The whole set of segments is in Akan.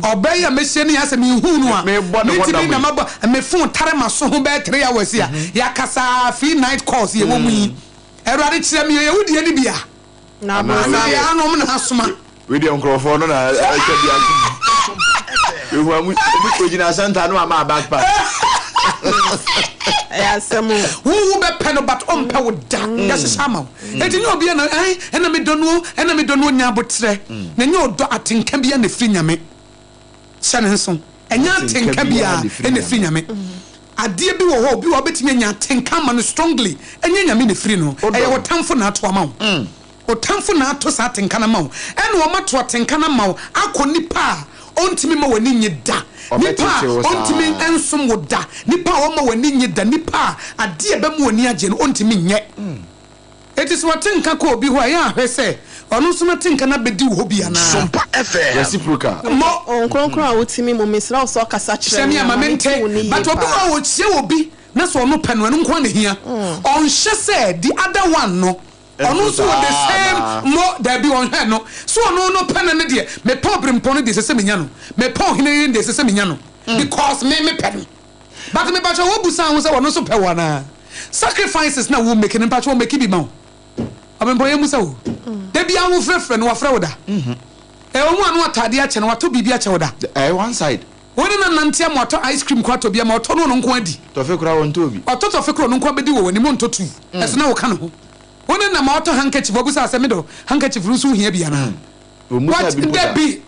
Ɔbaa yi a mɛhyia no yi asɛ menhuu no a Mebɔ ne ho mentumi dam na yi. mabɔ me phone tare m'aso ho bɛyɛ 3 hours a yɛakasa fii night calls yɛwɔ mu yi. Awurade kyerɛ me, ɛyɛ wo deɛ no bi a na Anaa anaa wei yɛ deɛ anom na asoma. Wei deɛ, nkurɔfoɔ no na ɛtwa bi ato ehu amu obi ogyina center no ama back pass. Ɛyɛ asɛm o. Wo bɛpɛ no but ɔmpɛ wo da. Yɛhyehyɛ ama wo, enti nyɛ obi na ɛn ɛna medɔ no, ɛna medɔ no. Nya abotrɛ na nyɛ ɔdɔ atenka bi a na ɛfiri Nyame. Hyɛ ne nso, ɛnyɛ atenka biara ɛna ɛfiri Nyame. Adeɛ bi wɔ hɔ, obi wɔ hɔ wobɛtumi anya atenka ama no strongly, ɛnyɛ Nyame na ɛfiri no. Wodɔ ɛyɛ no. Wo tamfo na ato ama wo. Wo tamfo na ato saa atenka no ama wo, ɛna ɔma to atenka no ama wo akɔ nipa a ɔntumi ma w'ani nye da, nipa a Ɔbɛtete wo ɔntumi saa. nsom wo da, nipa a ɔma w'ani nye da, nipa a adeɛ a ɛbɛma w'ani agye no ɔntumi nyɛ. Eti sɛ wɔte nka kɔ obi hɔ a, ɛyɛ ahwɛ sɛ ɔno nso n'ate nka no abɛdi wo hɔ bi anaa. Sompa FM. Reciprocal. Mo Ɔnkronkron a wotumi mu, mesrɛ wo sɛ ɔkasa kyerɛ hyɛ me me a ama ma mente mente wo ne yie but obi wɔ paa. a ɔkyia obi na sɛ ɔno pɛ no, ɛno nko ara na hia. Ɔnhyɛ sɛ the other one no ɔno ɛnso nso wɔ the saa same na mo dabi, ɔnhwɛ no so ɔno no pɛ no no deɛ, mepɛ ɔberempɔn no deɛ, ɛsɛ sɛ menya no. Mepɛ ɔhene yere no deɛ, ɛsɛ sɛ menya no because me mepɛ no. But mepakyɛ wɔbusa ho sɛ ɔno nso pɛ wɔ anaa. Sacrifices na wo make no, mpakyɛ wɔ make bi ma wo. Ɔberempɔn, yɛ musa wo da bia wo frɛfrɛ no, wafrɛ wo da? Ɛwɔ mu a no atadeɛ akyɛ no, watɔ biribi akyɛ wo da? Ɛyɛ one side. Wo ne no nante ama watɔ ice cream kɔ atɔ bi ama ɔtɔ no, ɔno nko adi. Tɔfe koraa wɔntɔ bi. Ɔtɔ tɔfe korɔ, ɔno nko abɛdi wɔ w'anim, ɔntɔ tu ɛso na woka ne ho. Wo ne nam a ɔtɔ handkerchief, wabusa sɛ medɔ handkerchief no nso, wohia bi anaa? Ɔmusa What bi mpo da. Dabi,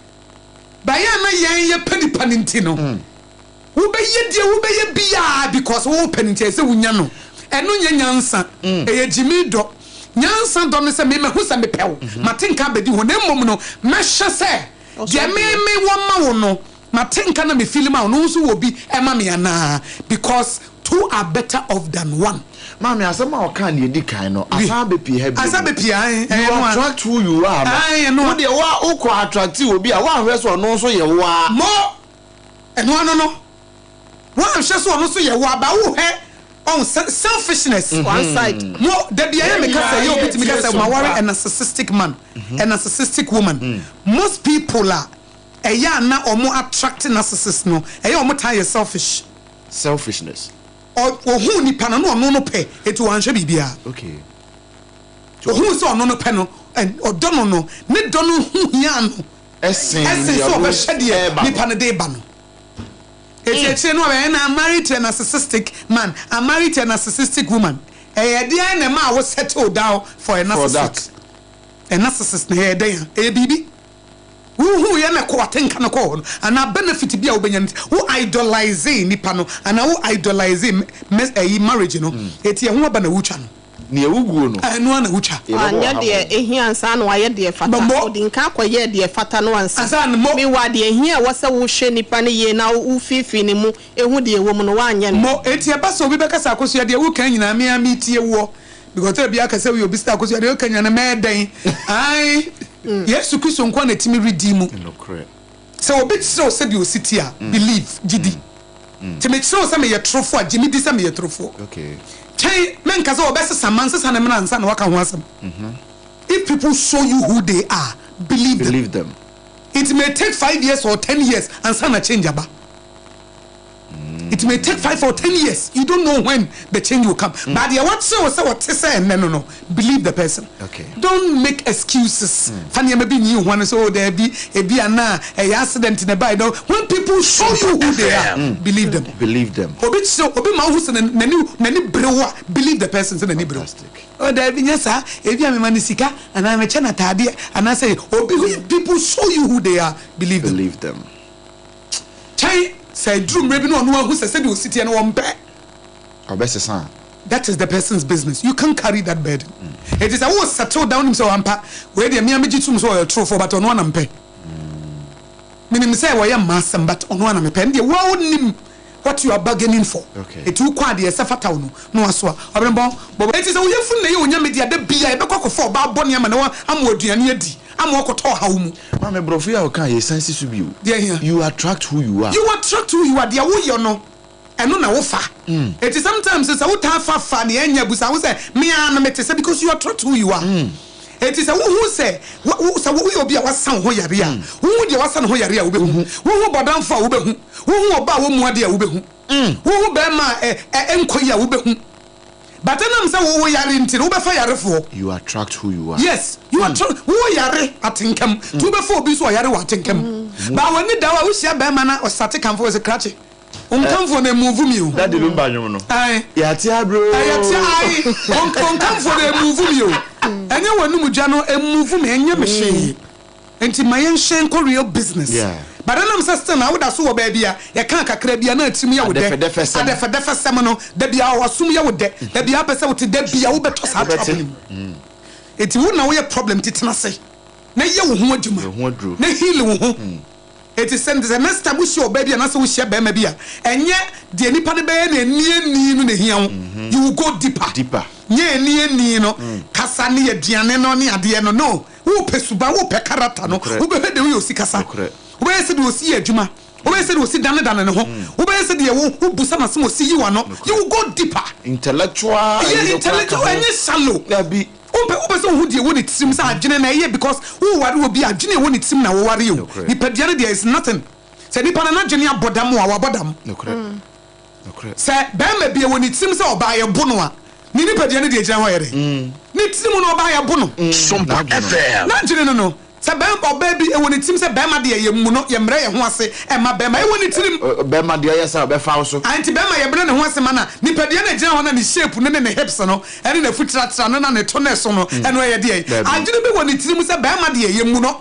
bayɛ na yɛn yɛpɛ nipa no nti no, wobɛyɛ deɛ wobɛyɛ biaa because wowopɛ no nti, ɛsɛ sɛ wonya no. Ɛno nyɛ nyansa, ɛyɛ gyimi dɔ. Nyansa dɔ no sɛ memahu sɛ mepɛ wo, mate nka abɛdi hɔ, na mmom no mɛhyɛ sɛ deɛ meme wɔ ma wo no, mate nka na mefili ma wo no, wo nso wɔ bi ɛma me anaa, because two are better off than one. Maame, asɛm a ɔka ne edi kan no asan abɛpie ha bio. Asan bɛpie ae. You attract who you are no. Wo deɛ wa wokɔ attract obi a woanhwɛ sɛ ɔno nso yɛ wo a. Mo ɛno ano no, woanhwɛ sɛ ɔno nso yɛ wo aba, wohwɛ ɔn selfishness. One side. Mo dabi, ɛyɛ meka sɛ yɛ obi tumi ka sɛ ma ware a narcissistic man, a narcissistic woman. Most people a ɛyɛ a na ɔmo attract narcissist no, ɛyɛ ɔmo taa yɛ selfish. Selfishness. Ohun nipa no na ɔno no pɛ, eti wanhwɛ biribiara. Ohun sɛ ɔno no pɛ no, ɔdɔ no no, ne dɔ no ho hia no ɛsen ɛsen deɛ sɛ ɔno ɔbɛhwɛ deɛ ɛɛba no. Nipa no de ba no. Eti akyire no ɔbɛyɛ na I'm married to a narcissistic man, I'm married to a narcissistic woman. Ɛyɛ deɛ na ɛma a wo settle down for a for narcissist that. A narcissist na ɛyɛ dɛn a ɛyɛ biribi wohu yɛ na kɔ atenka no kɔɔ hɔ no anaa benefit bi a wobɛnya no, wo idolize nipa no anaa wo idolize ɛyi marriage no, eti ɛho aba na wotwa no. Nea ɛwuguo no. Ɛno ara na wotwa. Yɛbɛbɔ Anyɛ ɔha deɛ bɔ. ehia ansa na wayɛ deɛ fata. Mo ɔde nka akɔyɛ deɛ fata no ansa. Ansa na mo mewa deɛ ehia a ɛwɔ sɛ wohwɛ nipa no yie na wofiifii ne mu ehu deɛ ɛwɔ mu no, woanyɛ no. Mo eti ɛba sɛ obi bɛka sɛ, "Akosua, deɛ woka nyinaa me a metie woɔ," because tɛ bi aka sɛ woyɛ obi sɛ, "Akosua, deɛ woka nyinaa no mɛyɛ dɛn?" Ae, Yesu Kristo nko a na ɛtumi redi mu. Nokorɛ. Sɛ obi kyerɛ wo sɛdeɛ osi ti a, believe, gye di. Nti mekyerɛ wo sɛ meyɛ torofo a, gye me di sɛ meyɛ torofoɔ. Twɛn, menka sɛ wɔbɛsesa ma nsesa ne mmara ansa na waka ho asɛm. If people show you who they are, believe them. Believe them. It may take 5 years or 10 years ansa na change aba. It may take 5 or 10 years. You don't know when the change will come, but deɛ wɔkyerɛ wo sɛ wɔte sɛ ɛnnɛ no, believe the person. Don't make excuses fa nneɛma bi nyi ho ano sɛ, "Oh, daabi, ebi ana ɛyɛ accident na ɛbae." No, when people show you who they are, believe them. Believe them. Obi kyerɛ obi ma wohu sɛ n'ani bere wo a, believe the person sɛ n'ani bere wo. Fantastic. Oh, daabi, nyɛ saa, ebi a mema no sika anaa mekyɛ no ataadeɛ anaasɛ obi. When people show you who they are, believe them. Believe them. Kyɛn sɛ aduru mmerɛ bi na ɔno ahu sɛ sɛdeɛ osi teɛ no wɔmpɛ. Ɔbɛsesa. That is the person's business. You can't carry that burden. It is a wo settle down nim sɛ wampa wei deɛ, mea megye tom sɛ ɔyɛ torofoɔ, but ɔno ana mpɛ. Menim sɛ wɔyɛ mma asɛm, but ɔno ana mepɛ. Ɛno deɛ woa wonim what you are bargaining for. Ɛti wokɔ adeɛ sɛ fata wo no na wasoa ɔbɛnbɔn bɔbɔ. Ɛti sɛ woyɛ funu na ɛyɛ Onyame deɛ, da bia yɛbɛkɔ akɔfa ɔbaa bɔne ama na ama aduane adi ama ɔkɔtɔ ɔhaw mu. Maame, borɔfo yi a ɔka yɛsan si so bio. Deɛ hia. You attract who you are. You attract who you are. Deɛ woyɛ no, ɛno na wofa. Eti sometimes sɛ wotaa fa fa nea ɛnyɛ abusa wo sɛ mea no mete sɛ, because you attract who you are. Enti sɛ wohu sɛ wo, wo, sɛ woyɛ obi a wasa wo ho yare a, wohu deɛ wasa ne ho yare a wobɛhu. Wohu bɔdamfo a wobɛhu. Wohu ɔbaa a wɔmmu adeɛ a wobɛhu. Wohu bɛrima a ɛ, ɛ, ɛnkɔ yie a wobɛhu. But ɛnam sɛ wo yare nti no, wobɛfa yarefoɔ. You attract who you are. Yes, you attract, wo yare atenka mu, nti wobɛfa obi nso ɔyare wɔ atenka mu. But w'ani da hɔ a, wohyia bɛrima na ɔsate kamfo, ɔse krakye, wo nkamfoɔ no ɛmove me o. Daddy Lumba nwom no. Ae. Yɛate abrɛ o. Yɛte ae. Wo nkamfoɔ no ɛmove me o. Ɛnyɛ w'anum dwa no ɛmove me, ɛnyɛ me hwee. Nti ma yɛnhyɛn nkɔ real business. But ɛnam sɛ still na woda so wɔ baabi a yɛkaa kakra bi a na atirim yɛ wo dɛ. Adɛfɛdɛfɛsɛm. Adɛfɛdɛfɛsɛm no, da biara w'asom yɛ wo dɛ, da biara wopɛ sɛ wote, da biara wobɛtɔ saa trap no mu. Nti wo na woyɛ problem nti tena ase na yɛ wo ho adwuma na heal wo ho. Enti sɛ sɛ next time wohyia ɔbaa bi anaasɛ wohyia barima bi a, ɛnyɛ deɛ nipa no bɛyɛ na ani ani no na ehia wo. You will go deeper. Deeper. Nyɛ ani ani no, kasa ne aduane no ne adeɛ no. No. Wopɛ suban, wopɛ character no. Wobɛhwɛ deɛ woyɛ osi kasa. Wobɛyɛ sɛdeɛ osi yɛ adwuma. Wobɛyɛ sɛdeɛ osi danedane ne ho. Wobɛyɛ sɛdeɛ wo wobusa no asɛm a osi yi w'ano. You will go deeper. Intellectual Ɛyɛ ayi no koraa ka intellectual, ho. ɛnyɛ shallow. Dabi. Wompɛ, wopɛ sɛ wohu deɛ ɛwɔ ne tirim sɛ adwene na ɛyɛ because woware obi a, adwene a ɛwɔ ne tirim na woware o. Nokorɛ. Nipadua no deɛ is nothing. Sɛ nipa no n'adwene abɔ dam a, wabɔ dam. Nokorɛ. Nokorɛ. Sɛ barima bi ɛwɔ ne tirim sɛ ɔbaa yɛbo no a, ne nipadua no deɛ ɛgyina hɔ yɛ dɛn? Ne tirim no ɔbaa yɛbo no. Sompa FM. N'adwene no no. Sɛ bɛrima, ɔbaa bi, ɛwɔ ne tirim sɛ bɛrima deɛ yɛmmu no, yɛmmrɛ yɛn ho ase mma bɛrima, ɛwɔ ne tirim. Bɛrima deɛ ɔyɛ saa ɔbɛfa wo so. Ah, nti bɛrima yɛbrɛ ne ho ase ma no a, nipadua no a ɛgyina hɔ no a ne shape no ne ne hips no, ɛne n'afutratra no na ne to no ɛso no, ɛno ɛyɛ deɛn? Dabi. Adwene bi wɔ ne tirim sɛ bɛrima deɛ yɛmmu no.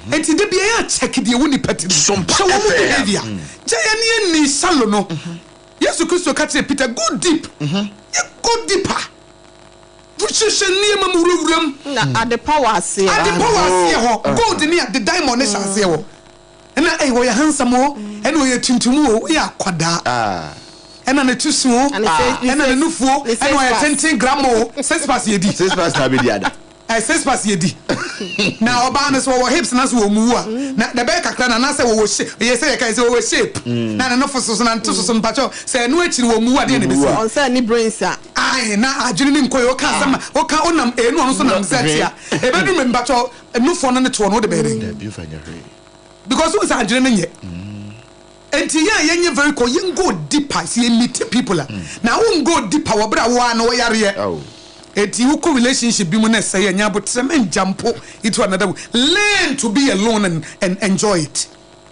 Nti da biara yɛ a check deɛ ɛwɔ nipa tirim. Sompa Hwɛ wɔn FM. behavior. Gya yɛn ne yɛnni shallow no. Yesu Kristo ka kyerɛɛ Peter, go deep. Yɛ go deeper. Hyehyɛ nneɛma mu wurawura mu. Na adepa wɔ aseɛ. Adepa wɔ aseɛ hɔ. Gold ne ade, diamond ne hyɛ aseɛ hɔ. Ɛna ei ɔyɛ handsome o, ɛna ɔyɛ tuntum o, woyɛ akwadaa. Ɛna ne ti so o, ɛna ne nufu o, ɛna ɔyɛ tenten grandma o, six pass yɛ di. Six pass na abɛdi ada. Ɛ six pass yɛ di. Na ɔbaa no sɛ ɔwɔ hips na sɛ ɔmuwu a, na na ɛbɛyɛ kakra na anaasɛ wɔwɔ shape, yɛ sɛ yɛka sɛ wɔwɔ shape, na ne nofo soso na ne to soso, mpakyɛw, sɛ ɛno akyi no wɔmuwu a deɛ na ɛbɛsi? Ɔnsɛ ne brains a. Ae na adwene no nkɔ yie, woka asɛm a, woka wonam A na ɔno nso nam Z a, ɛbɛduru mmerɛ bi mpakyɛw, nufoɔ no ne toɔ no wode bɛyɛ dɛn? Dabi mfa nyɛ hwee. Because wohu sɛ adwene no nyɛ. Nti yɛn a yɛnyɛ very kɔ, yɛn go deeper, sɛ yɛ meet people a, na wo ngo deeper wɔ berɛ a wo ara no woyareɛ. Nti wokɔ relationship bi mu na ɛsɛe a, nya aboterɛ, mɛn jump into another one. Learn to be alone and, and enjoy it.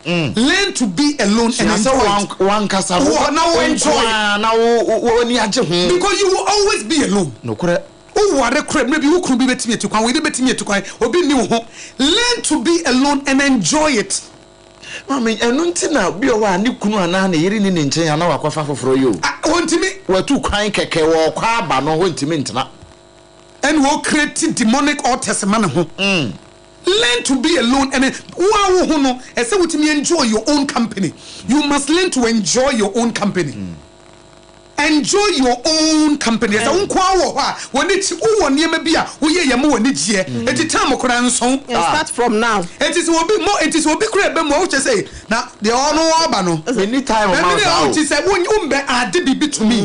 Learn to be alone and Sua sɛ enjoy it. w'ankasa no, Wo na wo wo nko enjoy. ara na wo wo w'ani agye ho. Because you will always be alone. Nokorɛ. Wo ware koraa mmerɛ bi wo kunu bi bɛtumi atu kwan, wo yere bɛtumi atu kwan, obi nni wo ho. Learn to be alone and enjoy it. Maame, ɛno nti na bi wɔ hɔ a ne kunu anaa ne yere nni ne nkyɛn a na wakɔfa foforɔ yi o. Ah, wɔntumi. Watu kwan kɛkɛ, wɔrekɔ aba no, wɔntumi ntena. Ɛna wɔ create demonic altars ma ne ho. Learn to be alone and wo ara wo ho no, ɛsɛ wotumi enjoy your own company. You must learn to enjoy your own company. Enjoy your own company. Ɛsɛ wo nko ara wɔ hɔ a, w'ani kye, wowɔ nneɛma bi a woyɛ yɛ ma w'ani gyeɛ. Enti time koraa nso. And start from now. Enti sɛ obi mo, enti sɛ obi koraa ɛba mu a, wokyɛ sɛ na deɛ ɔno ɔreba no. Menni time ma wo Ɛmi saa o. Nti sɛ wo wombɛ ade biribi to me.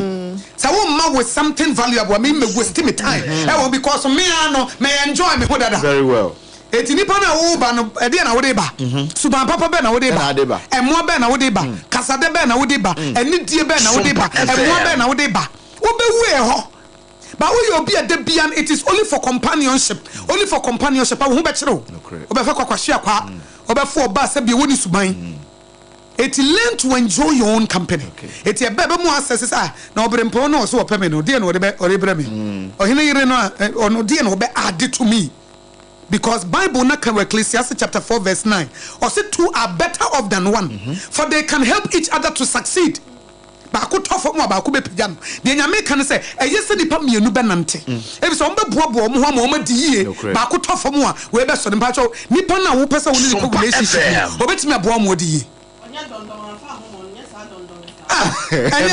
Sɛ womma with something valuable a, me me waste me time. Ɛwɔ because me ara no, me enjoy me ho dada. Very well. Enti nipa no a woreba no, ɛdeɛn na wode ba? Suban papa bɛn na wode ba? Mmoa bɛn na wode ba? Kasadɛ bɛn na wode ba? Anidie bɛn na wode ba? Mmoa bɛn na wode ba? Wobɛwu ɛhɔ. But woyɛ obi a da biara no, it is only for companionship, only for companionship a, wo ho bɛkyere wo. Wobɛfa kwakwahweakwaa, wobɛfa ɔbaa sɛdeɛ wɔnni suban. Enti learn to enjoy your own company. Enti ɛbɛ ɛbɛ mu asɛse sɛ ah na ɔbrempɔn no a ɔse ɔpɛ me no deɛ na ɔde bɛ ɔde brɛ me. Ɔhene yere no a ɔno deɛ na ɔbɛ add to me. Because Bible no ka wɔ Ecclesiastes chapter 4 verse 9 ɔse two are better off than one for they can help each other to succeed. Baako tɔ fam a baako bɛpagya no. Deɛ Nyame ka ne sɛ ɛyɛ sɛ nnipa mmienu bɛnante efisɛ wɔn bɛboaboa wɔn ho ama wɔn adi yie. Baako tɔ fam a wei bɛsɔre. Mpakyɛw nipa no a wopɛ sɛ wo ne no kɔ relationship mu no ɔbɛtumi aboa wo ma wadi yie? Ah, ɛnyɛ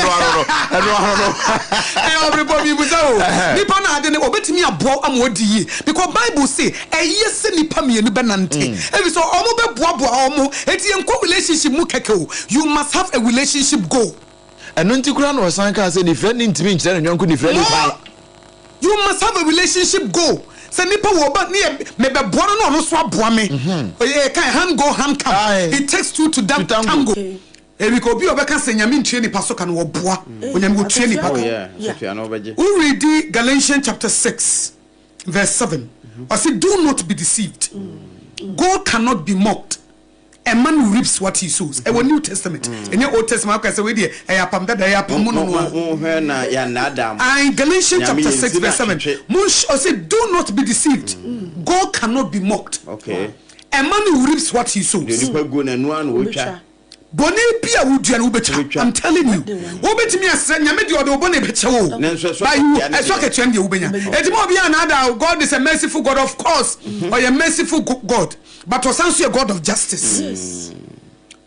ɛyɛ ɔbrepɔ mibisa o. Nipa no ade no ɔbɛtumi aboa wo ama wadi yie because Bible se ɛyɛ sɛ nipa mmienu bɛnante efisɛ wɔn bɛboaboa wɔn ho. Enti yɛnkɔ relationship mu kɛkɛ o, you must have a relationship goal. Ɛno nti koraa na ɔsan kaa sɛ nifirani ntumi nkyerɛ ne yɔnko nifirani kwan. You must have a relationship goal. Sɛ nipa wɔ ɔba ne yɛ mebɛboa no na ɔno nso aboa me. Ɛyɛ kan hand go hand come. It takes two to tango. Ebi ka obi a ɔbɛka sɛ Nyame ntua nipa so ka no ɔboa. Onyame ɔtua nipa ka. Wo readi Galatians chapter 6 verse 7 ɔse do not be deceived God cannot be mocked a man reaps what he sows. Ɛwɔ New Testament ɛnyɛ Old Testament akɔ sɛ wei deɛ ɛyɛ apam dada ɛyɛ apam mu no no a. Monhwɛ na yɛannaadaa mo. Ae Galatians Nyame chapter yɛ 6 nsi na verse 7 atwetwe. Monhwɛ ɔse do not be deceived God cannot be mocked. Okay. A man reaps what he sows. Deɛ onipa guo no ɛno ara na ɔtwa. Bɔne bi a wodua no wobɛtwa. Wobɛtwa. I'm telling you. Wobɛtumi asrɛ Nyame deɛ ɔde wo bɔne bɛkyɛ wo o. Nanso ɛso But you, akatua no ɛso deɛ. akatua no deɛ wobɛnya. Enti ma obiara nnaadaa wo. God is a merciful God of course. Ɔyɛ merciful God but ɔsan nso yɛ God of justice.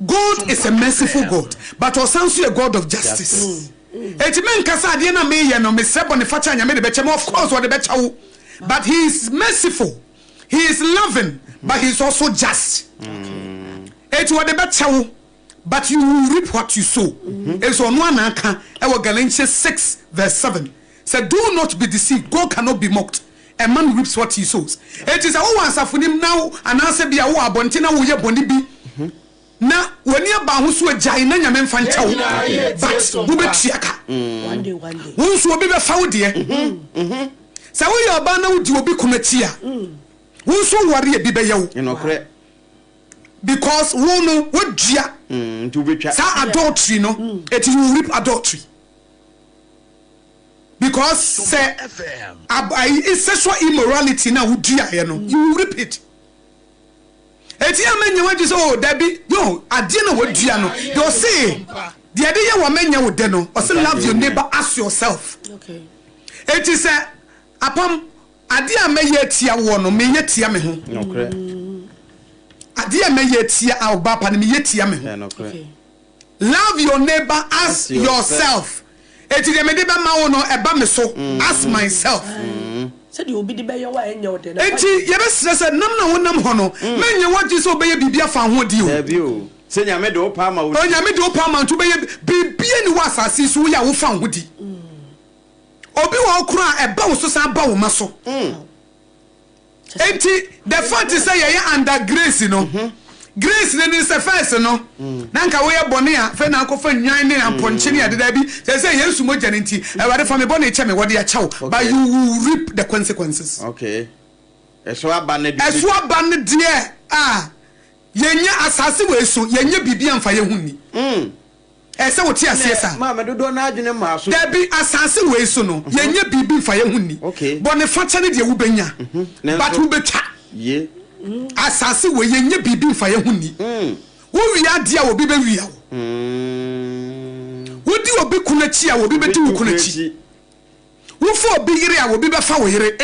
God is a merciful God but ɔsan nso yɛ God of justice. Enti menka sɛ adeɛ no a meyɛ no mesrɛ bɔnefakyɛ a Nyame de bɛkyɛ me. Of course ɔde bɛkyɛ wo but he is merciful. He is loving but he is also just. Eti ɔde bɛkyɛ wo but you will reap what you sow. Efisɛ ɔno ara na aka ɛwɔ Galatians 6 verse 7 sɛ do not be deceived, God cannot be mocked, a man reaps what he sows. Eti sɛ wowɔ asafo no mu na wo anaasɛ bia wowɔ abɔnten na woyɛ bɔne bi na w'ani aba ho so agyae na Nyame mfa nkyɛ wo but wobɛtua ka. Wo nso obi bɛfa wo deɛ. Sɛ woyɛ ɔbaa na wodi obi kunu akyi a, wo nso woware a bi bɛyɛ wo. Because wo no wodua saa adultery no, eti you will reap adultery. Because sɛ ab ayi sexual immorality na woduaeɛ no, you will reap it. Eti a mɛnyɛ w'adwene sɛ oh dabi no adeɛ na wadua no deɛ ɔse deɛ ɛde yɛ wɔ mɛnyɛ wo dɛ no ɔse love your neighbor as yourself. Eti sɛ apam adeɛ a mɛyɛ atia woɔ no meyɛ tia me ho. Adeɛ a mɛyɛ atia ɔbaa pa no meyɛ tia me ho. Love your neighbor as yourself. Eti deɛ mede bɛma wo no ɛba me so as myself. Sɛdeɛ obi de bɛyɛ wo a ɛnyɛ wo dɛ no. Enti yɛbɛsrɛ sɛ nam na wonam hɔ no mɛnyɛ w'adwene sɛ wobɛyɛ biribi afa ho adi o. Dabi o. Sɛ Nyame de wo pɛ ama wo nti. Onyame de wo pɛ ama wo nti wobɛyɛ biribiara nni wɔ asase yi so woyɛ a wofa wo ho di. Obi wɔ hɔ koraa a ɛba wo so san ba wo mma so. Enti the fact sɛ yɛyɛ under grace no, grace no ne sɛ first no na nka woyɛ bɔne a afei na akɔfa nnwan ne apɔnkye ne ade daabi sɛ sɛ Yesu mogya no nti Awurade fa me bɔne kyɛ me wɔde akyɛ wo but you will reap the consequences. Okay. Ɛso aba no deɛ. Ɛso aba no deɛ a yɛnyɛ asase wei so yɛnyɛ biribi amfa yɛn ho nni. Ɛsɛ sɛ wote aseɛ saa. Maame dodoɔ no ara adwene mmaa so. Dabi, asase wei so no, yɛnyɛ biribi mfa yɛn ho nni. Bɔne fakyɛ ne deɛ wobɛnya, but wobɛtwa. Asase wei, yɛnyɛ biribi mfa yɛn ho nni. Wowia adeɛ a, obi bɛwia wo. Wodi obi kunu akyi a, obi bɛdi wo kunu akyi. Wofa obi yere a, obi bɛfa wo yere.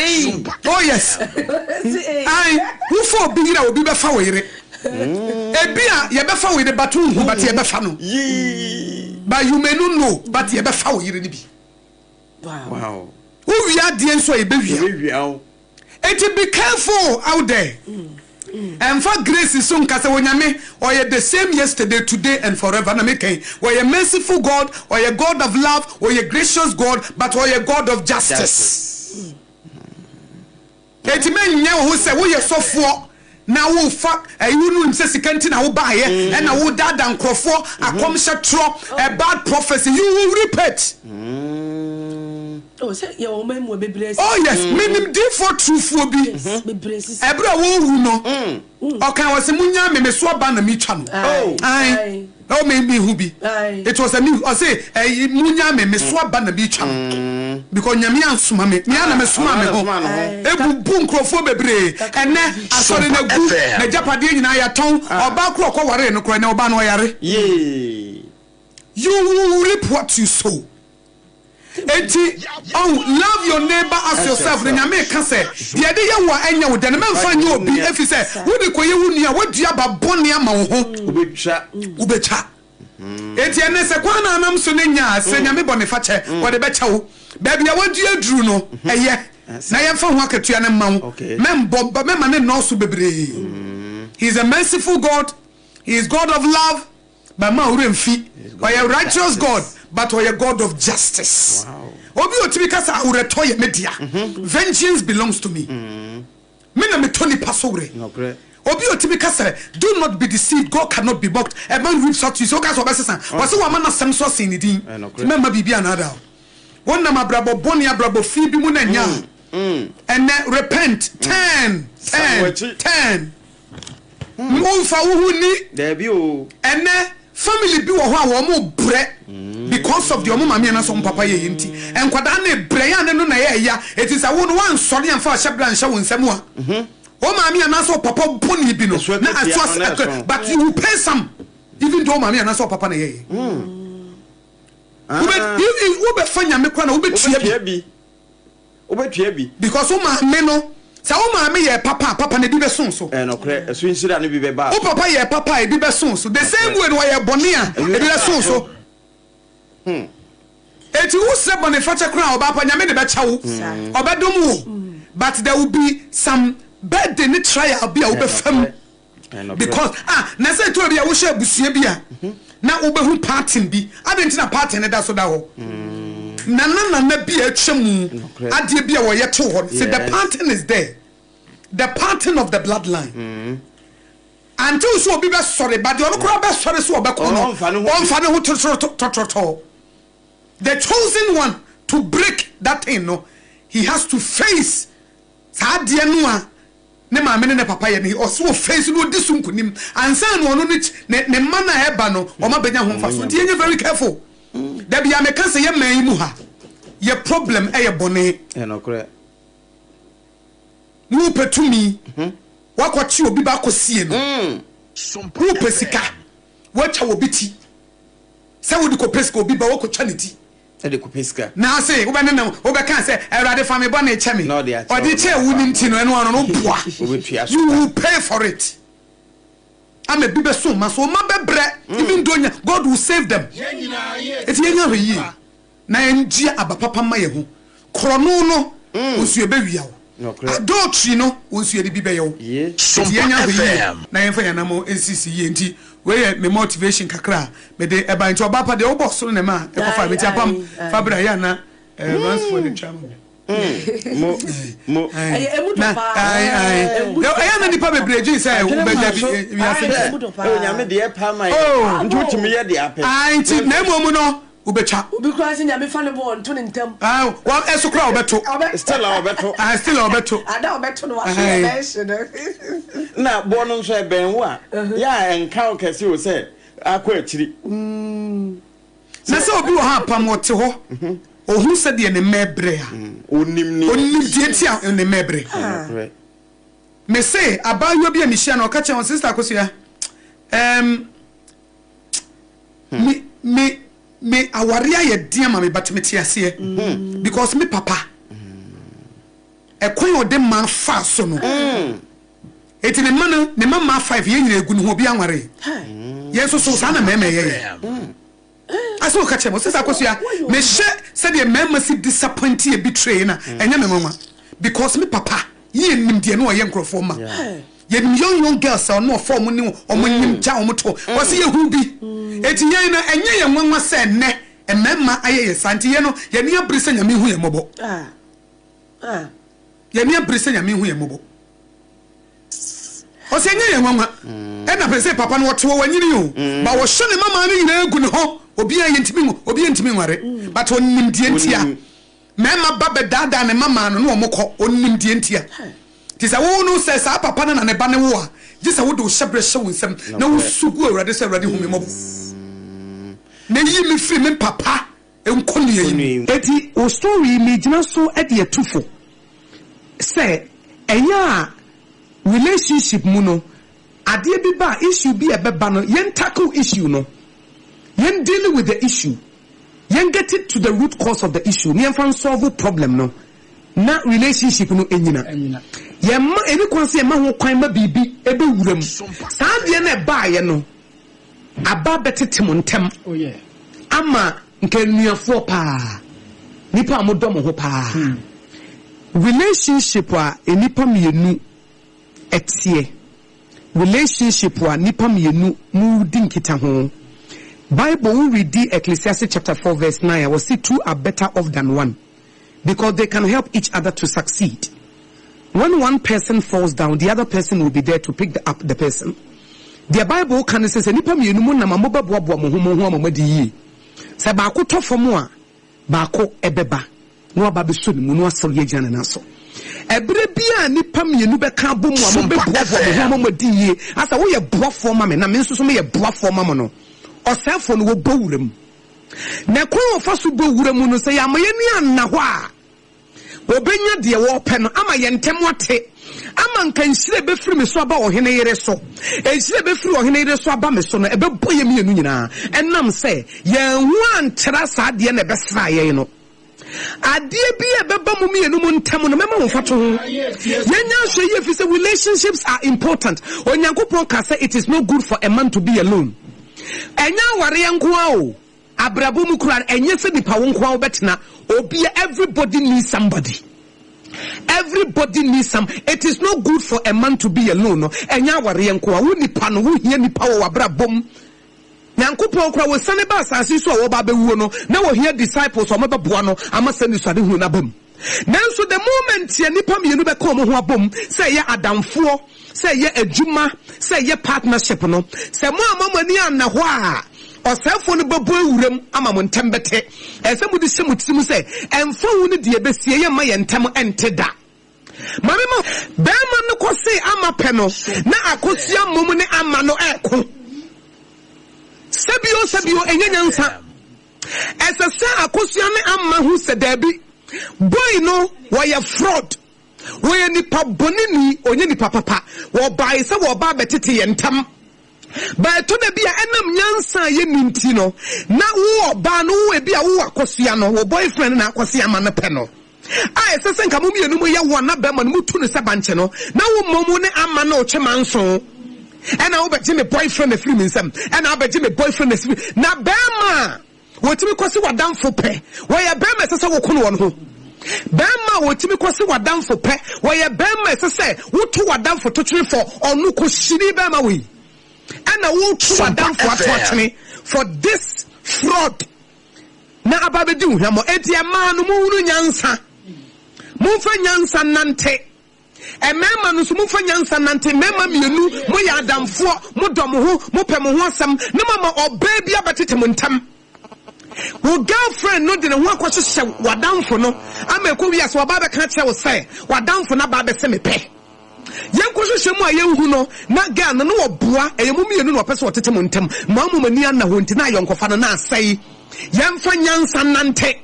Oh yes. Ae, wofa obi yere a, obi bɛfa wo yere. Ebi a yɛbɛfa wo yere but wonhu but yɛbɛfa no. But you may not know but yɛbɛfa wo yere no bi. Wow. Wowia adeɛ nso a yɛbɛwia. Yɛbɛwia wo. Enti be careful out there. Ɛmfa grace so nka sɛ Onyame ɔyɛ the same yesterday, today and forever na meka yi. Ɔyɛ merciful God, ɔyɛ God of love, ɔyɛ gracious God but ɔyɛ God of justice. Enti mɛnyɛ wo ho sɛ woyɛ sɔfoɔ na wofa ɛyi wo nim sɛ sika nti na wobaeɛ ɛna wodaadaa nkurɔfoɔ akɔmhyɛ torɔ, a bad prophecy, you will reap it. Oh, sɛ yɛwɔ ɔman mu a bebree sisi. Oh yes, menim diifoɔ turufoɔ bi. Yes, bebree sisi. Ɛberɛ a wɔrewu no, ɔkaa wɔ sɛ monyaa me, me so aba na metwa no. Oh. Ae. Oh, me me hu bi. Aye. It was a me, ɔse, ɛyi, monyaa me, me so aba na metwa no. Because Nyame ansoma me, me ara na mesomaa me ho. Ebubu nkurɔfoɔ bebree. Ɛnɛ, asɔre no agu, n'agyapadeɛ nyinaa yɛatɔn. Ɔbaa korɔ ɔkɔwaree no korɔ, ɛnɛ ɔbaa no ɔyare. Yee. You will reap what you sow. Enti, ɔhu, love your neighbor as yourself no, Nyame reka sɛ, deɛ yɛde yɛ wo a ɛnyɛ wo dɛ no, mɛmfa nyɛ obi, ɛfiri sɛ wode kɔyɛ wo nua a, woadua aba bɔne ama wo ho. Wobɛtwa. Wobɛtwa. Enti ɛnnɛ, sɛ kwan na anam so no nyɛ a, srɛ Nyame bɔnefakyɛ, ɔde bɛkyɛ wo. Baabi a woadua aduru no, ɛyɛ, na yɛmfa ho akatua no mma wo. Mɛmbɔ, mɛma no nnɔɔso bebree. He is a merciful God, He is God of love, But ma wo werɛ mfi, ɔyɛ righteous God but ɔyɛ God of justice. Obi a otumi ka sɛ awerɛtɔ yɛ me dea, vengeance belongs to me, me na metɔ nipa so werɛ. Obi a otumi ka sɛ do not be deceived, God cannot be mocked, a man reaps what he sows, woka sɛ ɔbɛsesa, ɔse wama n'asɛm so asen ne din, nti mɛmma biribi annaadaa wo. Wonam abrabɔ bɔne, abrabɔ fi bi mu na nya a, ɛnnɛ repent, turn, turn, turn. Womfa wo ho nni. Ɛnnɛ family bi wɔ hɔ a wɔn brɛ because of deɛ wɔn maame anaasɛ wɔn papa yɛeɛ nti. Nkwadaa no rebrɛ, yɛ a ne no na ɛyɛ ɛya. Enti sɛ wo no woansɔre amfa ɔhyɛbrɛ anhyɛ wo nsam a, wo maame anaasɛ wo papa bɔne bi no na ɛso ase, but you will pay some even though wo maame anaasɛ wo papa na ɛyɛeɛ. Wobɛ, wobɛfa Nyame koraa na wobɛtua bi. Wobɛtua bi. Because wo maame no, sɛ wo maame yɛɛ papa a, papa no ebi bɛso wo so. Ɛyɛ nokorɛ, ɛso nhyira no bi bɛba. Wo papa yɛɛ papa a, ebi bɛso wo so. The same way no, ɔyɛɛ bɔne a, ebi bɛso wo so. Enti wo srɛ bɔnefakyɛ koraa a, ɔbaa pa, Nyame de bɛkyɛ wo. Ɔbɛdom wo. But there will be some burden ne trial bi a wobɛfa mu. Because ah na sɛ ɛtɔ bi a wohyɛ abusua bi a na wobɛhu pattern bi adɛn nti na pattern no da so da hɔ nana nana bi a atwa mu adeɛ bi a wɔyɛ too hɔ no sɛ the pattern is there the pattern of the bloodline mm. Until sɛ obi bɛsɔre ba deɛ ɔno koraa bɛsɔre so ɔbɛkɔ no ɔmfa ne ho tototototɔ the chosen one to break that thing no he has to face saa adeɛ no a ne maame ne ne papa yɛ no, ɔse wɔ face no ɔdi so nkunim ansa na ɔno ne ne ne mma no a ɛba no wɔn abɛnya ho mfaso nti yɛnyɛ very careful. Da bia meka sɛ yɛ man yi mu ha yɛ problem ɛyɛ bɔne. Wopɛ tumi wakɔkye obi ba akɔsie no, wopɛ sika watwa obi ti sɛ wode kɔpɛ sika obi ba wakɔtwa ne ti. de kɔpɛ sika. Na ase wobɛnenam, wobɛka sɛ, Awurade, fa me bɔne kyɛ me. Na ɔde akyɛ wo, Ɔde na kyɛɛ wo wafa no nti no, ho. ɛno ano no, woboa. Wobɛtua so You ka. will pay for it. Ama ebi bɛso wo mma so. Wo mma bɛbrɛ, even though nya, God will save them. Enti yɛnyɛ ahwɛyie na yɛngye aba papa mma yɛn ho. Korɔno no, wo nso yɛbɛwia wo. Nokorɛ. Adultery no, wo nso yɛde bi bɛyɛ wo. Yie. Enti yɛnyɛ ahwɛyie na yɛmfa yɛn anammɔn nsisi yie. Nti wei yɛ me motivation kakra a mede ɛbae. Nti ɔbaa pa deɛ wobɔ soro na ɛma ɛkɔfa me. Nti apam fa bra yɛ a na Ransford de twa ma me. Mo, mo. Ɛyɛ emu dɔ Na paa. ae ae. Emu dɔ Ɛyɛ a na nnipa bebree dwen sɛ Adwene wobɛda ma bi so wiase sɛ nti. Emu dɔ paa. Oh, Nyame deɛ pɛ ama yɛn. Oh. Nti wotumi yɛ deɛ apɛ. Ae nti na mmom no wobɛtwa. Obi koraa sɛ Nyame fa ne boɔ nto ne ntam. Ae wa ɛso koraa wɔbɛto. Ɔbɛ. Still a wɔbɛto. Ae still a wɔbɛto. Ada a ɔbɛto no wahwe Ae. ɛbɛhye no. Na boɔ no nso ɛbɛn wo a, yɛ a ɛnka wo kɛse o sɛ akɔ akyiri. Na sɛ obi wɔ hɔ a apam ɔte hɔ, ɔhu sɛdeɛ ne mma ɛbrɛ a, Ɔnim nea. ɔnim deɛ nti a ne mma ɛbrɛ. Nokorɛ. Mese abaayewa bi a mehyia no ɔka kyerɛ wɔn Sister Akosua, ɛɛm, me me me aware ayɛ den ama me but mete aseɛ because me papa ɛkwan a ɔde maa faa so no eti ne mma no ne mma mmaa five yɛn nyinaa egu ne ho obi anware yɛn nso so saa na mmarima yɛ yɛ asɛ ɔka kyerɛ mo sɛ sɛ akosua mehyɛ sɛdeɛ mmarima si disappoint yɛ betray na ɛnyɛ me nwanwa because me papa Yie nim deɛ na ɔyɛ nkorɔfoɔ ma yɛnim young young girls a ɔno ɔfa ɔmo ne ɔmo nyim gya ɔmo to ɔse yɛhu bi enti yɛn no ɛnyɛ yɛn nwanwa sɛ ɛnnɛ mmarima ayɛ yɛn saa nti yɛn no yɛn ani abere sɛ Nyame hu yɛn mmɔbɔ yɛn ani abere sɛ Nyame hu yɛn mmɔbɔ ɔse ɛnyɛ yɛn nwanwa ɛna pɛ sɛ papa no ɔte hɔ wanyini o ba wɔhyɛ ne mamaa no nyinaa gu ne ho obiara yɛntumi obiara ntumi nware but ɔnim deɛ ntia Mmarima ba bɛdaadaa ne mmammaa no na wɔkɔ, ɔnnim deɛ nti a. Nti sɛ wo no, sɛ saa papa no na ne ba ne wo a, gye sɛ wode wo hyɛberɛ hyɛ wo nsam na wosu gu Awurade sɛ, Awurade hu me mmɔbɔ na yi me firi me papa nkɔnnua yi mu. Enti wo story yi megyina so de atu fo sɛ ɛyɛ a relationship mu no adeɛ bi ba a issue bi a ɛbɛba no yɛn tackle issue no, yɛn deal with the issue. Yɛn get it to the root cause of the issue na yɛnfa nsolve problem no na relationship no nyina. Yɛmma, ɛni kwan sɛ yɛma ho kwan ma biribi ɛbɛwura mu. Saa adeɛ no a ɛbaeɛ no aba abɛtete mo ntɛm ama nka anuafoɔ paa, nnipa a modɔ mo ho paa. Relationship a nnipa mmienu teɛ. Relationship a nnipa mmienu mu di nkitaho. Bible wo readi Ecclesiastes chapter 4 verse 9 a wɔse two are better off than one. Because they can help each other to succeed. When one person falls down, the other person will be there to pick the, up the person. Deɛ Bible ka ne sɛ, sɛ nnipa mmienu mo nam a mobɛboaboa mo ho mo ho ama moadi yie. Sɛ baako tɔ fam a, baako bɛba na waba abɛsɔ ne mu na wasɔre agyina ne nan so. Ɛberɛ biara a nnipa mmienu bɛka abɔ mu a mobɛboaboa mo ho ama moadi yie, asɛ woyɛ boafoɔ ma me na me nso so meyɛ boafoɔ ma mo no, ɔsɛefoɔ no wɔbɔ wura mu. Na kwan a ɔfa so bɔ wura mu no, sɛ yɛamma yɛn ani anna hɔ a, Wɔbɛnya deɛ wɔrepɛ no ama yɛn ntam ate, ama nka nhyira a ɛbɛfiri me so aba ɔhene yere so, nhyira a ɛbɛfiri ɔhene yere so aba me so no, ɛbɛbɔ yɛn mmienu nyinaa, ɛnam sɛ yɛn ho antra saa adeɛ na ɛbɛsra yɛn no. Adeɛ bi a ɛbɛba mo mmienu mo ntam no, mɛma wo mfatoho. Yɛnyɛ ahwɛyie ɛfiri sɛ relationships are important. Onyankopɔn kaa sɛ it is not good for a man to be alone. Ɛnyɛ awareɛ nko ara o. Abrabɔ mu koraa no, ɛnyɛ sɛ nipa wo nko ara wobɛtena. Obia, everybody needs somebody. Everybody needs some. It is not good for a man to be alone no. Ɛnyɛ awareɛ nko ara. Wo nipa no, wohia nipa wɔ w'abrabɔ mu. Nyankopɔn koraa, wɔsiane ba asase yi so a wɔba abɛwuo no, na wɔhia disciples a wɔbɛboa no ama saa anisoadehunu no aba mu. Nanso the moment a nnipa mmienu bɛka wɔn ho abom, sɛ ɛyɛ adamfoɔ, sɛ ɛyɛ adwuma, sɛ ɛyɛ partnership no, sɛ moamma mo ani anna hɔ a, ɔsɛefoɔ no bɛbɔ awuram ama mo ntɛm bɛte. Ɛsɛ sɛ mode hyɛ mo tirim sɛ, ɛmfa ho ne deɛ ɛbɛsie, yɛmma yɛn ntɛm nte da. Maame ma barima no kɔsee Ama pɛ no, na Akosua mmom ne Ama no reko. Sɛbio sɛbio, ɛnyɛ nyansa. Ɛsɛ sɛ Akosua ne Amma hu sɛ daabi, boy no wɔyɛ fraud, wɔyɛ nipa bɔneni, ɔnyɛ nipa papa. Wɔbae sɛ wɔreba abɛtete yɛn ntam. But ɛtɔ da bi a ɛnam nyansa a yɛnni nti no, na wo ɔbaa no, wo ebi a wowɔ Akosua no, wo boyfriend na akɔse ama no pɛ no. A ɛsɛ sɛ nka mo mmienu mo yɛ one na bɛrima no mo tu no sɛ bankye no, na wo mmom wo ne Amma no retwe manso. Ɛna wobɛgye me boyfriend afiri me nsam, ɛna abɛgye me boyfriend afiri, na bɛrima a wɔtumi kɔsi w'adamfo pɛ, wɔyɛ bɛrima ɛsɛ sɛ woko no wɔn ho. Bɛrima a wɔtumi kɔsi w'adamfo pɛ, wɔyɛ bɛrima ɛsɛ sɛ woto w'adamfo totwene fɔ, ɔno kɔhyini bɛrima wei, ɛna woto w'adamfo ato atwene for this fraud na aba abɛdi wo hwammɔ. Enti mmaa no, monhunu nyansa, momfa nyansa nnante. Mmarima no nso, momfa nyansa nnante. Mmarima mmienu, moyɛ adamfoɔ, modɔ mo ho, mopɛ mo ho asɛm, na moama ɔbaa bi abɛtete mo ntam. Wo girlfriend no de ne ho akɔhyehyɛ w'adamfo no ama ɛkɔ wiase, waba abɛka akyerɛ wo sɛ w'adamfo no aba abɛsɛ me pɛ. Yɛnkɔhwehwɛ mu a yɛnhu no, na girl no na ɔboa, ɛyɛ mo mmienu na ɔpɛ sɛ ɔtete mo ntam, ma mo ani anna hɔ nti na ayɔnkofa no na asɛe. Yɛmfa nyansa nnante.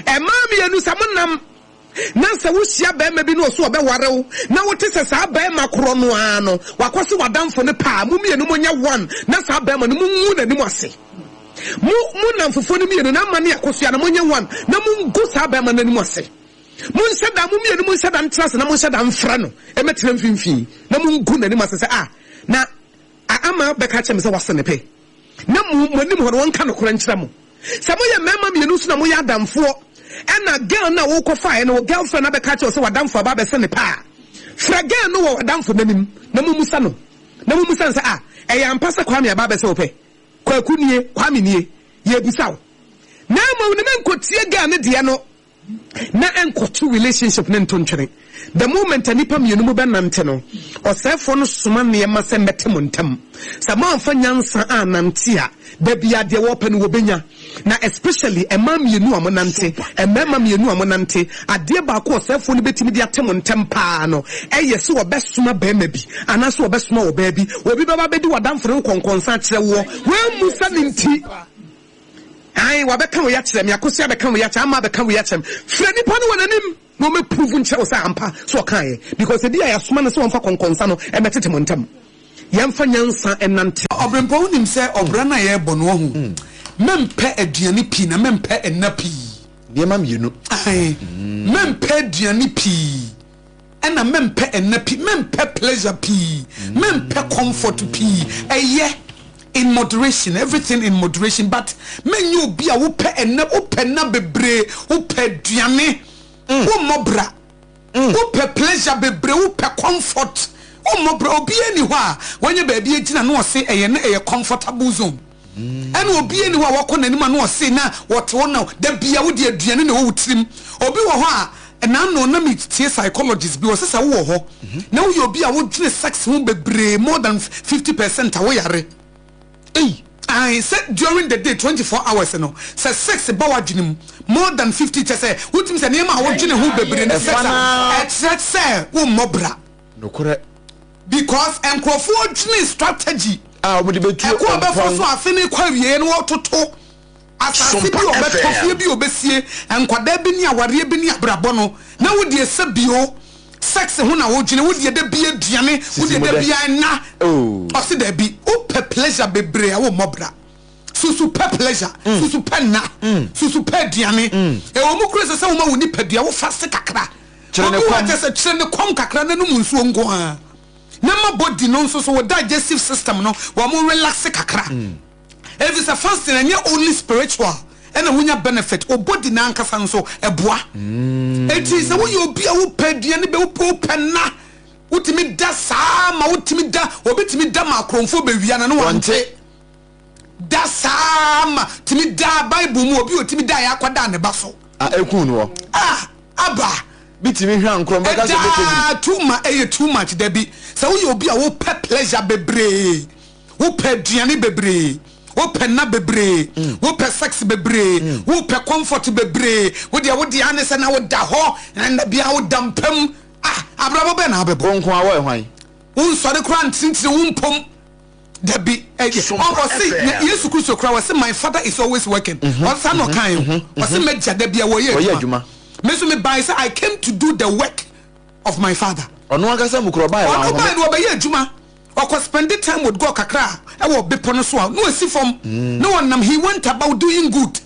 Mmaa mmienu sɛ monam na sɛ wohyia barima bi na ɔso ɔbɛware wo na wote sɛ saa barima korɔ no ara no wakɔse w'adamfo no pɛ a, mo mmienu monyɛ one na saa barima no mongu n'anim ase. Mo mo nnamfofoɔ no mmienu no ama ne akosua no monyɛ one na mongu saa barima no anim ase. Monhyɛ da, mo mmienu monhyɛ da ntena ase na monhyɛ da mfrɛ no mmɛtena mfimfini na mongu n'anim ase sɛ, Ah, na ama bɛka akyerɛ me sɛ wase ne pɛ. Na mo, mo anim hɔ no, wɔnka nokorɛ nkyerɛ mo. Sɛ moyɛ mmarima mmienu nso na moyɛ adamfoɔ, ɛna girl no a wokɔfaeɛ no, wo girlfriend abɛka akyerɛ wo sɛ w'adamfo aba abɛse ne pɛ a, frɛ girl no wɔ w'adamfo no anim na mommisa no, na mommisa no sɛ, Ah, ɛyɛ ampa sɛ Kwame aba abɛse wo pɛ? Kwaku nie, Kwame nie, yɛrebisa wo. Na mmom no, menkɔtie girl no deɛ no. na ɛnkɔto relationship no nto ntwene. The moment a nnipa mmienu mo bɛnante no, ɔsɛefoɔ no soma nneɛma sɛ mmɛte mo ntam. Sɛ moamfa nyansa annante a, da biara deɛ wɔpɛ no wɔbɛnya. Na especially mmaa mmienu a monante, mmarima mmienu a monante, adeɛ baako a ɔsɛefoɔ no bɛtumi de ate mo ntam paa no, ɛyɛ sɛ ɔbɛsoma barima bi anaasɛ ɔbɛsoma ɔbaa bi. Obi bɛba abɛdi w'adamfo no ho nkɔnkɔnsa akyerɛ woɔ. Woammu sa no nti. Ae, wabɛka wei akyerɛ me, Akosua abɛka wei akyerɛ, Ama abɛka wei akyerɛ me. Frɛ nipa no wɔ n'anim na ɔmmɛ prove nkyerɛ wo sɛ ampa sɛ ɔkaeɛ. Because ebi a yɛasoma no sɛ ɔmfa kɔnkɔnsa no mmɛtete mo ntam. Yɛmfa nyansa nnante. Ɔbrempɔn wonim sɛ ɔbra no a yɛrebɔ no wahu mempɛ aduane pii na mempɛ nna pii. Nneɛma mmienu. Ae, mempɛ aduane pii ɛna mempɛ nna pii, mempɛ pleasure pii, mempɛ comfort pii, ɛyɛ in moderation, everything in moderation, but menyɛ obi a wopɛ nna, wopɛ nna bebree, wopɛ aduane, wommɔ bra, wopɛ pleasure bebree, wopɛ comfort, wommɔ bra. Obiara nni hɔ a wanya baabi agyina na ɔse ɛyɛ ne ɛyɛ comfortable zone. Ɛna obi ani hɔ a wakɔ n'anim a na ɔse na wɔte hɔ na da bia wode aduane na ɛwɔ wo tirim. Obi wɔ hɔ a n'ano na metie psychologist bi ɔse sɛ wowɔ hɔ na woyɛ obi a wodwene sex ho bebree more than 50% a woyare. Ei! Ae sɛ during the day 24 hours no sɛ sex ba w'adwene mu more than 50 kyɛ sɛ wotumi sɛ nneɛma a wodwene ho bebree no sex Ɛfa a no ara. ɛkyerɛ sɛ wommɔ bra. Nokorɛ. Because nkurɔfoɔ dwene strategy. A wɔde bɛtu Ɛkwan a wɔbɛfa mpɔn. so afe no rekɔ awieɛ no wɔtoto asase bi Sompa a wɔbɛtɔ, FM. fie bi a wɔbɛsie, nkwadaa bi ne awareɛ bi ne abrabɔ no na wo deɛ sɛ bio sex ho na wodwene, wo deɛ da bi aduane, wo Sisi deɛ mu da dɛ. bi nna. Oh. Ɔse dabi, wopɛ pleasure bebree a wommɔ bra. Susu pɛ pleasure, susu pɛ nna, susu pɛ aduane. Ɛwɔ mu kura sɛ sɛ woma wo nipadua wo faste kakra. Kyerɛ ne Obi wɔ kɔm. kyɛ sɛ kyerɛ ne kɔm kakra na nom nsuo nko ara. Na ma body no nso so wo digestive system no wɔn relax kakra. Ɛfiri sɛ fasting ɛnyɛ only spiritual ɛna wonya benefit, wo body no ankasa nso ɛboa. Eti sɛ woyɛ obi a wopɛ aduane bɛ wopɛ wopɛ nna wotumi da saa ma wotumi da obi tumi da ma akorɔmfoɔ bɛwia no na wante. Wɔnte. Da saa ma tumi da Bible mu obi a otumi da yɛ akɔda ne ba so. A ekun no wɔ. Ah aba. Bi tumi hwɛ ankorɔ mbɛka sɛ bɛkɛ bi. Ɛdaa too ma ɛyɛ too much dabi sɛ woyɛ obi a wopɛ pleasure bebree wopɛ aduane bebree wopɛ nna bebree wopɛ sex bebree wopɛ comfort bebree wodeɛ wodeɛ ane sɛ na woda hɔ na nna bia woda mpam ah abrabɔ bɛn na abɛbɔ. Wo nko a wɔyɛ hwan? Wonsɔre koraa ntenetene wo mpom. Dabi, ɛyɛ. Sompa Ɔse, FM. Yesu Kristo koraa, ɔse, my father is always working. Ɔsa na ɔkae o. Ɔse, m'agya da bia wɔyɛ Wɔyɛ adwuma. adwuma. Me nso mebae sɛ, I came to do the work of my father. Ɔno ankasa mu kura ɔbae Ɔno wanhome. bae no ɔbɛyɛ adwuma. Ɔkɔ spend time with God kakra a, ɛwɔ bepɔ no so a, na wasi fam. Na ɔnam, he went about doing good.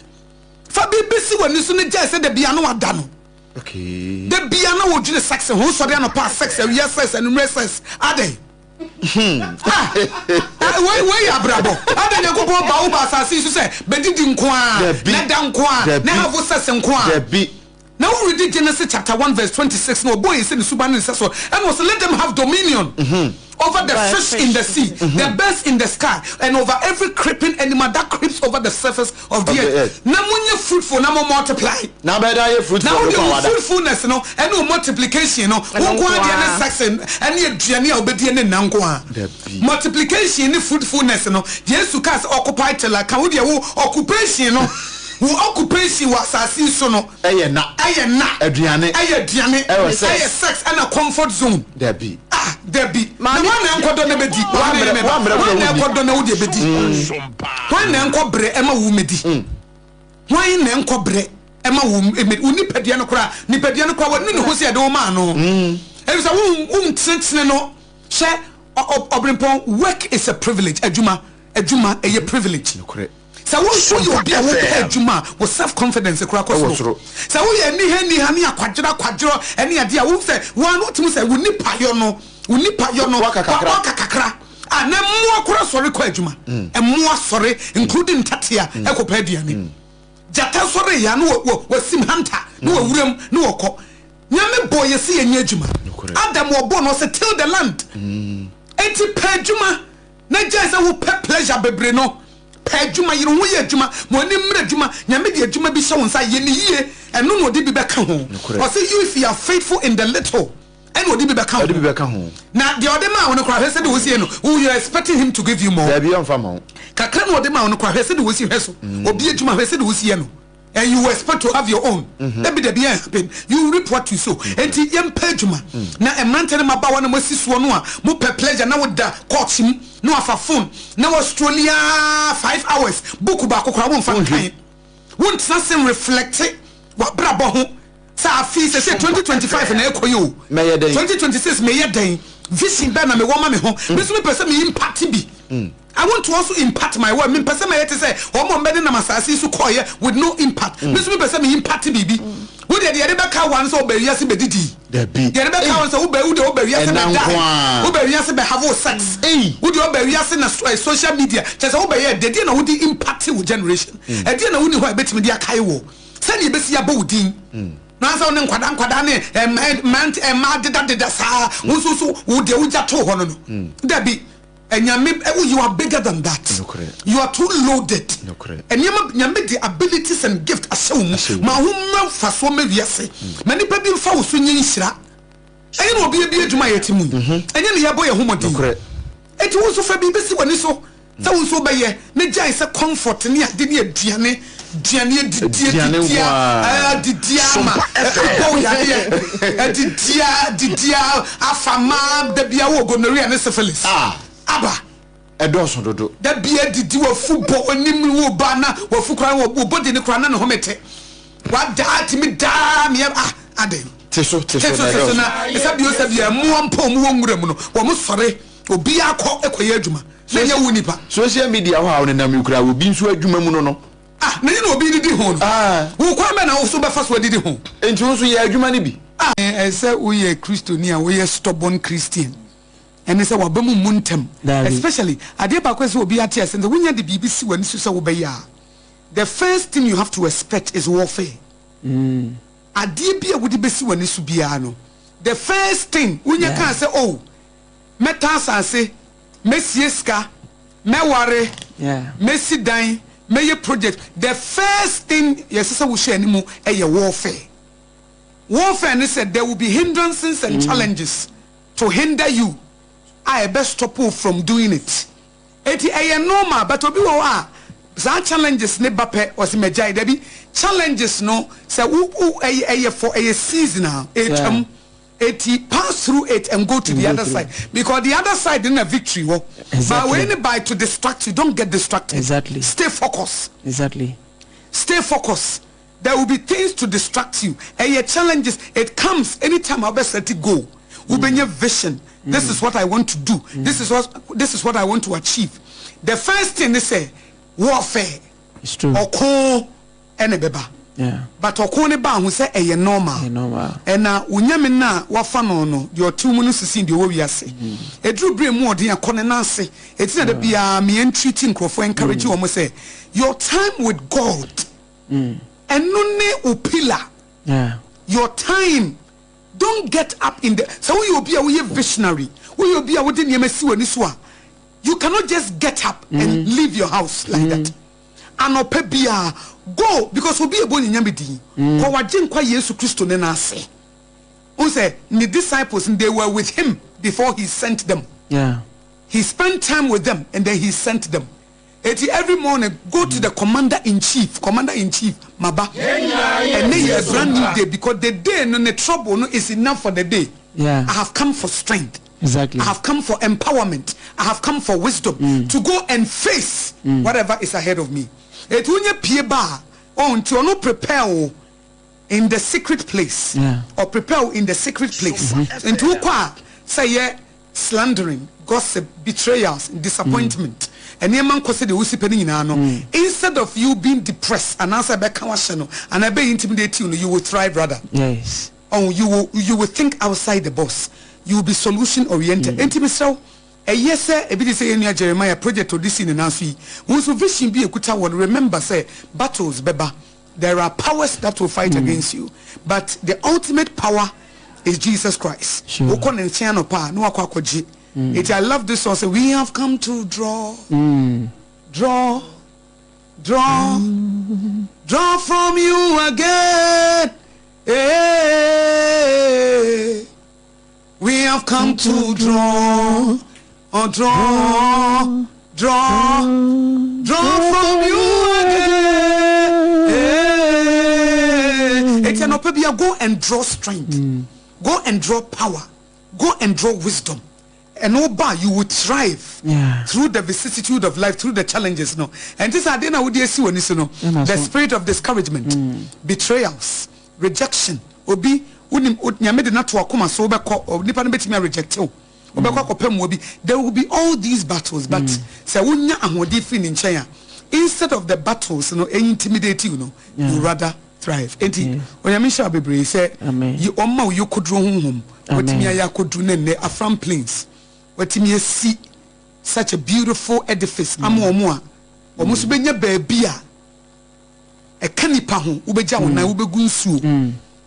Fa biribi si w'ani so na gyae sɛ da bia na wada no. Okay. Da bia na wɔdwene sex ho, wosɔre anɔpa a sex, awia sex, anwummerɛ sex. Adɛn? Ah, ah, wei wei yɛ abrabɔ. Adɛn Nyankopɔn ba wo ba asase yi so sɛ bɛdidi nko a, Dabi. na da nko a, Dabi. na have sex nko a. Dabi. Na wo read Genesis chapter 1 verse 26 na ɔbɔɔ yɛn sɛ ne suban ne ne sɛso ɛna ɔsɛ let them have dominion over the Over fish in the sea, the birds in the sky, and over every creeping animal that creeps over the surface of the Of the earth. earth. Na monyɛ fruitful na mo multiply. Na bɛda yɛ fruitful Na wo no deɛ kɔ wo awada. fruitfulness no ɛne wo multiplication no wo Ɛno nko ara deɛ nko ne ara. sex ɛne aduane a wobɛdie ne nna nko ara. Dabi. Multiplication ne fruitfulness no Yesu kaa sɛ occupy till I come wo deɛ wo occupation no wo occupation wɔ asase yi so no Ɛyɛ na. ɛyɛ nna Aduane. ɛyɛ aduane Ɛwɔ sex. ɛyɛ sex ɛna comfort zone. Dabi. Ah dabi na Maame- hwan na ɛnkɔdɔ na bɛdi Woammerɛ- Hwan na woammerɛ hwan na kora wonni. ɛnkɔdɔ na wode bɛdi Sompa. hwan na ɛnkɔ brɛ ɛma wo mɛdi hwan na ɛnkɔ brɛ ɛma wo mɛdi wo nipadua no koraa nipadua no koraa wɔne ne ho sɛ yɛde wo maa no ɛfiri sɛ wo ntenetene no hyɛ ɔberempɔn work is a privilege adwuma adwuma ɛyɛ privilege Nokorɛ. sɛ wo woyɛ obi a wopɛ adwuma a wo self confidence koraa kɔ Ɛwɔ soro soro. sɛ woyɛ niha niha ne akwadwerɔ akwadwerɔ ɛne adeɛ a wohu sɛ woa no wotumi sɛ wo nipa yɔ no wo nipa yɔ no Waka kakra. waka kakra a na mmoa koraa sɔre kɔ adwuma mmoa sɔre including ntatea ɛkɔpɛ aduane gyata sɔre ya no wɔ wɔ wasim hunter ne wɔ wuram ne wɔkɔ Nyame bɔ yɛ sɛ yɛnyɛ adwuma Nokorɛ. Adam wɔbɔ no ɔsɛ till the land enti pɛ adwuma na gyae sɛ wopɛ pleasure bebree no pɛ adwuma yere ho yɛ adwuma ma w'ani mmerɛ adwuma Nyame de adwuma bi hyɛ wo nsa yɛ ne yie ɛno na ɔde bi bɛka ho Nokorɛ. ɔsɛ you if you are faithful in the little ɛna ɔde bi bɛka Ɔde bi ho bɛka ho. na deɛ ɔde maa wo no koraa hwɛ sɛdeɛ wosie no wo you are expecting him to give you more Dabi ɔmfa ma wo. kakra na ɔde maa wo no koraa hwɛ sɛdeɛ wosi hwɛ so obi adwuma hwɛ sɛdeɛ wosi yɛ no and you expect to have your own dabi dabi ɛn happen you reap what you sow enti yɛmpɛ adwuma na mmeranteɛ ne mmabaawa na moasi soɔ no a mopɛ pleasure na woda court mu na wafa phone na wastroli aa 5 hours book baako koraa womfa nkan wontena se reflect wabrabɔ ho sɛ afei sɛ sɛ 2025 na ɛkɔ yi o Mɛyɛ dɛn? 2026 meyɛ dɛn vision bɛɛ na mewɔ ma me ho me nso mepɛ sɛ me impact bi I want to also impact my world mepɛ sɛ mɛyɛ te sɛ wɔn a wɔbɛde nam asase yi so kɔɔyɛ with no impact me nso mepɛ sɛ me impact biribi wo deɛ deɛ yɛde bɛka wa no sɛ wobɛ wiase bɛdidi Dabi. deɛ yɛde bɛka wa no sɛ wobɛ wo deɛ wobɛ wiase Ɛna bɛda nko ara. wobɛ wiase bɛ have sex Ei. wo deɛ wobɛ wiase na social media kyerɛ sɛ wobɛyɛ deɛ deɛ na wode impact wo generation ɛdeɛ na woni hɔ a ɛbɛtumi de akae wɔ sɛdeɛ ɛbɛsi abɔ wo din na sɛ wo ne nkwadaa nkwadaa ne mmerante mmaa dedadeda saa wo nso so wo deɛ wogya too hɔ no no dabi. Nyame eh, you are bigger than that. Nokorɛ. You are too loaded. Nokorɛ. Nneɛma Nyame de abilities and gift ahyɛ wo mu. Ahyɛ wo mu. Ma ho mmra mfasoɔ ma wiase. Ma nipa bi mfa wo so nyɛ nhyira. Ɛnyɛ na obi abie adwuma a yɛte mu yi. Ɛnyɛ na yɛbɔ yɛn ho mmɔden. Nokorɛ. Enti wo nso fa biribi si w'ani so sɛ wo nso wobɛyɛ na gyae sɛ comfort ne ade ne aduane aduane adidi Aduane adidi nko a ara. adidi ama Sompa FM. abɔ wo yadeɛ adidi adidi afa ma da bia wɔ gonorrhea ne syphilis Ah. aba Ɛdɔɔso dodo. da bia didi wafu bɔ onim wo ba na wafu kora wo body ne kora na ne home te wadaa tumi daa meɛ ah aden Te so te so te so na te so ɛdɔɔso. na ɛsɛ bio sɛ bia mmoa mpo ɔmo wɔ nwura mu no wɔn sɔre obiara kɔ ɛkɔyɛ adwuma na ɛnyɛ wo nipa. Social media hɔ a wonenam yi koraa obi nso adwuma mu no no. Ah, na ɛnyɛ na obi didi ho no. Ah. Wo kwan bɛn na wo so bɛfa so adidi ho? Enti wo nso yɛ adwuma no bi. Ah, ɛsɛ sɛ woyɛ Kristoni a woyɛ stubborn Christian. Ɛne sɛ w'aba mu mmu ntɛm. Daabi. Especially, adeɛ baako a ɛsɛ sɛ obi ate ase ne sɛ wonya de biribi si w'ani so sɛ wobɛyɛ a, the first thing you have to expect is warfare. Adeɛ bi a wode bɛsi w'ani so biara no, the first thing wonya kaa sɛ, oh, mɛtɔ asase, mɛsie sika, mɛware, mɛsi dan, mɛyɛ project, the first thing yɛsɛ sɛ wohyɛ anim yɛ warfare. Warfare ne sɛ there will be hindrances and challenges to hinder you a ɛbɛ stop wo from doing it. Enti ɛyɛ normal but obi wɔ hɔ a saa challenges ne ba pɛ ɔse magyae, dabi, challenges no sɛ wo wo ɛyɛ ɛyɛ for ɛyɛ seasonal, ɛtwam. Eti pass through it and go to the other side because the other side no na victory wɔ. But wei ne by to distract you, don't get distracted. Exactly. Stay focus. Exactly. Stay focus. There will be things to distract you. Ɛyɛ challenges, it comes anytime a wobɛ set goal. Wobɛnya vision. This is what I want to do. This is what this is what I want to achieve. The first thing ne sɛ warfare. It's true. Ɔko. ɛna ɛbɛba but ɔko no baa ho sɛ ɛyɛ normal ɛna wo Nyame no a wafa no no deɛ ɔte wo mu no sisi deɛ ɔwɔ wiase ɛduru berɛ mu ɔden akɔ ne nan ase ɛti na da biara me entreat nkurɔfoɔ encourage wɔn sɛ your time with God ɛno ne wo pillar your time don't get up in the sɛ woyɛ obi a woyɛ visionary woyɛ obi a wode nneɛma si w'ani so a you cannot just get up and leave your house like that. Anɔpa biara, go because obi ɛbɔ ne Nyame din. Kɔ w'Agyenkwa Yesu Kristo ne nan ase. Wohu sɛ ne disciples no, they were with him before he sent them. Yeah. He spent time with them and then he sent them. Eti every morning, go to the commander in chief, commander in chief, maba. Ɛnɛ yɛ a brand new day because the day no ne trouble no is enough for the day. Yeah. I have come for strength. Exactly. I have come for empowerment. I have come for wisdom mm. to go and face mm. whatever is ahead of me. Eti wonye pie ba a, oh, nti ɔno prepare wo in the secret place. Yeah. Or prepare wo in the secret place. Nti wokɔ a sɛ yɛ slandering, gossip, betrayals, disappointment. Nneɛma nkɔ sɛdeɛ wosi pɛ no nyinaa no, instead of you being depressed anaasɛ ɛbɛka wahyɛ no anaa ɛbɛyɛ intimidate you no, you will thrive rather. Yes. Oh, you will you will think outside the box, you will be solution oriented. Enti mesrɛ wo, ɛyɛ sɛ ebi te sɛ yɛn nua Jeremiah project a ɔde sii ne nan so yi, wo nso vision bi a ɛkuta wɔ no, remember sɛ battles bɛba, there are powers that will fight against you, but the ultimate power is Jesus Christ. Sure. Wokɔ ne nkyɛn anɔpa a, na wakɔ akɔgye. Enti I love this song sɛ we have come to draw, draw, draw, draw from you again. Hey, we have come to draw, oh, draw, draw, draw from you again. Hey, Eti anɔpa bi a go and draw strength, go and draw power, go and draw wisdom. And wo you will thrive Yeah. through the vicissitude of life, through the challenges. No, and this ade na wode asi w'ani so no, Ɛna the so. spirit of discouragement, betrayals, rejection. Obi wonim Nyame de no ato akoma so wobɛkɔ nipa no bɛtumi a reject wo. Wobɛkɔ akɔpɛ mmoa bi. There will be all these battles, but sɛ wonya ahoɔden firi ne nkyɛn a, instead of the battles no intimidate you no, you rather thrive. Enti Onyame nhyira wo bebree sɛ Amen. ɔmma wo yokoduro honhom. Amen. Watumi ayɛ akoduro ne nnɛ Afram Plains. Watumi asi such a beautiful edifice ama wɔn a wɔn nso bɛnya baabi a ɛka nipa ho, wobɛgya wo nan, wobɛgu nsuo,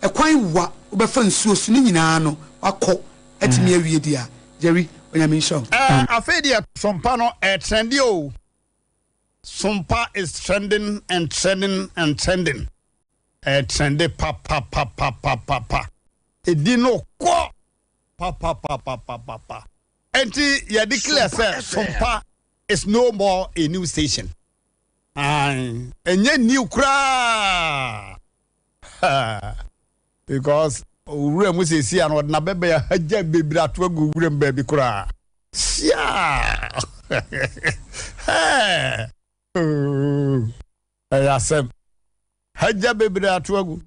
ɛkwan wa wobɛfa nsuo so ne nyinaa no wakɔ atumi awie deɛ a, Jerry, Onyame nhyira wo. Ɛɛ afei deɛ Sompa no ɛɛtrɛnde o. Sompa is trending and trending and trending. Ɛɛtrɛnde papapapapapa. Ɛdi no kɔ papapapapapa. Ɛnti yɛ declare sɛ Sompa is no more a new station. Ae, ɛnyɛ new koraa. Because owura mu seesei a no ɔde n'abɛbɛn ahagya bebree ato agu owura mu baabi koraa. Siaa! Hɛɛ! Ooh! Ɛyɛ asɛm. Hagya bebree ato agu.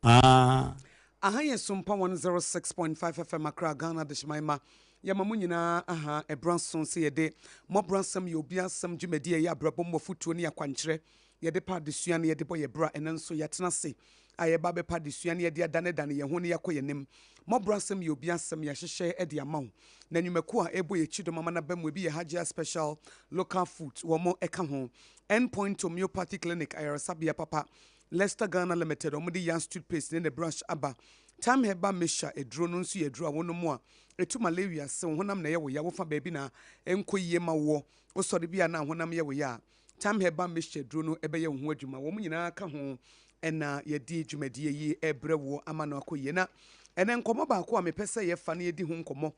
Ah. Aha yɛ Sompa 106.5 FM Accra, Ghana Adehyeman mma. Yɛma mo nyinaa aha ɛberɛ aso sɛ yɛde Mmɔborɔ Asɛm Yɛ Obi Asɛm dwumadie a ɛyɛ abrabɔ mu afotuo ne akwankyerɛ yɛde pɛ adesua na yɛde bɔ yɛn bra. Ɛnnɛ nso, yɛatena ase a yɛreba abɛpɛ adesua na yɛde adanedane yɛn ho na yɛakɔ yɛn anim. Mmɔborɔ asɛm yɛ obi asɛm, yɛahyehyɛ de ama wo. Na nnwumakuo a ɛrebɔ yɛn kyidɔm ama no aba mu, ebi yɛ Hajia Special Local Foods, wɔn ka ho, End Point Homeopathy Clinic, ayaresabea papa, Lester Ghana Limited, wɔde Yas Toothpaste ne ne brush aba, Thyme Herbal Mixture aduro no nso yɛ aduro a wonom a, ɛtu malaria ase, wo honam na ɛyɛ wo ya, wofa baabi na ɛnkɔ yie ma woɔ, wosɔre bi a na honam yɛ wo ya a, Thyme Herbal Mixture aduro no bɛyɛ wo ho adwuma. Wɔn nyinaa ka ho na yɛde dwumadie yi rebrɛ woɔ ama no akɔ yie. Na ɛnɛ nkɔmmɔ baako a mepɛ sɛ yɛfa na yɛdi ho nkɔmmɔ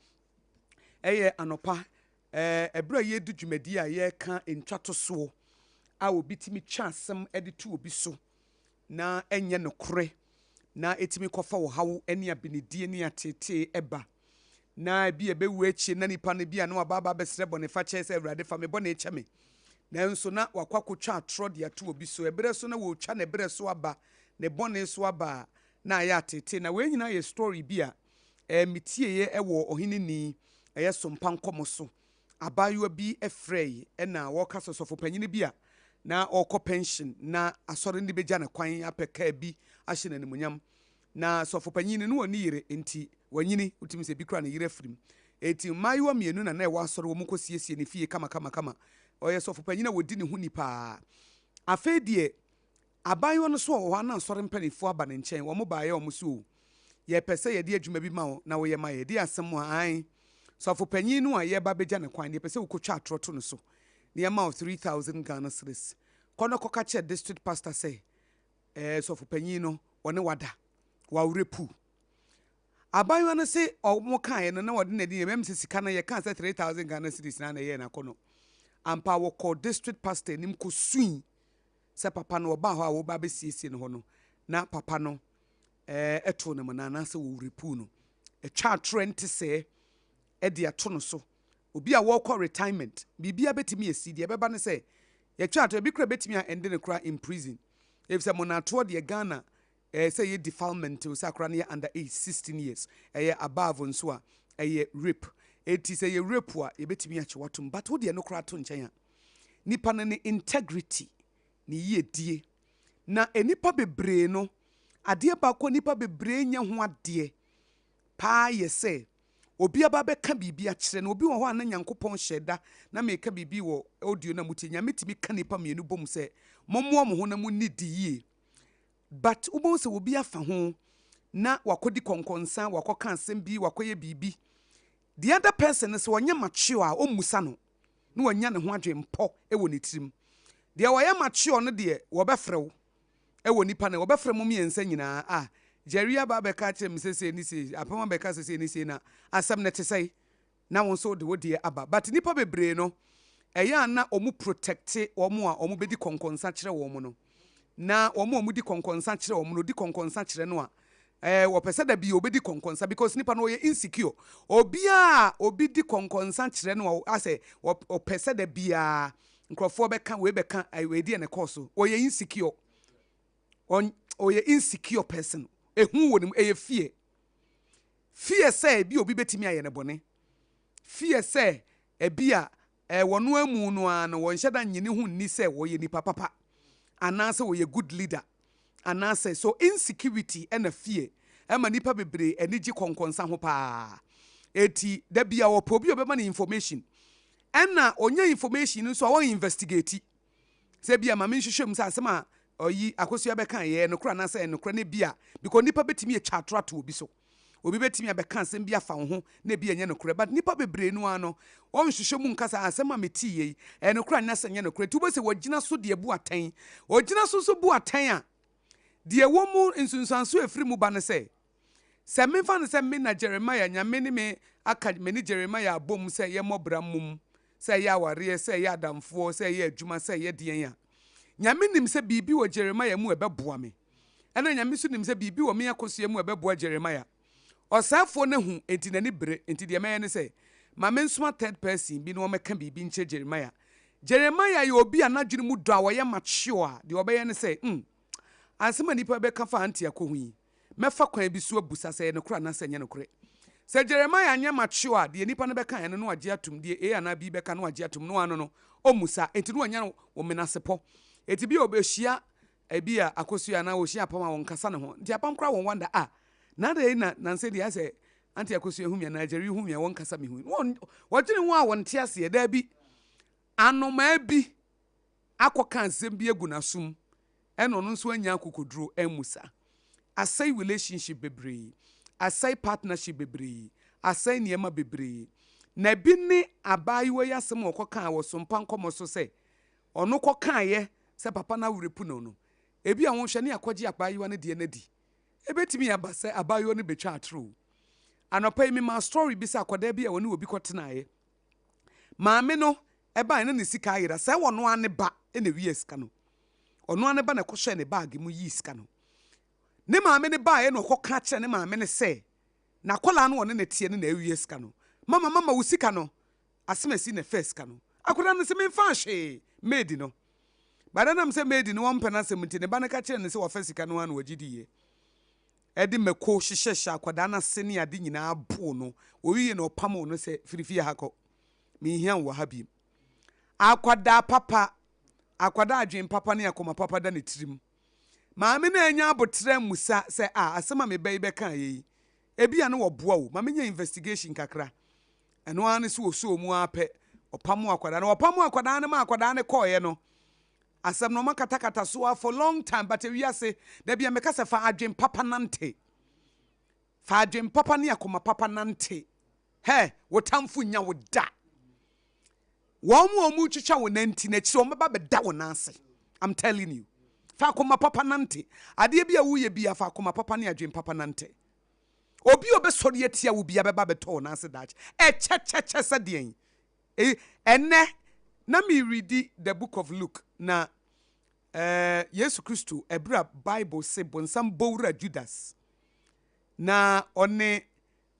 ɛyɛ anɔpa ɛberɛ a yɛredi dwumadie a yɛreka ntwatosoɔ a obi tumi twa asɛm de to obi so na ɛnyɛ nokorɛ na ɛtumi kɔfa ɔhaw ne abenedie ne ateetee ba. Na ebi a ɛbɛwu akyire na nipa no bi a na waba aba abɛsrɛ bɔnefakyɛ sɛ Awurade fa me bɔne kyɛ me. Nanso na wakɔ akɔtwa atorɔ de ato obi so. Ɛberɛ so na wɔretwa ne berɛ so aba, ne bɔne so aba a, na ayɛ ateetee. Na wei nyinaa yɛ story bi a eh, metieeɛ wɔ ɔhene ni ɛyɛ Sompa nkɔmɔ so. Abaayewa bi frɛe na ɔreka sɛ ɔsɔfopanyin bi a na ɔrekɔ pɛnhyen na asɔre no begya no kwan apɛ kaa bi ahyɛ no animuonyam. Na sɔfopanyin no, na onni yere, enti wanyini, wotumi sɛ bi koraa ne yere afiri mu. Enti mmaayewa mmienu na na ɛwɔ asɔre, wɔkosiesie ne fie kamakamakama. Ɔyɛ sɔfopanyin a wɔdi ne ho ni paa. Afei deɛ, Abaayewa no so wɔ hɔ a na asɔre mpaninfoɔ aba ne nkyɛn, wɔn baeɛ a wɔn se o, yɛpɛ sɛ yɛde adwuma bi ma wo na woyɛ ma yɛn. Ɛdeɛn asɛm a? Aane, sɔfo panin no a yɛreba abɛgya no kwan no, yɛpɛ sɛ wokɔtwa atorɔ to no so na yɛma wo 3000 Ghana cedis. Kɔ na kɔka kyerɛ district pastor sɛ ɛɛ sɔfo panin no ɔne wo ada, w'awerɛ pu. Abaayewa no se wɔn kaeɛ no na ɔde n'ani yɛ, mɛm sɛ sika no yɛkaa sɛ 3000 Ghana cedis na na ɛyɛɛ n'akɔnnɔ. Ampa wɔkɔɔ district pastor anim kɔsui sɛ papa no ɔbaa hɔ a wɔba abɛsiesie no hɔ no, na papa no eh, too no mona anaasɛ wɔwerepuu no. Ɛtwa atorɔ ɛnte sɛɛ de ato no so. Obi a wɔrekɔ retirement, biribiara bɛtumi asi. Deɛ ɛbɛba ne sɛ, yɛtwa atorɔ, ebi koraa bɛtumi a ɛnde no koraa in prison. Efisɛ monatoɔ deɛ Ghana eh, sɛ ɛyɛ defilement o, sɛ akora no yɛ under age, 16 years, ɛyɛ above nso a, ɛyɛ rape. Enti sɛ ɛyɛ rape a, yɛbɛtumi akye wo atom. But wo deɛ no koraa to nkyɛn a, nipa no ne integrity, ne yiedie. Na nnipa bebree no, adeɛ baako a nnipa bebree nyɛ ho adeɛ paa yɛ sɛ, obi aba abɛka biribi akyerɛ no. Obi wɔ hɔ a na Nyankopɔn hyɛɛ da, na meka biribi wɔ audio no a motie, Nyame tumi ka nnipa mmienu bom sɛ, mommoa mo ho na monni di yie. But wobɛhu sɛ obi afa ho na wakɔdi kɔnkɔnsa, wakɔka asɛm bi, wakɔyɛ biribi. The other person no, sɛ ɔnyɛ mature a, ɔmmusa no. na wanya ne ho adwempɔ wɔ ne tirim. Deɛ ɔyɛ mature no deɛ wɔbɛfrɛ wo wɔ nipa no wɔbɛfrɛ mo mmiɛnsa nyinaa ah Jerry aba abɛka akyerɛ me sɛ sei ne sei Apam abɛka sɛ sei ne sei na asɛm no te sɛn na wo nso wode wo deɛ aba but nipa bebree no ɛyɛ a na wɔn protecte wɔn a wɔn bɛdi kɔnkɔnsa kyerɛ wɔn no na wɔn a wɔdi kɔnkɔnsa kyerɛ wɔn no ɔdi kɔnkɔnsa kyerɛ no a ɛɛ wɔpɛ sɛ da bi obedi kɔnkɔnsa because nipa no ɔyɛ insecure. Obiara a obi di kɔnkɔnsa kyerɛ no a asɛ ɔpɛ sɛ da biara nkurɔfoɔ bɛka wei bɛka wei deɛ na ɛkɔɔ so. Ɔyɛ insecure. Ɔyɛ insecure person. Ehu wɔ ne mu, ɛyɛ fear. Fear sɛ ebi obi betumi ayɛ no bɔne. Fear sɛ ebi a Ɛɛ, wɔn amu no ara no, wɔnhyɛ da nnye ne ho nni sɛ wɔyɛ nipa papa anaasɛ wɔyɛ good leader anaasɛ so insecurity ɛna fear ɛma nnipa bebree ani gye kɔnkɔnsa ho paa. Eti da bi a ɔpɛ obi a ɔbɛma no information ɛna ɔnya information no nso a ɔn investigate sɛ bi a ma menhwehwɛ mu sɛ asɛm a ɔyi Akosua bɛka yɛ nokorɛ anaasɛ ɛnokorɛ no bi a because nipa bɛtumi atwa atorɔ ato obi so. Obi bɛtumi abɛka asɛm bi afa wo ho na ebi ɛnyɛ nokorɛ but nnipa bebree no ara no wɔnhwehwɛ mu nka sɛ asɛm a meteeɛ yi ɛyɛ nokorɛ anaasɛ ɛnyɛ nokorɛ. Nti wobɛhu sɛ wɔgyina so de abu atɛn. Wɔgyina so nso bu atɛn a, deɛ ɛwɔ mu nsunsuansoɔ a ɛfiri mu ba ne sɛ, sɛ memfa no sɛ me na Jeremiah, Nyame ne me aka me ne Jeremiah abom sɛ yɛmmɔ bra mmom, sɛ ɛyɛ awareɛ, sɛ ɛyɛ adamfoɔ, sɛ ɛyɛ adwuma, sɛ ɛyɛ deɛn a, Nyame nim sɛ biribi wɔ Jeremiah mu a ɛbɛboa me. Ɛna Nyame nso nim sɛ biribi wɔ me akosua mu a ɛbɛboa Jeremiah. Ɔsɛefoɔ no ahu, enti n'ani bere, enti deɛ mɛyɛ ne sɛ, ma mensoma third person bi na ɔmmɛka biribi nkyerɛ Jeremiah. Jeremiah yɛ obi a n'adwene mu dɔ a ɔyɛ mature a, deɛ ɔbɛyɛ ne sɛ, hmm, asɛm a nnipa bɛka fa Auntie Ako ho yi, mɛfa kwan bi so abusa sɛ ɛyɛ nokorɛ anaasɛ ɛnyɛ nokorɛ. Sɛ Jeremiah anyɛ mature a, deɛ nnipa no bɛka no na wagye atom, deɛ A anaa B bɛka no wagye atom, no ano no, ɔmmusa, enti na wanya wo menasepɔ. Enti bi a ɔbɛhyia Ebia akosua anaa ohyia apam a wɔnkasa ne ho nti apam koraa wɔn wonder ah na adɛn na nansa yi deɛ ayɛ sɛ auntie akosua hu me anaa Jerry hu me a wɔnkasa me ho yi wɔn wɔdwene ho a wɔnte aseɛ daabi anomaa bi akɔka asɛm bi agu n'asom ɛna ɔno nso anya akokoduro ammusa asɛe relationship bebree asɛe partnership bebree asɛe nneɛma bebree na ebi ne abaayewa yi asɛm a ɔkɔkaa wɔ Sompa nkɔmmɔ so sɛ ɔno kɔkaeɛ sɛ papa no awerɛ pu no no, ebia wɔhwɛ ne akɔgye abaayewa no deɛ no adi. Ebetumi aba sɛ abaayewa no betwa atoro o. Anɔpa yi memaa story bi sɛ akwadaa bi a ɔne obi kɔtenaeɛ. Maame no baeɛ na ne sika ayera. Sɛ ɔno ara ne ba na ɛwiaa sika no. Ɔno ara ne ba na ɛkɔhyɛɛ ne baage mu yii sika no. Ne maame no baeɛ na ɔkɔka kyerɛ ne maame no sɛ n'akwadaa no ɔne no teɛ no na awia sika no. Mama, mama wo sika no. Asemasi na ɛfaa sika no. Akwadaa no se memfaa hwee. Maid no. But ɛnam sɛ maid no ɔmpɛ n'asɛm nti, ne ba no ka kyerɛɛ no sɛ wafa sika no ara na wagye diiɛ. Ɛde mako hyehyɛhyɛ akwadaa no ase ne ade nyinaa boo no. Owiee no ɔpamoo no sɛ, firi fie ha kɔ. Menhia wo wɔ ha bio. Akwadaa papa, akwadaa adwene papa ne akoma papa da ne tirim. Maame no annya aboterɛ ammusa sɛ, ah, asɛm a me ba yi bɛkaeɛ yi, ebia na wɔboa o, ma menyɛ investigation kakra. Ɛno ara ne sɛ ɔsɔɔ mu ara pɛ, ɔpamoo akwadaa no. Ɔpamoo akwadaa no ma akwadaa no kɔeɛ no, asɛm no wɔakatakata so ara for long time, but ewiase, da bi a meka sɛ fa adwen papa nante. Fa adwen papa ne akoma papa nante. Hɛ, wo tamfo nnya wo da. Wɔn a wɔretwitwa wo nanti no akyiri wɔn bɛba bɛda wo nan ase. I'm telling you. Fa akoma papa nante. Adeɛ bi a woyɛ bi a fa akoma papa ne adwen papa nante. Obi a ɔbɛsɔre atia wo biara bɛba abɛtɔ wo nan ase daakye. Ɛkyɛkyɛkyɛ sɛ deɛn? E, ɛnnɛ, na meredi The Book of Luke, na eh, Yesu Kristo, ɛberɛ a Bible se bonsam bɔwura Judas, na ɔne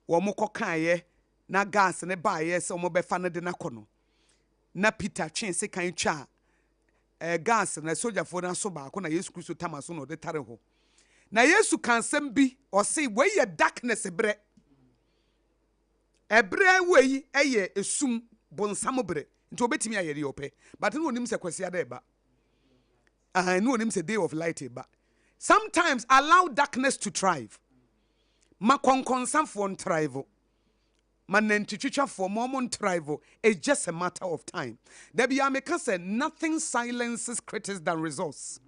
wɔn kɔkaeɛ, na gas no baeɛ sɛ wɔbɛfa no de no akɔ no, na Peter twee sekan twaa eh, gas no, asogyafoɔ no aso baako na Yesu Kristo tam aso na ɔde tare hɔ. Na Yesu ka asɛm bi, ɔse, wei yɛ darkness berɛ. Ɛberɛ wei yɛ esum, bonsam berɛ. Nti obetumi ayɛ deɛ ɔpɛ. But na onim sɛ Kwasiada ɛba. Ahan, na onim sɛ day of light ɛba. Sometimes allow darkness to thrive. Ma kɔnkɔnsafoɔ nthrive. Ma nantwitwitwafoɔ ma ɔmo nthrive. It's just a matter of time. Da biara meka sɛ nothing silences critics than results.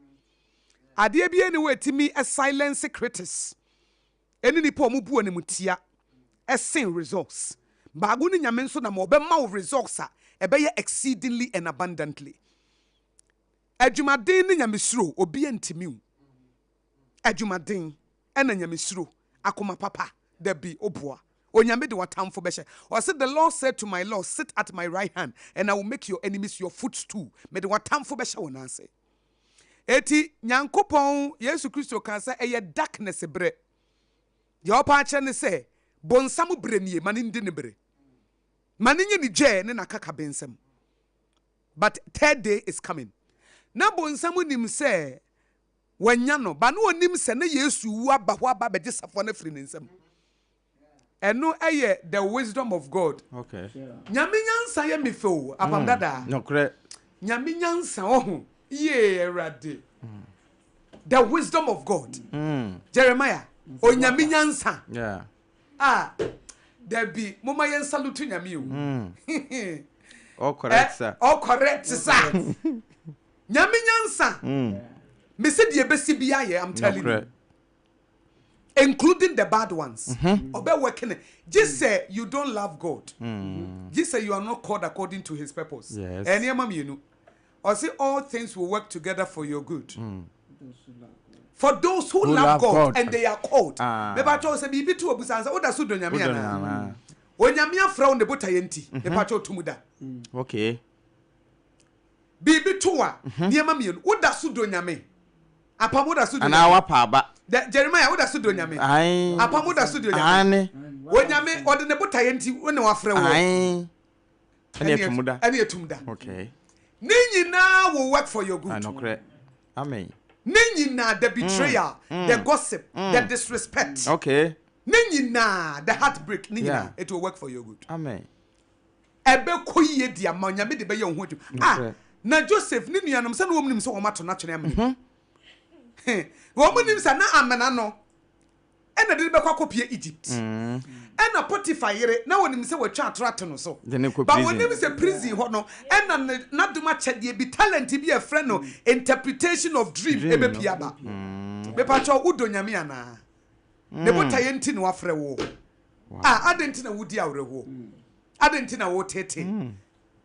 Adeɛ biara nni hɔ a ɛtumi silence critics ɛne nnipa a wɔbu animtia ɛsen results. Baako ne Nyame nso nam a ɔbɛma wo results a ɛbɛyɛ exceedingly and abundantly. Adwumaden ne Nyamesuro obiara ntumi wo. Adwumaden ɛna Nyamesuro, akoma papa, dabi, oboa. Onyame de w'atamfo bɛhyɛ. Ɔse the Lord said to my Lord, sit at my right hand and I will make your enemies your footstool. Mede w'atamfo bɛhyɛ wo nan ase. Eti Nyankopɔn, Yesu Kristo kaa sɛ ɛyɛ darkness berɛ. Deɛ ɔpɛ akyerɛ ne sɛ, bonsam berɛ nie, ma no ndi ne bere. Ma no nyɛ ne gyɛɛ ne n'akakabensɛm. But third day is coming. Na bonsam nim sɛ Wanya no, but na ɔnim sɛ na Yesu wu aba hɔ aba abɛgye safoa no afiri ne nsam. Ɛno yɛ the wisdom of God. Okay. Nyame nyansa yɛ me fɛ o, apam dadaa. Nokorɛ. Nyame nyansa ɔho, yee Awurade. The wisdom of God. Jeremiah, Onyame nyansa. Yeah. Ah, dabi, moma yɛn salute Nyame o. All correct, sir. All correct, sir. Nyame nyansa. Me se deɛ ɛbɛsi biara yɛ, I'm telling you. Including the bad ones. Ɔbɛ work ne. Gye sɛ you don't love God. Gye sɛ you are not called according to his purpose. Yes. Ɛyɛ nneɛma mmienu. Ɔse all things will work together for your good. For those who, Who love, love God, God. and they are called. Ah. Mepakyɛw sɛ biribi to obusa sɛ woda so dɔ Nyame Wodɔ anaa? Nyame. Onyame afrɛ wo ne botaeɛ nti. Mepakyɛw to mu da. Okay. Biribi to a, nneɛma mmienu. Woda so dɔ Nyame. Apam woda so dɔ Anaa Nyame. wapa aba. Jeremiah woda so dɔ Nyame. Ae. Apam woda so dɔ Nyame. Aane. Onyame ɔde ne botaeɛ nti wo ne wafrɛ wo. Ae. Ɛne ɛtum da. Ɛne ɛtum da. Okay. Ne nyinaa will work for your good. Anokorɛ. Amen. Ne nyinaa the betrayal, the gossip, the disrespect. Okay. Ne nyinaa the heartbreak. Ne nyinaa it will work for your good. Amen. Ɛbɛkɔ yie di ama Nyame de bɛyɛ wo ho adwuma. Ah, na Joseph ne nuanom sɛ na wɔn nim sɛ wɔn ato n'atwene amena. Wɔn nim sɛ na amena no ɛna de bɛkɔ akɔpie Egypt. Ɛna Potiphar yere na wɔnim sɛ wɔatwa atoro ato no so. De ne kɔ Ba prison. wɔnim sɛ prison hɔ no ɛna ne n'adom akyɛdeɛ bi talent bi a ɛfrɛ no interpretation of dream Dream no. ɛbɛpie aba. Mepakyɛw wodɔ Nyame anaa? Ne botaeɛ nti na wafrɛ wo. Ah, adɛn nti na wodi awerɛhoɔ? Adɛn nti na wotete?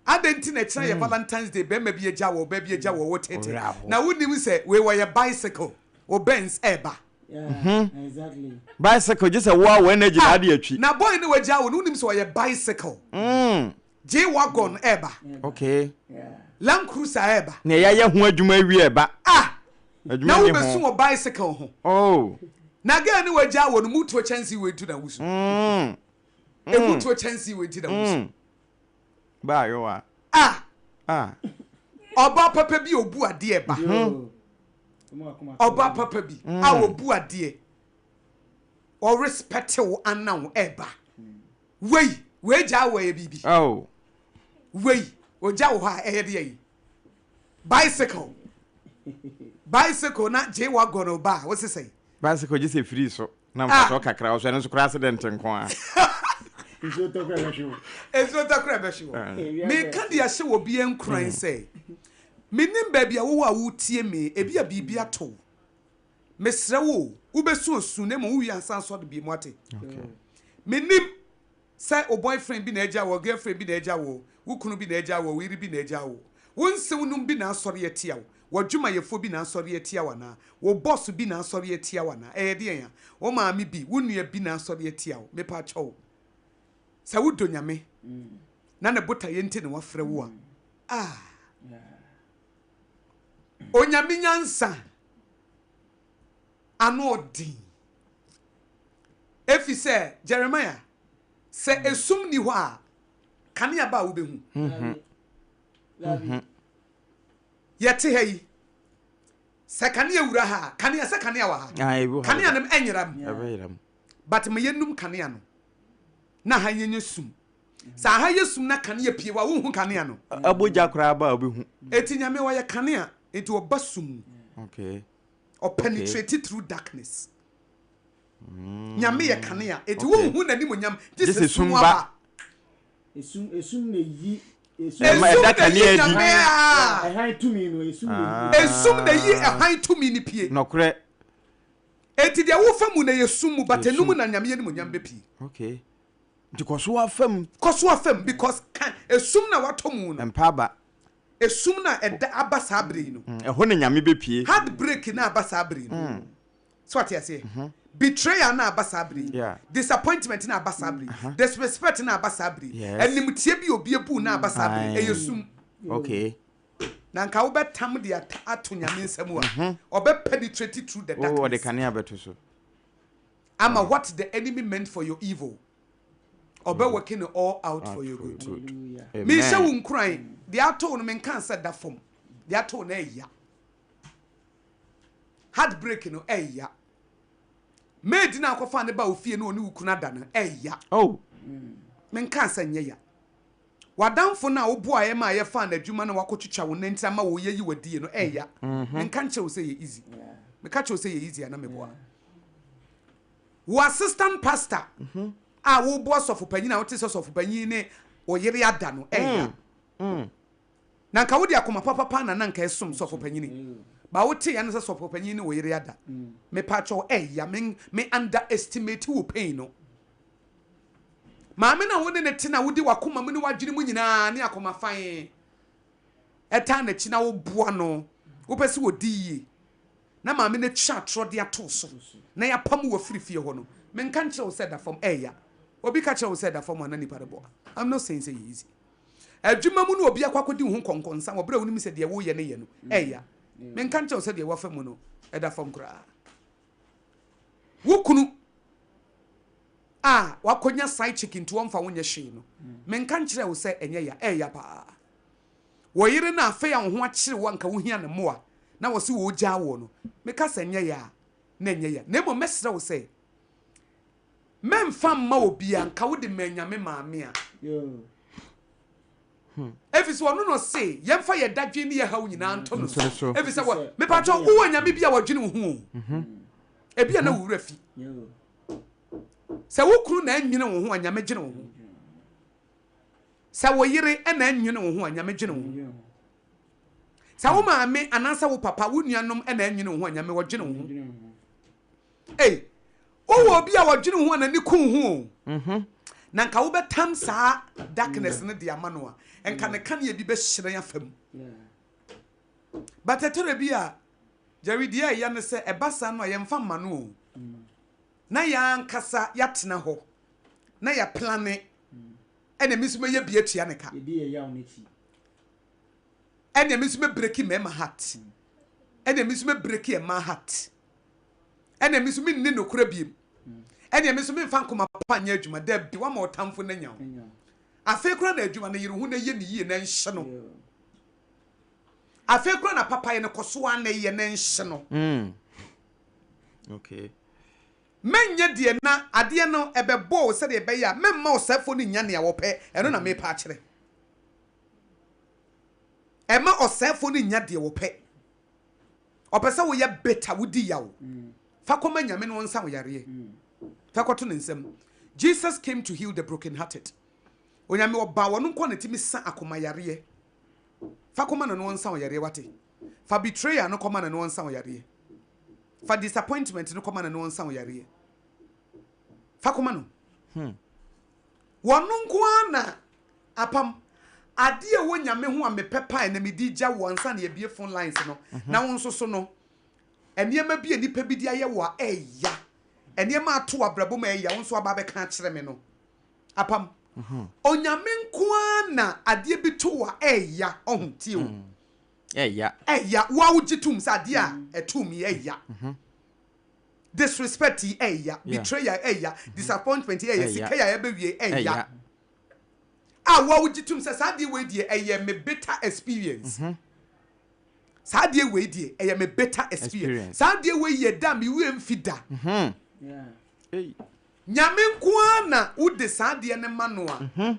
Adɛn nti na ɛkyerɛ yɛ Valentine's Day bɛrima bi agya wɔ ɔbaa bi agya wɔ wotete? Ɔwerɛ Na wonim sɛ wei wɔyɛ bicycle, wo Benz ɛɛba. Yeah, exactly. Bicycle gye sɛ wo a wo energy na ade atwi. Na boy ne wagya wo no wonim sɛ ɔyɛ bicycle. J wagon ɛɛba. Okay. Yeah. Land Cruiser ɛɛba. Na yɛayɛ ho adwuma awie ɛba. Ah, Adwuma na ni wobɛsu ho. wɔ bicycle ho. Oh. Na girl ne wagya wo no mutuo kyɛnse wei nti na wusu. Emutuo kyɛnse wei nti na wusu. Baayewa. Ah, Ah. ɔbaa papa bi a obu adeɛ ba. Yo. Ɔmo akoma Ɔbaa papa bi a obu adeɛ. Ɔrespect wo ana wo ɛɛba. Wei, wei gya wɔ yɛ biribi. Oh. Wei, ogya wɔ hɔ a ɛyɛ deɛ yi. Bicycle. Bicycle na J wagon ɔba a wosesɛn. Bicycle gye sɛ firi so. Na Ah. mfa so kakra wo so ɛno nso koraa accident nko a. Nsuo tɔ kora bɛhwe wo. Nsuo tɔ kora bɛhwe wo. Meka de ahyɛ wɔ bi nkuran sɛ menim baabi a wowɔ a wotie me ebi a biribi ato wo. Mesrɛ wo wobɛsu osu na mmom wowie ansa nsɔ de bi mu ate. Menim sɛ wo boyfriend bi na agya wo girlfriend bi na agya wo wo kunu bi na agya wo wo yere bi na agya wo wo nsew nom bi na asɔre atia wo w'adwumayɛfoɔ bi na asɔre atia wo anaa wo boss bi na asɔre atia wo anaa ɛyɛ deɛn a wo maame bi wo nua bi na asɔre atia wo mepa kyɛw wo sɛ wodɔ Nyame na ne botaeɛ nti na wafrɛ wo a ah Onyame nyansa ano ɔden efi sɛ Jeremiah sɛ esum ni hɔ a kanea ba a wobɛhu Dabi. Yɛte ha yi sɛ kanea wura ha a kanea sɛ kanea wɔ ha Ah, ebi wɔ ha kanea deda. no ɛnyera mu Ɛbɛyera mu. but ma yɛnum kanea no na ha yɛnyɛ sum sɛ aha yɛ sum na kanea pie wa wonhu kanea no Abogya koraa ba a wobɛhu. eti Nyame wɔyɛ kanea eti ɔba sum mu Okay. ɔpenetrate through darkness Nyame yɛ kanea eti Okay. wonhu n'animonyam gye Gye sɛ sɛ sum sum aba ba. Esum esum na eyi esum Ɛma esum ɛda na kanea yi adi. Nyame a ɛhan tumi no esum na eyi. esum na yi ɛhan tumi ni pie Nɔkorɛ. eti deɛ wofa mu na yɛ sum mu but Yɛ sum. enum na Nyame animonyam bɛpie Okay. Nti kɔ so afa mu. kɔ so afam because kan esum na watɔ mu no Mpa aba. esum na ɛda aba saa bere yi no Ɛhɔ na Nyame bɛpie. heartbreak na aba saa bere yi no so ate aseɛ betrayal na aba saa bere yi Yeah. disappointment na aba saa bere yi disrespect na aba saa bere yi Yes. animtie bi obi ebu na aba saa bere yi ɛyɛ sum Okay. na nka wobɛtam de ato Nyame nsam a ɔbɛ penetrate through the Oh, ɔde darkness kanea bɛto so. ama what the enemy meant for your evil ɔbɛ working it all out for your good. Hallelujah. Mehyɛ wo nkuran deɛ ato no menka sɛ da fam deɛ ato no ɛya heartbreak no ɛya maid no akɔfa ne ba ofie no ɔne wo kunu ada no ɛya Oh. menka sɛ nyɛ ya wadamfo no a woboaeɛ ma a yɛfaa n'adwuma no wakɔtwitwa wo nanti ama wo yɛyi wadie no ɛya menka nkyerɛ wo sɛ yɛ easy meka kyerɛ wo sɛ yɛ easy ana meboa wo assistant pastor a woboa sɔfo panyin a wote sɛ sɔfo panyin ne wo yere ada no ɛya na nka wode akoma papapa na na nka ɛsom sɔfo panyini Ba wo te ya no sɛ sɔfo panyin ne wo yere ada. Me pa kyɛw ɛya me me underestimate wo pain no. Maame na wo ne ne te na wodi wakoma mu ne wadwene mu nyinaa ne akoma fan. Ɛtaa n'akyi na woboa no. Wopɛ sɛ wɔdi yie. Na maame no atwa atorɔ de ato so na yɛapam wo afiri fie hɔ no. Menka nkyerɛ wo sɛ ɛda fam ɛya. Obi ka kyerɛ wo sɛ ɛda fam a na nipa rebɔ. I'm not saying sɛ yɛ easy. Adwuma mu na obi akɔ akɔdi wo ho nkɔnkɔnsa wɔ berɛ a wonim sɛ deɛ woreyɛ no yɛ no ɛya. Menka nkyerɛ wo sɛ deɛ woafa mu no ɛda fam koraa. Wo kunu a wakɔnya side chick nti wɔmfa wo nyɛ hwee no, menka nkyerɛ wo sɛ ɛnyɛ ya, ɛya paa. Wo yere no a afei a wo ho akyere wo a nka wohia ne mmoa na wɔse wɔregyaa woɔ no, meka sɛ ɛnyɛ ya a, na ɛnyɛ ya. Na mmom mɛsrɛ wo sɛ, Mɛmfa mma obiara, nka wode maa Nyame maame a. Efisɛ ɔno na ɔse yɛmfa yɛ dadwen ne yɛ haw nyinaa nto no so. Efisɛ wɔ mepatwɔ wowɔ Nyame bi a wɔdwene wo ho o. Ebi a na wo werɛ fi. Sɛ wo kunu na ɛnwene wo ho a Nyame dwene wo ho. Sɛ wo yere na ɛnwene wo ho a Nyame dwene wo ho. Sɛ wo maame anaasɛ wo papa, wo nuanom na ɛnwene wo ho a Nyame wɔdwene wo ho. Ei, wowɔ obi a ɔdwene wo ho a n'ani ku wo ho o. Mhm. Na nka wobɛtam saa darkness no de ama no a, nka ne kanea bi bɛhyerɛn afa mu. But ɛtɔrɔ bi a, Jerry, deɛ ɛya ne sɛ ɛba saa no a yɛmfa mma no o. Na yɛn ankasa yɛatena hɔ na yɛaplane ɛna me nso mɛyɛ bi atua ne ka. Ɛna me nso mɛbreki mmarima heart. Ɛna me nso mɛbreki mmaa heart. Ɛnneɛ me nso menni nokorɛ biem. Ɛnneɛ me nso memfa nkoma pa nyɛ adwuma. Dabi, woama ɔtamfo no anya wo. Afei koraa na adwuma no, yere ho na yɛ no yie na nhye no. Afei koraa na papayɛ no, kɔ so ara na yɛ na nhye no. Mm. Okay. Menyɛ deɛ na adeɛ no ɛbɛbɔ wo sɛdeɛ ɛbɛyɛ a mɛmma ɔsɛefoɔ no nnya nea wɔpɛ. Ɛno na merepa akyerɛ. Ɛmma ɔsɛefoɔ no nnya deɛ wɔpɛ. Ɔpɛ sɛ woyɛ bitter, wodi yaw. Fa kɔma Nyame na ɔnsa wo yareɛ. Fa kɔto ne nsam. Jesus came to heal the broken hearted. Onyame ɔbaa ɔno nko na tumi sa akoma yareɛ. Fa kɔma no na ɔnsa wo yareɛ wate. Fa betrayal no kɔma no na ɔnsa wo yareɛ. Fa disappointment no kɔma no na ɔnsa wo yareɛ. Fa kɔma no. Hmm. Wɔno nko ara na Apam, adeɛ a ɛwɔ Nyame ho a mepɛ paa na mede gya wo ansa na yɛabue phone lines no, na wo nso so no, nneɛma bi a nnipa bi de ayɛ wo a ɛya, nneɛma ato w'abrabɔ mu a ɛya, wo nso aba abɛka akyerɛ me no. Apam, Onyame nko ara na adeɛ bi to wo a ɛya, ɔho, tie o. Ɛya. Ɛya, wo a wogye tom sɛ adeɛ a ɛtoo me yi ɛya. Disrespect yi ɛya, betrayal ɛya, disappointment yi ɛya, sika yi a yɛbɛwie ɛya. A wo a wogye tom sɛ saa adeɛ wei deɛ ɛyɛ me bitter experience. Mhm. Saa adeɛ wei deɛ ɛyɛ me bitter experience. Saa adeɛ wei yɛ da me werɛ mfi da. Mhm. Nyame nko ara na wode saa adeɛ no ma no a. Mhm.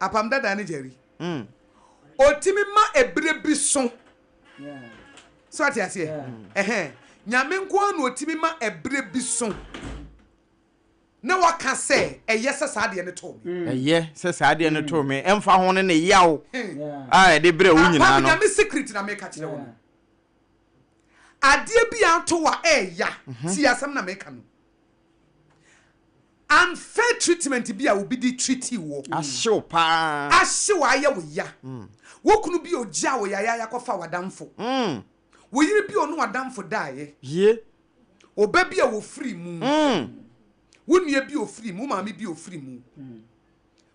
Apam dada ne Jerry. Mm. Otimi ma ebere bi so. So ate aseɛ? Ɛhɛn. Nyame nko ara na otimi ma ebere bi so. Na waka sɛ, Ɛyɛ sɛ saa adeɛ no too me. Ɛyɛ sɛ saa adeɛ no too me, ɛmfa ho ne ne yaw a ɛde brɛ wo nyinaa no. Apam Nyame secret na meka kyerɛ wo no. Adeɛ bi a ato wo a ɛɛya, tie asɛm na meka no. Unfair treatment bi a obi de treatii woɔ. Ahye wo paa. Ahye wo ayɛ wo ya. Wo kunu bi a ogyaa wo yayaaya kɔfaa w'adamfo. Wo yere bi a ɔne w'adamfo daeɛ. Yie. Wo ba bi a wɔfiri mu. Wo nua bi a ɔfiri mu, wo maame bi a ɔfiri mu.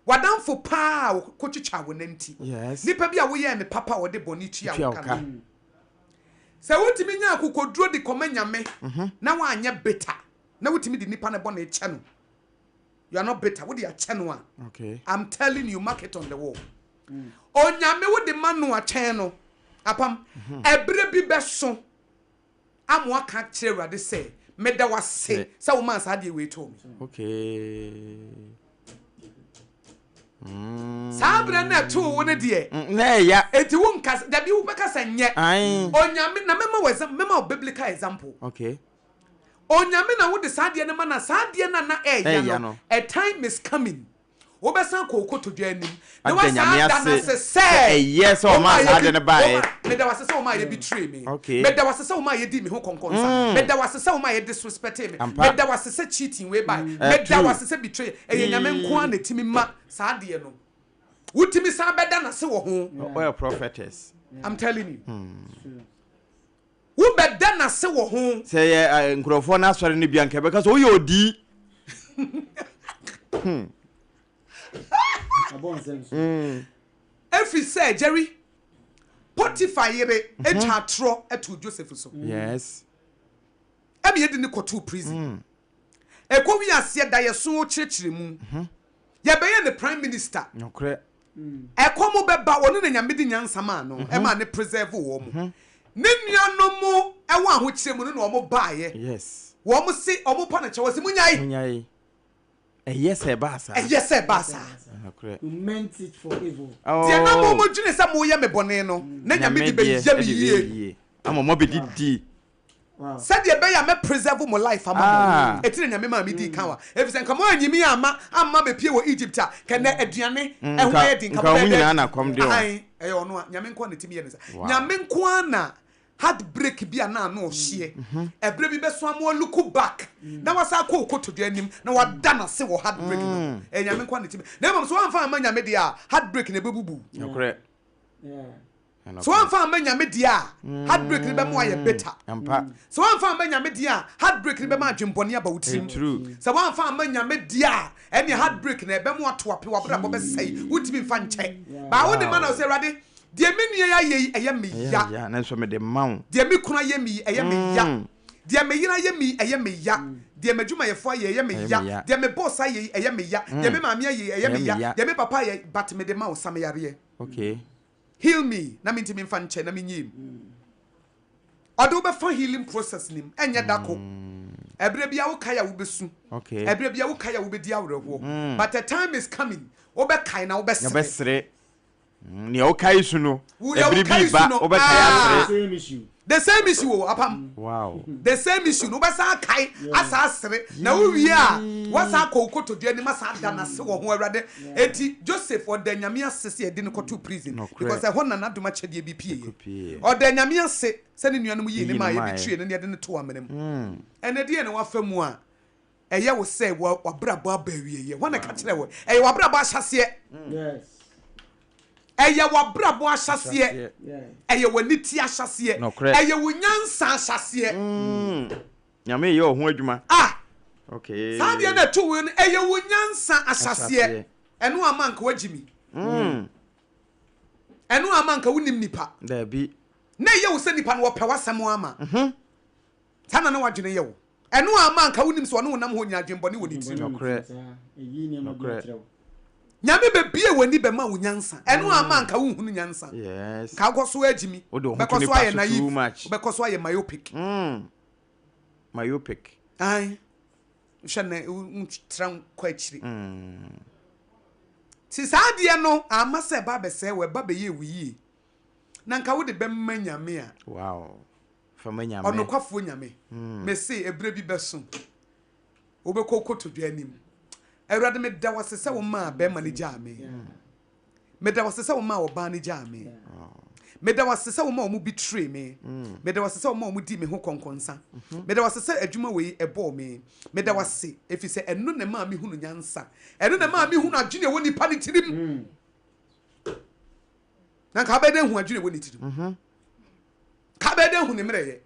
W'adamfo paa a ɔkɔtwitwaa wo nanti. Nipa bi a woyɛɛ no papa a ɔde bɔne tua wo ka no. Sɛ wotumi nya akokoduro de kɔma Nyame na woanyɛ bitter na wotumi de nipa no bɔne kyɛ no, you are not bitter, wode akyɛ no a, I'm telling you, mark it on the wall. Onyame wode ma no a twɛn no, apam, ɛberɛ bi bɛso. Amoah ka kyerɛɛ Awurade sɛ, Meda wo ase sɛ womaa saa adeɛ wei too me. Okay. Mm. Saa berɛ no ɛtoo wo no deɛ. Mm, na ɛya. Eti wo nka dabi wobɛka sɛ nyɛ. Onyame na mɛma wo example, mɛma wo biblical example. Okay. Onyame na wode saa adeɛ no ma na saa adeɛ no na ɛya no, a time is coming. Wobɛsan akɔ wo kotodwe anim na Ada woasan Nyame ada no ase ase sɛ sɛ ɛyɛ sɛ wɔn ɔmaa a saa yɛbi ade no baeɛ. wɔn a meda wo ase sɛ wɔn a yɛbetrayee me. Okay. Meda wo ase sɛ wɔn a yɛdii me ho kɔnkɔnsa. Meda wo ase sɛ wɔn a yɛdisrespectee me. Ampa. Meda wo ase sɛ cheating wei bae. Eh, Meda wo true. ase sɛ betrayal. Ɛyɛ Nyame nko ara na ɛtumi ma saa adeɛ no. Wotumi san bɛda no ase wɔ ho. Woyɛ prophetess. I'm telling you. Wobɛda no ase wɔ ho. Sɛ yɛ eh, nkurɔfoɔ no asɔre no bi a nka ɛbɛka sɛ woyɛ odii. Ɛfiri sɛ Jerry, Potiphar yere twaa atorɔ too Joseph so. Yes. Ɛma yɛde no kɔtoo prison. Ɛkɔ wi aseɛ daeɛso kyerɛkyerɛ mu. Yɛbɛyɛ no prime minister. Nokorɛ. Ɛkɔm bɛba, ɔno na Nyame de nyansa maa no, ɛmaa ne preserve wɔn. Ne nuanom ɛwɔ ahokyerɛ mu no na wɔn baeɛ. Yes. Wɔn se wɔn pa no kyɛ, wɔse monyae. Monyae. Ɛyɛ sɛ ɛbaa saa. Ɛyɛ sɛ ɛbaa saa. Nokorɛ. You meant it for evil. Deɛ na mo mo dwene sɛ moyɛ me bɔne no, na Nyame de bɛyɛ me yie. Ama mo abɛdidi. Sɛdeɛ ɛbɛyɛ a mɛ preserve mo life ama mo. Ɛti na Nyame maa me dii kan wa. Ɛfiri sɛ nka mo anyi me amma amma mɛpie wɔ Egypt a, nka ɛnɛ aduane ɛho ayɛ den, nka mobɛyɛ dɛn? Ahan, ɛyɛ ɔno a, Nyame nko ara na ɛtumi yɛ ne saa. Nyame nko ara na heart break bi a na ano ɔhyeɛ, ɛberɛ bi bɛso ama wa look back na wasan akɔ wo kotodwe anim na wada no ase wɔ heart break no ho. Ɛyɛ Nyame nko ara na ɛtumi. Na mmom sɛ woamfa amma Nyame deɛ a, heart break no ɛbɛbubu wo. Nokorɛ. Sɛ woamfa amma Nyame deɛ a, heartbreak no bɛma woayɛ bitter. Sɛ woamfa amma Nyame deɛ a, heartbreak no bɛma adwenbɔne aba wo tirim. Sɛ woamfa amma Nyame deɛ a, ɛneɛ heartbreak no ɛbɛma woato ape, w'abrabɔ bɛsɛe, wontumi mfa nkyɛ. But wode ma na wosɛ, Awurade, deɛ me nua yi ayɛ yi, ɛyɛ me ya. Deɛ me kunu ayɛ me yi, ɛyɛ me ya. Deɛ me yere ayɛ me yi, ɛyɛ me ya. Deɛ m'adwumayɛfoɔ ayɛ yi, ɛyɛ me ya. Deɛ me boss ayɛ yi, ɛyɛ me ya. Deɛ me maame ayɛ yi, ɛyɛ me ya. Deɛ me papa ayɛ yi, but mede ma wo, sa me yareɛ. Heal me na mentumi mfa nkyɛ na menyie mu. Ɔde wo bɛfa healing process no mu, ɛnyɛ da ko. Ɛberɛ bia wo kae a wobɛsu, ɛberɛ bia wo kae a wobɛdi awerɛhoɔ, but a time is coming wobɛkae na wobɛsere. Nea wokae su no, ɛbere bi ba wobɛkae asere. The same issue o apam. Wow. The same issue no wobɛsan akae asan asere na wowie a woasan akɔ wo kotodwe anim asan ada no ase wɔ ho Awurade. Enti Joseph ɔda Nyame ase sɛ yɛde no kɔtoo prison because ɛhɔ na n'adom akyɛdeɛ bi pieeɛ. Ɔda Nyame ase sɛ ne nuanom yii ne maa yɛbetrie no na yɛde no too amena mu. Ɛnɛ deɛn na woafa mu a ɛyɛ wo sɛ w'abrabɔ aba awieɛ? Hwan na ɛka kyerɛɛ wo? Ɛyɛ w'abrabɔ ahyɛaseɛ. Ɛyɛ w'abrabɔ ahyɛaseɛ. Ɛyɛ w'aniteɛ ahyɛaseɛ. Ɛyɛ wo nyansa ahyɛaseɛ. Nyame yɛ ɔho adwuma. Ah! Okay. Saa deɛ na ɛto wo no, ɛyɛ wo nyansa ahyɛaseɛ. Ɛno ama nka wagyi mi. Ɛno ama nka wonim nipa. Daabi. Na ɛyɛ wo sɛ nipa no wɔpɛ w'asɛm ama. Saa na na w'adwene yɛ wo. Ɛno amma anka wonim sɛ ɔne wo nam hɔ nya adwenbɔne wɔ ne tirim. Nokorɛ. Nokorɛ. Nyame bɛbue w'ani bɛma wo nyansa. Ɛno amma anka wonhunu nyansa. Yes. Nka wokɔ so agyimi. Wode wo ho to Wobɛkɔ so nipa ayɛ so too naive. much. Wobɛkɔ so ayɛ myopic. Mm. Myopic. Ae. Wohwɛ na wontra nkɔ akyiri. Mm. Nti saa adeɛ no amma sɛ ɛba abɛsɛe wo, ɛba bɛyɛɛ wo yie. Na nka wode bɛma Nyame a. Wow. Fa ma Nyame. Ɔnokwafoɔ Nyame, mese ɛberɛ bi bɛso, wobɛkɔ wo kotodwe anim. Awurade, meda wo ase sɛ womaa bɛrima no gyaa me. Meda wo ase sɛ womaa ɔbaa no gyaa me. Meda wo ase sɛ womaa wɔn betrayed me. Meda wo ase sɛ womaa wɔn dii me ho kɔnkɔnsa. Meda wo ase sɛ adwuma wei ɛbɔɔ me. Meda wo ase ɛfiri sɛ ɛno na ɛmaa mehunu nyansa. Ɛno na ɛmaa mehunu adwene a ɛwɔ nipa no tirim. Na nka wobɛyɛ dɛn hu adwene a ɛwɔ ne tirim? Ka bɛyɛ dɛn hu ne mmerɛyɛ?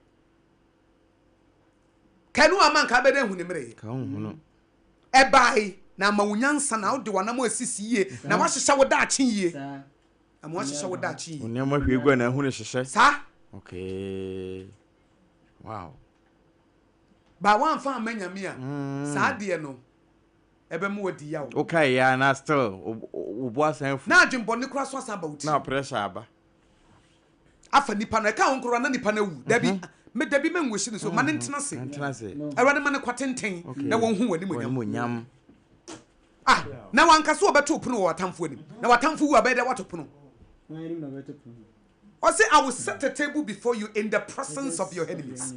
Ka ɛno ama nka bɛyɛ dɛn hu ne mmerɛyɛ? Ka nhunu. Ɛbae na ama wo nyansa na wode w'anam asisi yie na wahyehyɛ wo daakye yie. Ama wahyehyɛ wo daakye yie. Wo nneɛma hwie gu a na ahu ne hyehyɛ. Saa. Okay. Wow. Ba wamfa amma Nyame a, saa adeɛ no ɛbɛma wadi yaw. Wokae ya na still wo bo asan afu. Na adwenbɔne koraa so asan aba wo tirim. Na pressure aba. Afa nipa no, ɛka ho koraa na nipa no awu. Dabi, me dabi menwusi no so, ma no ntena ase. Awurade ma no kwa tenten na wɔnhu w'animuonyam. Ah, na wanka sɛ wɔbɛto pono wɔ w'atamfo anim, na w'atamfo wu a bɛyɛ dɛ woato pono. Ɔse, I will set a table before you in the presence of your enemies,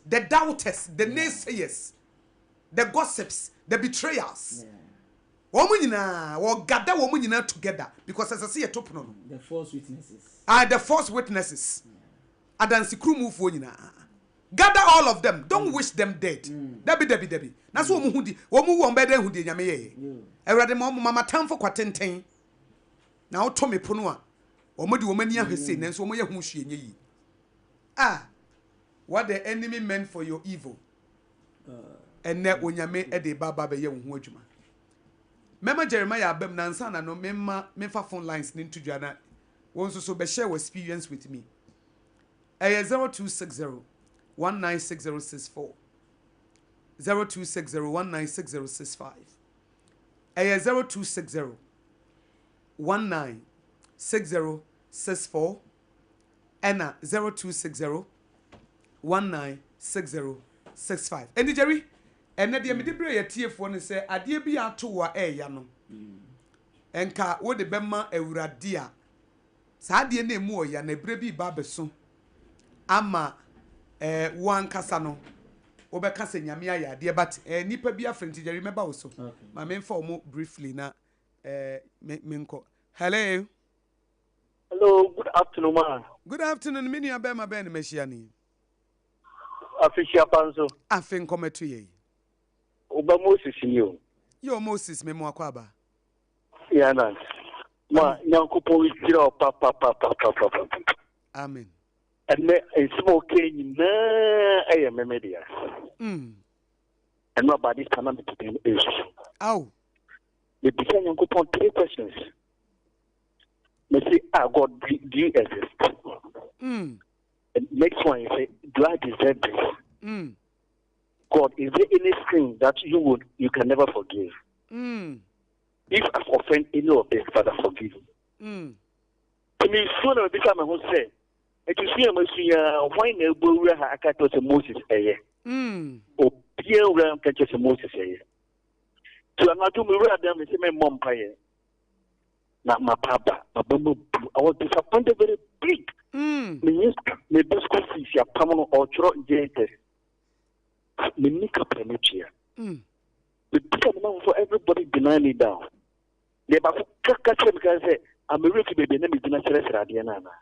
the doubters, the naysayers, the gossips, the betrayers. Wɔn nyinaa, wɔgada wɔn nyinaa together because ɛsɛ sɛ yɛto pono no. The false witnesses. Ah, the false witnesses. Adansekurumufoɔ nyinaa. Gather all of them. Don't wish them dead. Dabi, dabi, dabi. Na so wɔn ho di, wɔn wu wɔn bɛyɛ dɛ hu deɛ Nyame yɛeɛ. Awurade ma wɔn ma m'atamfo kwa tenten. Na woto me pono a, wɔn de wɔn ani ahwɛ sei, nanso wɔn yɛ ho hwee nyɛ yie. Ah, what the enemy meant for your evil. Ɛnnɛ Onyame de reba aba abɛyɛ wo ho adwuma. Mɛma Jeremiah aba mu na ansa na no memma memfa phone lines no nto dwa na wo nso so bɛshare wo experience with me. Ɛyɛ 0260 196064, 0260 196065, ɛyɛ 0260 196064 ɛna 0260 196065. Ɛnti Jerry, ɛnɛ deɛ mede brɛ yɛtiefoɔ ne sɛ adeɛ bi a ato wo a ɛɛya no, nka wode bɛma Awurade a saa adeɛ no ɛmu ɔya na ɛberɛ bi reba abɛso ama eh, wo ankasa no wobɛka sɛ Nyame ayɛ adeɛ but eh, nnipa bi afrɛ nti Jerry mɛba wo so ma memfa ɔmo briefly na eh, me menkɔ. Hello. Hello, good afternoon ma. Good afternoon, me nua bɛrima bɛn na mahyia no yi? Afehyia pa nso. Afe nkɔmɛto yɛ yi. Wo ba Moses ni o. Yo Moses, me mo akɔ aba. Yeah, na. Ma Nyankopɔn nhyira wo papapapapapa. Amen. Ɛnɛ nsɛm a ɔka nyinaa ɛyɛ meme dea. Ɛno aba this time na mete dɛm ɛresusu. Aw. Mebisa Nyankopɔn three questions. Mese, ah God, do you exist? And next one is say, do I deserve this? God, is there any sin that you would you can never forgive? If I've offended any of this, Father, forgive me. Nti mesuo na mebisa me ho sɛ, nti sua a masua yi ara, hwan na abu awura ha aka kyerɛ sɛ Moses ɛyɛ? Obiara nwura nka kyerɛ sɛ Moses ɛyɛ. Nti anadwo mewura dan me sɛ memmɔ mpaeɛ na mapa aba, maba mu abu. I was disappointed very big. Menye meba school fees apam no ɔtwerɛ JHS. Menni kapra metua. Mebisa me namfo everybody deny me down. Deɛ baako ka kyerɛ me ka sɛ amewerɛ fi baabi a na megyina srɛsrɛ adeɛ no anaa.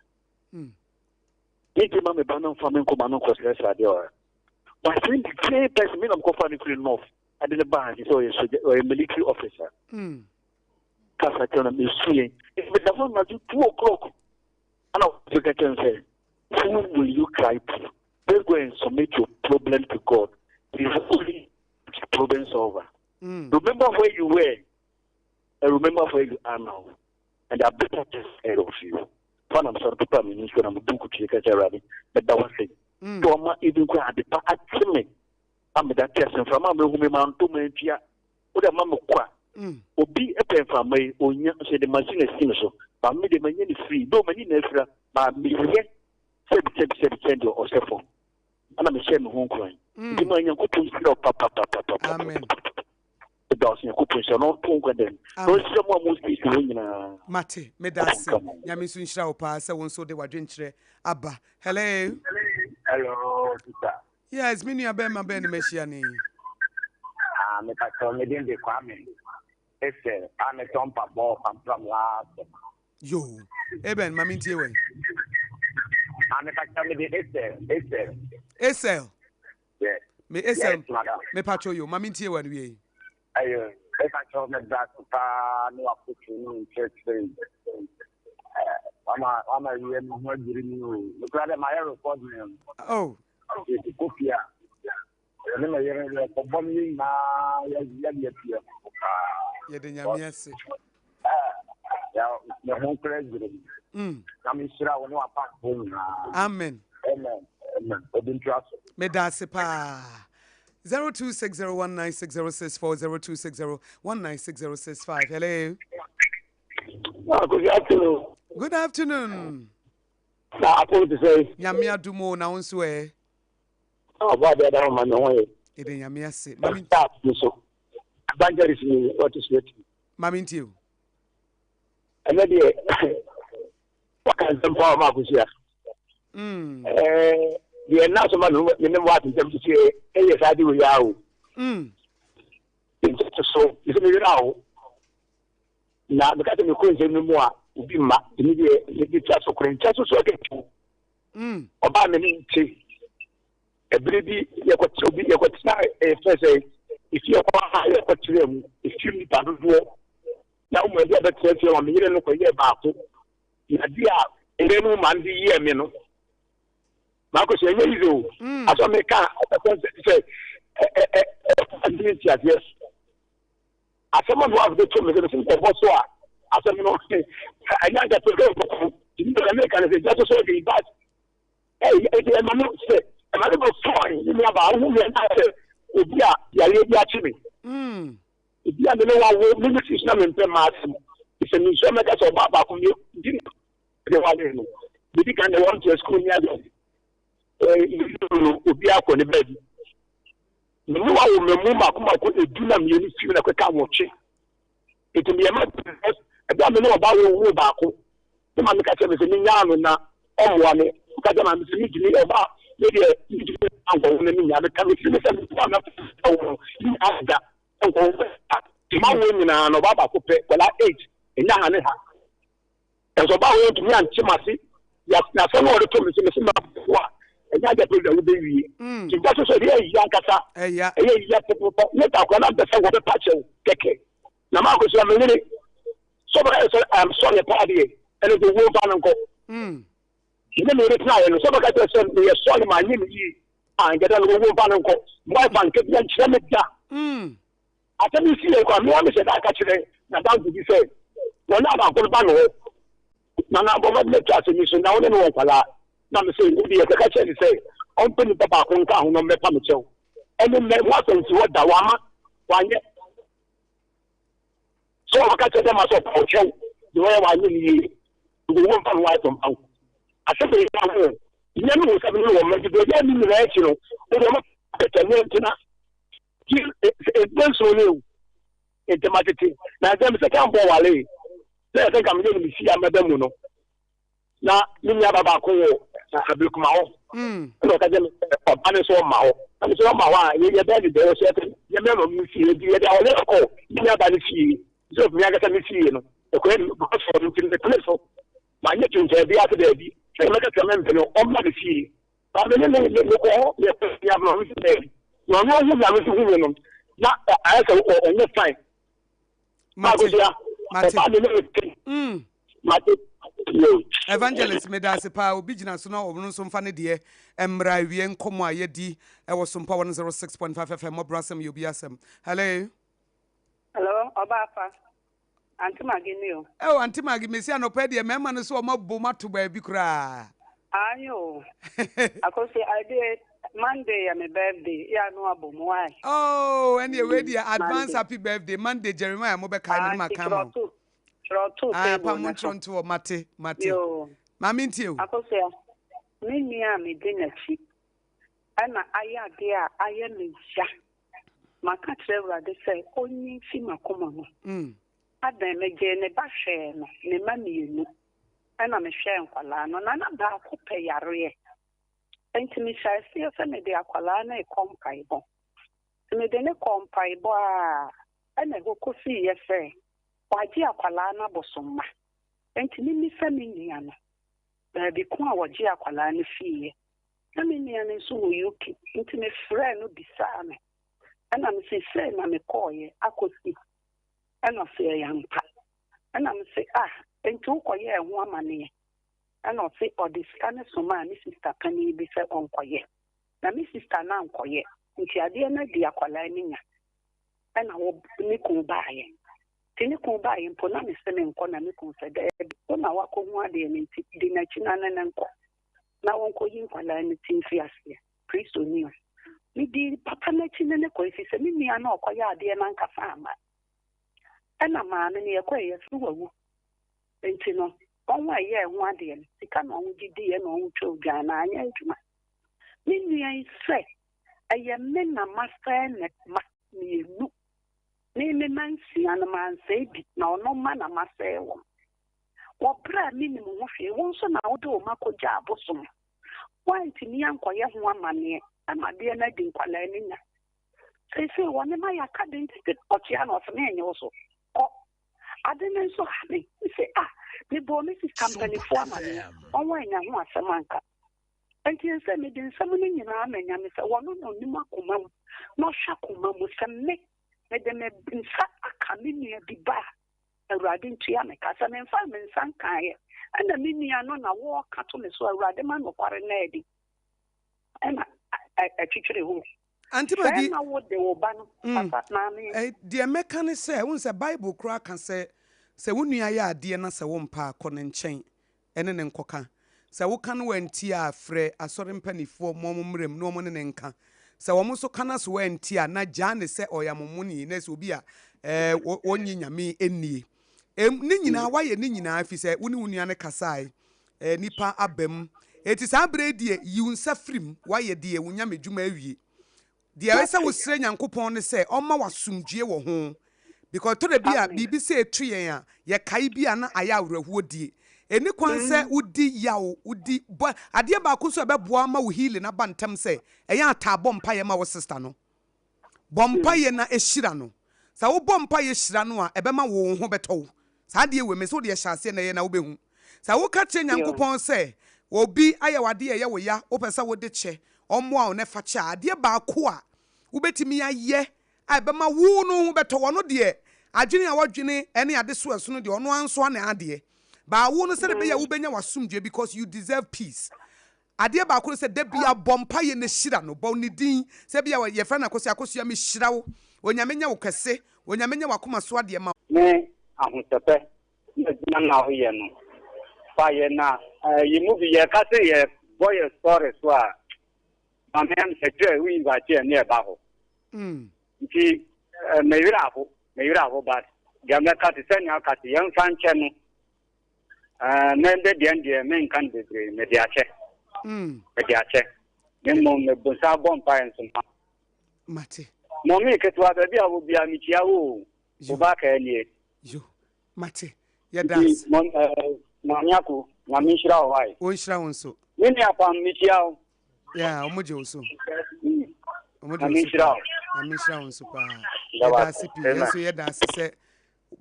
Megye ma me ba no mfa me nkɔma no nkɔsrɛsrɛ adeɛ wɔ ha. But same the same person me na mekɔfa no firi north ade no baa sɛ ɔyɛ soja ɔyɛ military officer. Kasa kyerɛ no mesu yɛn. Meda hɔ anadwo 2 o'clock ana wɔka kyerɛ no sɛ who will you cry to? Just go and submit your problem to God. He is only problem solver. Remember where you were and remember where you are now. And there are better things ahead of you. Fa na mesɔre pepa m'ani so na mebu nkotodwe ka kyerɛ Awurade, meda wo ase. Sɛ ɔma even kora ade pa akye me a meda te ase mframa a mehu me manto mantua. Wode ama me kwa. Obi pɛ mframa yi, onya nso yɛde machine asi me so. Ba me de manya ne free. Though m'ani na afira, ba meyɛ sɛbi sɛbi sɛbi kyɛn deɛ ɔhyɛ fam. Ɛna mehyɛ me ho nkuran. Nti ma Nyankopɔn nhyira wo papapapapapa. Amen. Meda wo ase Nyankopɔn nhyira na ɔnto nkwa dɛm. Na ɔnhyira mo a mo siesie hɔ nyinaa. Mate, meda ase. Nyame nso nhyira wo paa sɛ wo nso de w'adwenkyerɛ aba. Hello. Hello, sister. Yes, me nua bɛrima bɛn ne mahyia ne. Ah, mepa kyɛw me din de Kwame. Ese, a metɔ mpaboa wɔ Pampram last. Yo, Eben, ma mentie wɛn. Ah, mepa kyɛw me de Esel, Esel. Esel. Yes. Me Esel. Yes, madam. Me pacho yo, ma mentie wɛn wie. Ayo, mepa kyɛw me da so paa ne wafotu ne nkyerɛkyerɛ yi. Wama wama wie me ho adwiri mi o. Mekura dɛ mayɛ recording. Oh. Yɛti kopi a. Yɛne me yere yɛkɔbɔ no yɛ nyinaa yɛde atua mu paa. Yɛde Nyame ase. Me ho kura adwiri mi. Na mehyira wo ne w'apamfoɔ nyinaa. Amen. Amen. Amen. Odi ntura so. Meda ase paa. 0260196064 0260196065. Hello. Ah, good afternoon. Good afternoon. Na apɔ te sɛ. Nyame adom o na wo nso ɛ. Ɔbɔ adeɛ da ma me ho yɛ. Yɛde Nyame ase. Mami. Staff ni so. Evangelist ni wɔte so ati. Mami ntie o. Ɛnɛ deɛ waka nsɛm paa ɔma akosua. Ɛɛ deɛ nna so ma me me ne mo ate nsɛm sisi ɛyɛ saa de wei ara o. Nkyɛ so ɛsɛ me werɛ aho. Na meka sɛ mekɔ nsɛm no mu a, obi mma. Nti me deɛ, mede twa so koro. Ntwa so so ɛkɛkɛ. Ɔbaa me ne nte. Ɛbere bi yɛkɔtena obi yɛkɔtena ɛfɛ sɛ efi ɛkɔ ha yɛkɔtena mu efi nipa dodoɔ na wɔn ɛbi abɛtena fie ma me yere no kɔyɛɛ baako na di a ɛyɛ no ma de yɛɛ me no maako sɛ ɛnyɛ yize o asɔ me ka ɛsɛ sɛ ɛ ɛ ɛ ɛntumi nti aseɛ asɛm a mewɔ de to me sɛ mesɛ nkɔbɔ so a asɛm no ɛnyɛ anka pɛ sɛ ɔbɔko nti na meka no sɛ gya so so de but ɛyɛ ɛti ɛma no sɛ ɛma no bɛ fɔn ne nua baa wohu yɛn na sɛ obi a yareɛ bi akye me obi a me ne wawo me ne fi so na mempɛ mmaa asɛm sɛ menhyia mɛka sɛ ɔbaa baako me di na de wale no medi kan de wɔn to sukuu ne adeɛ ɛɛ no obi akɔ ne baabi me ne wawo mmamu mako mako edu na mmienu fi na kɔka nwɔtwe nti meyɛ ma ɛbɛ a me ne ɔbaa wo wo baako ne maame ka kyerɛ me sɛ menyaa no na ɔmmoa me ka kyerɛ maame sɛ mentumi ɔbaa me deɛ mentumi ankɔwo no menyaa meka mefiri me sɛ meboa me wo no menyaa da nkɔwo ma wo nyinaa no ɔbaa baako pɛ kɔla 8 ɛnya ha ne ha Nanso ɔbaa hɔ ntumi ante m'ase. N'asɛm a ɔde to me so, mese maboa. Ɛnyɛ adeɛ pɛ na wobɛwie. Mm. Nti nka so sɛ ɛyɛ yia ankasa. Ɛyɛ yia pɔpɔpɔ. Ne ta akora na mpɛ sɛ wɔbɛpa kyɛw kɛkɛ. Na maakɔ so me yere. Sɛ ɔbɛka sɛ I'm sorry paa deɛ, ɛno de wo mfa no nkɔ. Mm. Me ne me yere tenaeɛ no, sɛ ɔbɛka kyerɛ sɛ meyɛ sorry ma anyɛ me yie a, nkɛdɛ no wo mfa no nkɔ. My wife anka bi ankyerɛ me da. Mm. Asɛm yi sii nkwa. Me ara mehyɛ da ka kyerɛ n'adamfo bi sɛ wɔne abaako no ba ne hɔ, na na bɔ mmɔden atwa asɛm yi so, na wo ne no wɔ nkwadaa. Na mise, wo deɛ, kɔka kyerɛ no sɛ ɔmpɛ nipa baako nka ho na ɔmmɛpa me kyɛw. Ɛne nnɛ, ho asɛm si hɔ da, wamma, wanyɛ. Sɛ ɔbɛka kyerɛ bɛma sɛ ɔpa wo kyɛw, deɛ ɔyɛ wanyɛ no yie, nti wo mfa no wife mma wo. Asɛm wei ka ho, nyɛ me hu sɛ me ne wɔ mma nti, baabi a ne nyinaa akyi no, wo deɛ ɔma kɛtɛ ne ntena. Ti nsuo ne o ntɛm atete na nsɛm sɛ kan bɔ wale na yɛ sɛ nka meyɛ no me fie a mɛbɛ mu no na me nua ba baako wɔ abirikuma hɔ mm. ɛna ɔka kyerɛ me ɔba ne nso ɔma hɔ na me sɛ ɔma hɔ a yɛ bɛn ne dɛ ɔsɛ yɛ yɛ mɛma mu fie nti yɛde awɔle kɔ me nua ba ne fie sɛ ɔfumi ankasa me fie no ɛkɔyɛ no bɔsɔ no nti mepene so manyɛ twentwɛn bi ase daabi sɛ mɛka sɛ mempɛ no ɔmma me fie Maame ne me me mekɔ hɔ yɛ yɛ abena ɔno nso baabi na ɔno ɔhu me ano nso hu me no na ayɛ sɛ ɔnyɛ fine. Mate mate ɔba me ne me te. Mm. Mate. Evangelist meda ase paa obi gyina so na ɔno nso mfa ne deɛ mmra awie nkɔmmɔ a yɛdi ɛwɔ Sompa 106.5 FM mmɔborɔ asɛm yɛ obi asɛm. Hello. Hello, ɔbaafa. Aunty Maggie ni o. Oh, Aunty Maggie, mesi anɔpa deɛ mmarima no so wɔn abom ato baabi koraa. Ayi o. Akosi, adeɛ Monday yɛ me birthday, yɛ ano abom, why? Oh, ɛne ɛwei deɛ advance happy birthday Monday Jeremiah mo bɛkae me no ma kan ma wo. Twerɛto Ah, table pa mo no so. ntwerɛ nto hɔ, mate, mate. Yoo. Maame ntie o. Akosua, me nua a medi n'akyi ɛna ayɛ adeɛ a ayɛ me ya. Maka akyerɛ Awurade sɛ ɔnyi mfi m'akoma mu. Adɛn, megyee ne ba hwɛɛ no, ne mma mmienu, ɛna mehwɛɛ nkwadaa no, na na baako pɛ yareɛ. Enti mehyɛɛ aseɛ sɛ mede akwadaa no rekɔ mpaebɔ. Nti mede no kɔɔ mpaebɔ a, ɛna ɛhɔ kɔsiiɛ sɛ wɔagye akwadaa no abosomma. Enti memmisa me nua no baabi ko a wɔgyee akwadaa no fiiɛ. Na me nua no nso wɔ UK, nti mefrɛɛ no bisaa no. Ɛna mese, sei na mekɔɔeɛ akɔsi. Ɛna ɔse, ɛyɛ ampa. Ɛna mese, ah, nti wokɔyɛɛ ho amaneɛ? Ɛna ɔse, ɔde sika no somaa ne sista panin bi sɛ ɔnkɔyɛ. Na me sista no ankɔyɛ, nti adeɛ no adi akwadaa no nya. Ɛna wɔ ne kunu baeɛ. Nti ne kunu baeɛ mpo na mese menkɔ na me kunu sɛ, daabi, wo na woakɔhu adeɛ no nti, di n'akyi na ne no nkɔ. na wɔnkɔyi nkwadaa no ti mfiri aseɛ. Kristoni o. Medii papa no akyi ne no kɔe ɛfiri sɛ me nua no a ɔkɔyɛ adeɛ no ankasa amma. Ɛna maame no yɛkɔe yɛse wawu. Nti no wɔn a ɛyɛɛ ho adeɛ no sika na wɔn gye diiɛ na wɔn twa odwan na anyɛ adwuma. Me nua yi sɛ ɛyɛ me na masɛe ne mma mmienu. Me me mma nsia no mansɛe bi na ɔno mma na masɛe wɔn. Wɔ bere a minnim ho hwee, wo nso na wode wo mma kogyaa abosom. Woantumi ankɔyɛ ho amanneɛ ma adeɛ no adi nkwadaa no nya. Seesei wɔne ma yɛaka den tete. Ɔkyea no, ɔse mennye wo so. Kɔ. Ade no nso ha me. Mese ah, mebɔɔ me sista mpanimfoɔ amaneɛ, wɔn annya ho asɛm anka. Enti ɛsɛ mede nsɛm no nyinaa ma Nyame sɛ ɔno na ɔnim akoma mu na ɔhwɛ akoma mu sɛ me mede me nsa aka me nua bi ba a Awurade ntua me ka. Sɛ memfaa me nsa nkaeɛ ɛna me nua no na wɔreka to me so Awurade ma nokware no adi ɛna ɛtwitwiri hɔ. Auntie Maggie, Sɛ na wode wo ba no papa maame. Deɛ mɛka ne sɛ, wohu sɛ Bible koraa ka sɛ, sɛ wo nua yɛ adeɛ na sɛ wompɛ a, kɔ ne nkyɛn ne no nkɔka. Sɛ woka na wantie a, frɛ asɔre mpanimfoɔ ma wɔmmra mu na wɔne no nka. Sɛ wɔn nso ka na sɛ wantie a, na gyaa no sɛ ɔyɛ amomoni, na sɛ obi a ɔnnye Nyame nnie. Ne nyinaa, woayɛ ne nyinaa ɛfiri sɛ wo ne wo nua no kasae, nnipa aba mu. Enti saa berɛ yi deɛ, yi wo nsa firi mu, woayɛ deɛ wo Nyame dwuma awie. Deɛ ɛsɛ sɛ wosrɛ Nyankopɔn ne sɛ ɔmma wo asomdwoeɛ wɔ ho because ɛtɔ da bi a biribi sɛ ɛto yɛn a yɛkae bi a na ayɛ awerɛhoɔ die. Ɛnni kwan sɛ wodi yaw, wodi bɔ adeɛ baako nso a ɛbɛboa ama wo healing aba ntɛm sɛ ɛyɛ a taa bɔ mpaeɛ ma wo sister no. Bɔ mpaeɛ na hyira no. Sɛ wobɔ mpaeɛ hyira no a ɛbɛma wo wo ho bɛtɔ wo. Saa adeɛ wei mese wodeɛ hyɛ aseɛ na yɛ na wobɛhu. Sɛ woka kyerɛ Nyankopɔn sɛ obi ayɛ wo adeɛ a ɛyɛ wo ya, wopɛ sɛ wode kyɛ, ɔmmoa wo na fa kyɛ a, adeɛ baako a wobɛtumi ayɛ a ɛbɛma wo no ho bɛtɔ wo, ɔno deɛ adwene a ɔdwene ne adesoa ɛso no deɛ ɔno ara nso ne adeɛ, but wo no sɛdeɛ ɛbɛyɛ a wobɛnya w'asomdwoeɛ because you deserve peace. Adeɛ baako ne sɛ da biara bɔ mpaeɛ na hyira no, bɔ ne din, sɛ ebia yɛfrɛ no Akosua, Akosua mehyira wo, Onyame nyɛ wo kɛse, Onyame nyɛ w'akoma so adeɛ ma wo. Ne ahosɛpɛ ne adwuma no a woyɛ no fa yɛ na yɛ mu bi yɛka sɛ yɛ bɔ yɛ story so a maame am sɛ kyerɛ wo invite yɛ ne ɛba hɔ nti me werɛ aho me werɛ aho but deɛ mɛka te sɛ nea aka te yɛmfa nkyɛ no me de deɛ deɛ menka no bebree mede akyɛ mede akyɛ ne mmom mebosa bɔ mpaeɛ nso ma mate mɔmi ketewa baabi a wɔ bia mekyia wo o wo ba kaa nie Yo, mate. Yɛda ase. Maame Ako, Nyame nhyira wo wae. Ɔnhyira wo nso. Me nua Pam, mekyia wo. Yeah, ɔmo gye wo so. Ɔmo gye wo so paa. Nyame nhyira wo nso paa. Yɛda ase pii. Yɛn nso yɛda ase sɛ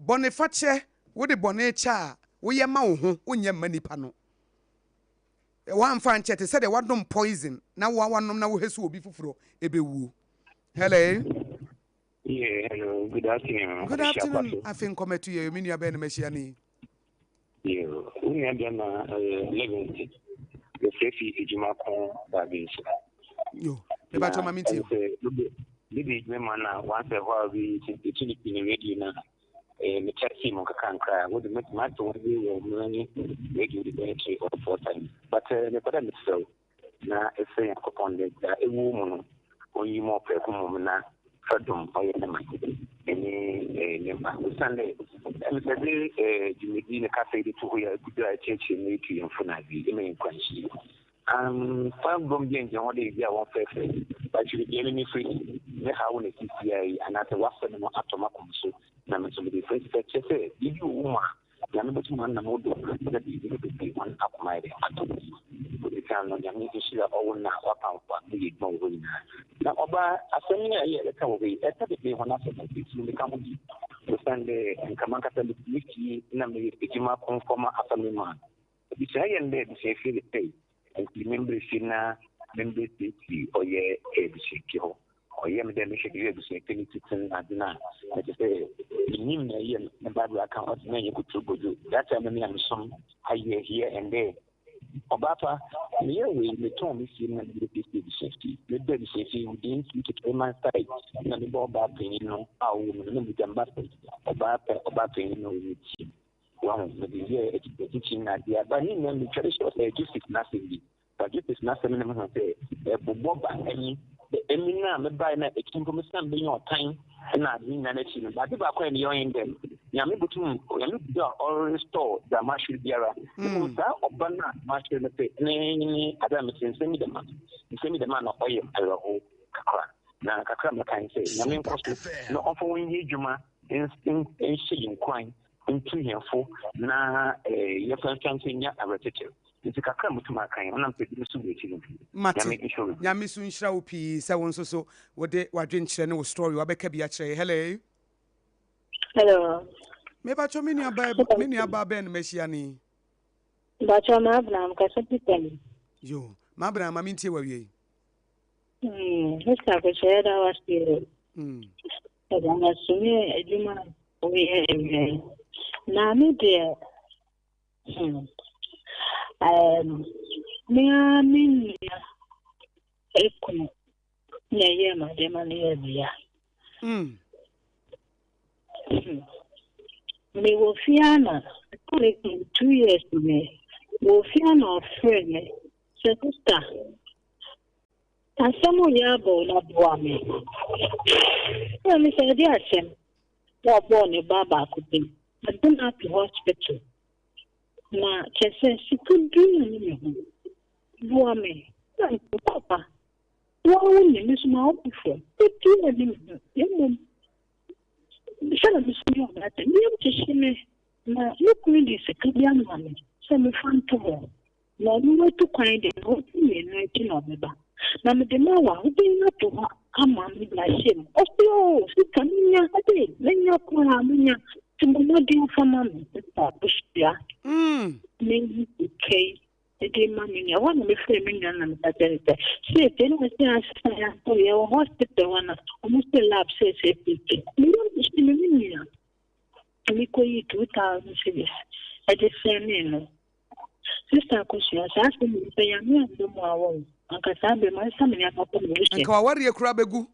bɔne fakyɛ, wode bɔne kyɛ a, woyɛ ma wo ho, wonyɛ mma nipa no. Woamfa ankyɛ te sɛ deɛ woanom poison na woa woanom na wohɛ so obi foforɔ ɛbɛwuo. Hello. Yeah, hello. Good afternoon. Good afternoon. Afe nkɔmɛto yɛ me nua bɛn na mahyia ne. Yeah, wo nua bɛn na ɛyɛ Livingston. Yɛfrɛ fi adwuma ko baabi nso. Yo, me ba choma minti. Bibi adwuma ma na once a while bi etu ne pini radio na eh me chat mu kakra nkra. Wo de me ma to wo wɔ me radio de bɛyɛ three or four times. But me kɔda me srɛ Na eserɛ Nyankopɔn dɛ dza ewɔ wo mu no onyi mu ɔprɛko mbom na fa dom ɔyɛ ne man nye ne mba. Osiandɛ emi sɛ edze dwumadzi ne kasa yi de to hɔ yi a egu do a ekyerɛkyerɛ mu etu hɛn fo na adze yi, ema hɛn nkuranhyɛ yi. Ammfa dɔm bi anngyina hɔ dɛ bi a wɔmfrɛfrɛ, but bia emi mefrɛ yi, me haw na sisiara yi anaasɛ w'asɛm no atɔ m'akoma so na me so mede frɛ sɛ kyerɛ sɛ biribi wɔ wo mu a Nyame botum anam wo do na biribi no bebree hɔn akoma ayɛ dɛn atɔ hɔn mu. Odzi kan no, Nyame nhyira ɔwo na w'apamfo a wɔyɛ edwuma wɔ hɔ nyina. Na ɔbaa, asɛm yi a eyɛ reka wɔ hɔ yi, ɛka bebree hɔn asɛm, ntsi no meka ho bi. Osiandɛ nka mankasa metse me fie na meyɛ edwuma komfo ma asɔr mu a, Ebusua yɛ ndɛ ebusuafie de pɛi ntsi membrɛ fie na membrɛ siesie ɔyɛ ebusuafie hɔ. Ɔyɛ me dɛ mehwɛ beebi a ebusuafie no tsitsi na adze no a, metse dɛ minyim na eyɛ me Bible akã ɔdze me nnyɛ koturobodwo. That time no me nyamesom ayɛ here and there. Ɔbaa pa, meyɛɛ wei, metɔɔn me fie no na medze besiesie ebusuafie. Mebaa ebusuafie within 2 to 3 months time na mebaa ɔbaa panyin no a ɔwɔ mu no na megya me ba ɔbaa ɔbaa panyin no a ɔwɔ mu tsie. Wahu, mede yɛɛ akyikyi na adeɛ aba ne nyinaa metwa de hyɛ ɔsɛ Joseph n'asɛm bi. Ba Joseph n'asɛm no mehu sɛ ɛbobɔ ba ɛmi. Ɛmi no a mebae na akyi mpo mesan bɛnya ɔtan na ade nyinaa n'akyi no. Ade baako a ɛmeyɛ ɔyɛ dɛ, Nyame botum, Nyame gu do a ɔrestore dza mahwer biara. Mmom saa ɔba no a mahwer no pɛ ne ne ade a mete nsɛm yi dɛm a, nsɛm yi dɛm a na ɔyɛ awerɛhow kakra. Na kakra a mɛka ne sɛ, Nyame nkɔ so na ɔmfa wɔn nyɛ adwuma nhyɛ yɛn nkuran ntu hɛn fo na yɛmfa nsua nso nya awerɛkyekyer. Ntsi kakra a mutum aka yi, ɔnam sɛ binom so wɔ ekyir ntsi, Mate. Nyame nhyira wo. Nyame so nhyira wo pii sɛ wo nso so wode w'adwenkyerɛ ne wo story wabɛka bi akyerɛ yɛ. Hello. Hello. Mepakyɛw me nua baa me nua baa bɛn na mahyia no yi? Mpakyɛw Maabena mekasa fi Pɛn. Yo, Maabena ma mentie w'awie yi. Hmm, Mr. Akokyɛ yɛda wo ase o. Hmm. Yɛda wo ase ne adwuma a woyɛ awia yi. Na me deɛ, hmm, um, me ara me nua ekunu na ɛyɛɛ m'adeɛ ma no yɛɛ me ya. Mm. Hmm. Mewɔ fie a na 2 years ni. Mewɔ fie a na ɔfrɛ me sɛ sister asɛm yɛ abɔ na boa me. Na me sɛ ɛde asɛm na ɔbɔɔ ne ba baako bi. Ɔde no ato hospital. Na kyerɛ sɛ sika bi na ne me ho. Boa me. Na papa, wo a wonim me so ma wo fam. Ebi na ne me ho. Na mmom sɛ na me so yɛ ɔbaatan. Me yam hyehye me. Na me kunu de sika bi ama me sɛ mefa nto hɔ. Na ɔno watu kwan de na watu mmienu akyi na ɔbɛba. Na mede ma wo a wobɛnya ato hɔ ama me de ahyɛ mu. Ɔse o sika menya ade menya koraa menya. Nti bɔ mmɔden fa ma me sista abusua. Meyi sika yi de ma me nua. Ɛhɔ na mefrɛ me nua na meka kyerɛ no sɛ seesei na ɔse asesa yɛakɔ yɛwɔ hospital hɔ na ɔmo se lab seesei seesei. Meyam hyehye me me nua. Mekɔyii 2,000 cedis de sɛnee no. Sister Akosua, saa asɛm yi sɛ Nyame amma mu a wɔn, anka saa bere masesa me nneɛma kɔ m'abusua. Anka w'awareɛ koraa bɛgu.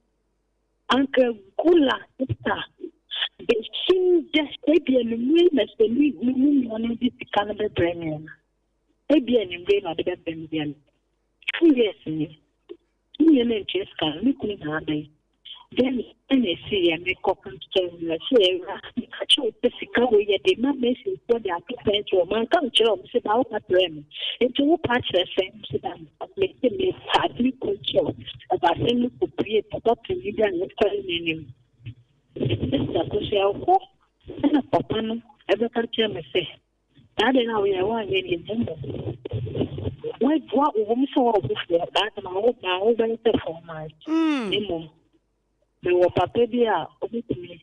Anka agu la sister. Bɛsi ndɛ, ebi anwummerɛ yi na sɛ me me nua no de sika no bɛbrɛ me a, ebi anwummerɛ yi na ɔde bɛbrɛ me deɛ no. 2 years ni. Me nua no antua sika no, me kunu na aba yi. Dɛn na ɛsiiɛ? Mekɔ kyerɛ no sɛ, Awura, meka kyerɛ wo sɛ sika wei yɛde ma masonfoɔ de ato fɛnse hɔ. Manka ankyerɛ wo, mese ba woka kyerɛɛ me. Nti wopa akyerɛ sɛn? Mese ba mese mepa me kunu kyɛw. Ɛba asɛm no kɔpue papa panin bi a mefɛre n'anim. Sister Akosua, wokɔ ɛna papa no ɛbɛka kyerɛ me sɛ saa deɛ no a woyɛ woanyɛ deɛ na mmom woaboa wɔ mu sɛ wɔwɔ foforɔ saa asɛm a wo baa wobɛyɛ sɛ 4 months na mmom mewɔ papa bi a obɛtumi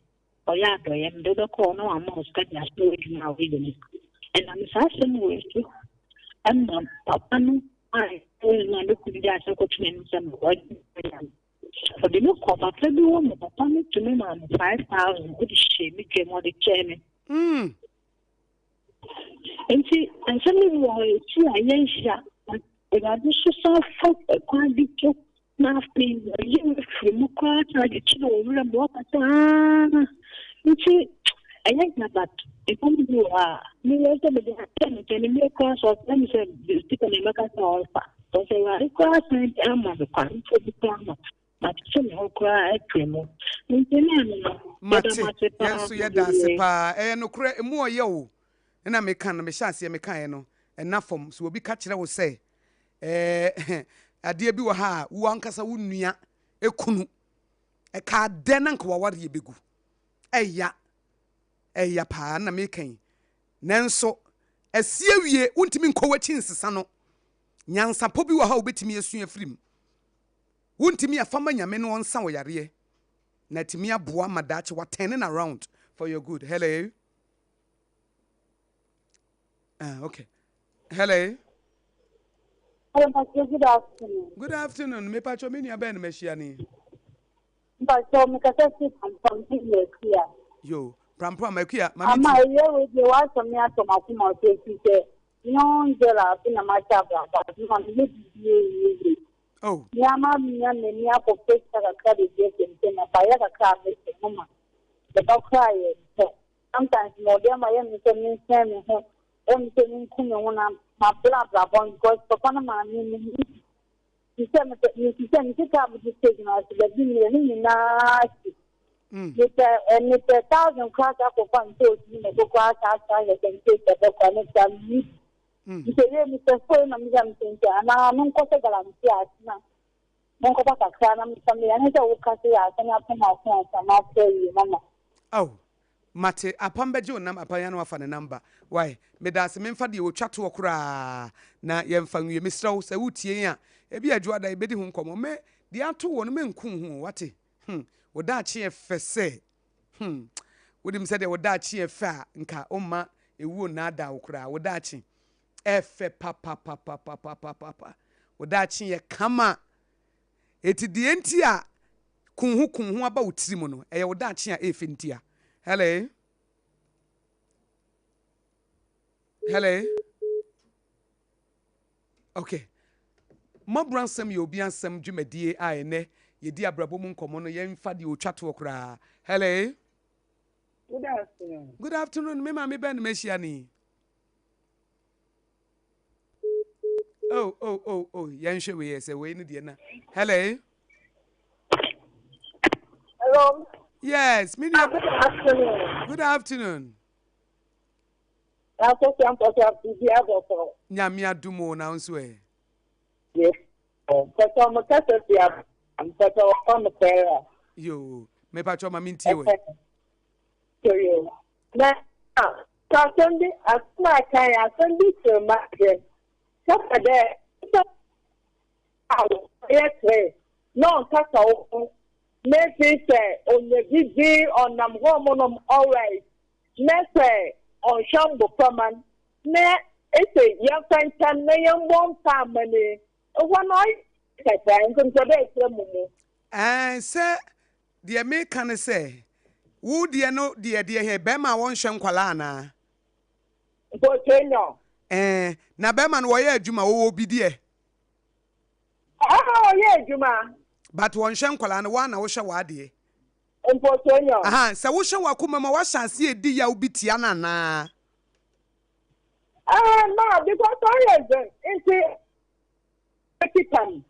ɔyɛ adɔeɛ mede wobɛkɔ hɔ na wama wo sika de ahyɛ w'adwuma a woyɛ mu. Ɛnam saa asɛm wei so ɛma papa no a ɛyɛ no a me kunu de asɛm kɔto n'anim sɛ mewɔ ɔde me kɔ papa bi hɔ ma papa no tumi maa me 5,000 ɔde hyɛ me dwam ɔde kyɛɛ me. Nti nsɛm no bi wɔ hɔ yɛti a yɛnhyia Awurade so san fa kwan bi so na afei wɔyi wo firi mu koraa san de kyerɛ wo werɛ ma wɔka sɛ aa nti ɛyɛ ya but nneɛma bi wɔ hɔ a meyɛ sɛ mede akyɛ no nkyɛn mmerɛ koraa sɛ ɔfrɛ me sɛ sika na mɛka sɛ ɔmfa sɛ Awurade koraa san ama me kwan mpo bi koraa ma matete me ho koraa afiri mu nti na ɛno no Mate, yɛda mo ase yɛn paa nso yɛda ase paa. Ɛyɛ nokorɛ, emu ɔyɛ o. Ɛna meka no, mehyɛ aseɛ mekaeɛ no, ɛna fam. Sɛ obi ka kyerɛ wo sɛ, ɛɛ, adeɛ bi wɔ ha a, wo ankasa wo nua ekunu, ɛkaa dɛ na nka w'awareɛ bɛgu. Ɛya, ɛya paa na meka yi. Nanso, asi awie, wontumi nkɔ w'akyi nsesa no. Nyansapɔ bi wɔ ha a wobɛtumi asua afiri mu. Wontumi afa ma Nyame no ɔnsa wo yareɛ na atumi aboa ma daakye wa turn around for your good. Hello. Ah, okay. Hello. Hello, Pastor. Good afternoon. Good afternoon. Me pacho me nua bɛn na mahyia ni. Pastor, me kasa si pampam ti na akua. Yo, prampram akua, ma me Ama ti. ewia we de wa sɔ me atɔ makoma so efi sɛ young girl a afe na mahyɛ abrabɔ ase ma me yɛ biribi ewie wie. Oh. Nneɛma mia m'ani akɔpɛ sika kakra de di asɛmsɛm na fa yɛ kakra a mɛsɛ mo ma. Bɛba koraa yɛ ntɔ. Sometimes ma ɔde ama yɛ me sɛ mensɛn me ho, yɛ me sɛ menku me ho na mabla abrabɔ no because papa no maame no te sɛ mepɛ mesi sɛ me sika a mede sɛ adwuma ase baabi meyɛ ne nyinaa si. Mepɛ mepɛ thousand koraa saa kɔfa ntoosi ne mako koraa saa saa yɛ sɛ ntoosi ɛbɛkɔ ne koraa menni bi. Nti ɛyɛ mepɛ fo na mesa mesɛ nti anaa menkɔsɛ galamsey ase na menkɔfa kakra na mefa meyɛ ne sɛ woka sɛ yɛ asɛm apem ako ansa mafrɛ wie mama. Oh, mate apam bɛgye wo nam apam ya na wafa ne number wai medaase memfa deɛ ɔtwa toɔ koraa na yɛmfa nwie mesrɛ wo sɛ wotie yɛn a ebi adwoada yɛbɛdi ho nkɔmmɔ me deɛ ato wɔ no menku wo ho o wate hmm wo daakye yɛ fɛ sɛ hmm. Wonim sɛdeɛ wo daakye yɛ fɛ a, nka womma ewuo nnaadaa wo koraa. Wo daakye ɛfɛ papapapapapapa. Wo daakye yɛ kama. Eti deɛ nti a kun ho kun ho aba wo tiri mu no, ɛyɛ wo daakye a ɛyɛ fɛ ntia. Hello? Hello? Okay. Mmɔborɔ asɛm yɛ obi asɛm dwumadie a ɛnɛ yɛdi abrabɔ mu nkɔmmɔ no yɛmfa deɛ ɔtwa toɔ koraa. Hello? Good afternoon. Good afternoon. Me maame bɛn na mahyia no yi? Oh, oh, oh, oh. Yɛnhwɛ wei yɛ sɛ wei no deɛ na. Hello? Hello. Yes, me nua. Good afternoon. Good afternoon. Nyame adom o, na wo nso ɛ? Yoo, mepakyɛ ma mentie wɛ. Na asɛm bi asɛm a kan asɛm bi kyerɛ ma adwene kasa dɛ sɛ a ɔyɛ tere na ɔnkasa wo ho na efi sɛ onya didi ɔnam hɔ ɔmo nom alright na sɛ ɔnnhwɛ mboframba no, na ese yɛmfa nkyɛ no na yɛmbɔ mpaa mma no yi, hɔ no ɔyɛ kakra, ntsi mepɛ dɛ ekyerɛ mo mu. Ɛɛ, sɛ deɛ meka ne sɛ, wo deɛ no deɛ deɛ he, bɛɛma a wɔnhwɛ nkwadaa anaa? Mpɔkyɛ nyɔ. Ɛɛ, na bɛɛma no wɔyɛ adwuma, wɔwɔ bi deɛ? Ɛɛ, ɔyɛ adwuma. But wɔnhwɛ nkwadaa no, woa na wohwɛ w'adeɛ? Mpɔkyɛ Aha, sɛ wohyɛ w'akoma mu a, woahyɛ aseɛ redi yaw bi tia no anaa? Ɛɛ, ma, because ɔyɛ dzen nti kita no.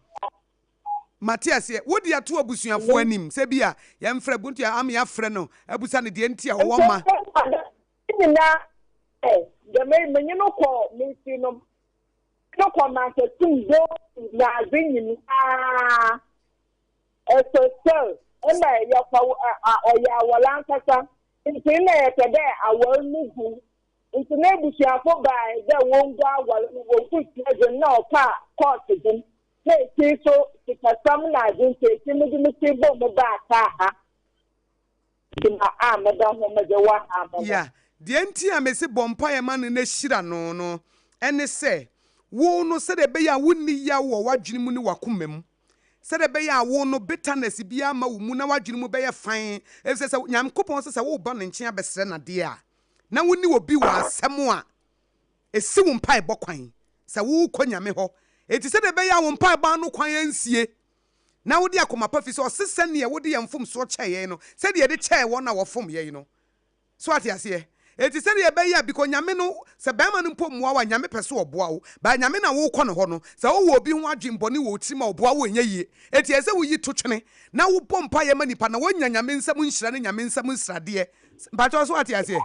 Mate aseɛ. Wode ato abusuafoɔ anim sɛ bi a yɛmfrɛ Buntu a ama yɛafrɛ no abusa no deɛ nti a ɔwɔ mma. Nti ne nyinaa ɛ, dɛm menye no kɔ mesi no, no kɔ Mankasim do na adze nyinaa. Ɛsɛ sɛ nna yɛfa ɔyɛ awar ankasa, ntsi nna yɛpɛ dɛ awar no gu. Ntsi n'ebusuafo bae dɛ wongu awar no, wogui dze nna ɔkaa kɔɔt dze no. Na ekyir so sikasɛm na adze ntsi ekyir medze me tsir bɔɔ mu baa kaa ha. Edwuma a meda ho medze wɔ ha no no. Yeah, deɛ nti a mese bɔ mpaeɛ ma no na hyira no no ne sɛ, wo no sɛdeɛ ɛbɛyɛ a wonni yaw wɔ w'adwene mu ne w'akoma mu, sɛdeɛ ɛbɛyɛ a wo no bitterness biara mma wo mu na w'adwene mu bɛyɛ fann, efisɛ sɛ Nyankopɔn se sɛ woreba ne nkyɛn abɛsrɛ no adeɛ a, na wo ne obi wɔ asɛm a, ɛsi wo mpaebɔ kwan sɛ worekɔ Nyame hɔ. Enti sɛdeɛ ɛbɛyɛ a wo mpaebɔ ano kwan ansie, na wode akoma pa, efisɛ ɔse sɛdeɛ wode yɛn mfomsoɔ kyɛɛ yɛn no, sɛdeɛ yɛde kyɛɛ wɔn a wɔfom yɛn no. So ate aseɛ? Enti sɛdeɛ ɛbɛyɛ a, because Nyame no, sɛ barima no mpo mmoa wo a, Nyame pɛ sɛ ɔboa wo, but Nyame na worekɔ ne hɔ no, sɛ wowɔ obi ho adwen bɔne wɔ wo tirim a, ɔboa wo a ɛnyɛ yie. Enti ɛsɛ sɛ woyi to twene, na wobɔ mpaeɛ ma nipa, na wanya Nyame nsam nhyira ne Nyame nsam nsradeɛ. Mpakyɛw, so ate aseɛ?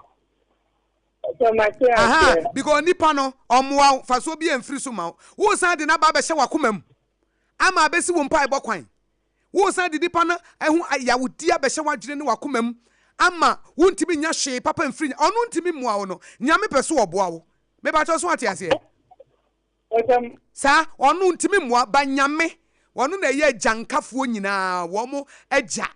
Sɛ mate aseɛ. Aha, because nipa no, ɔmmoa wo, mfasoɔ biara mfiri so mma wo. Woresan de no aba abɛhyɛ w'akoma mu, ama abɛsi wo mpaebɔ kwan. Woresan de nipa no ho yawdi abɛhyɛ w'adwene ne w'akoma mu ama wontumi nnya hwee papa mfiri nya ɔno ntumi mmoa wo no, Nyame pɛ so ɔboa wo. Mepakyɛw so wate aseɛ? Saa, ɔno ntumi mmoa, but Nyame, ɔno na ɛyɛ agyankafoɔ nyinaa wɔn agya,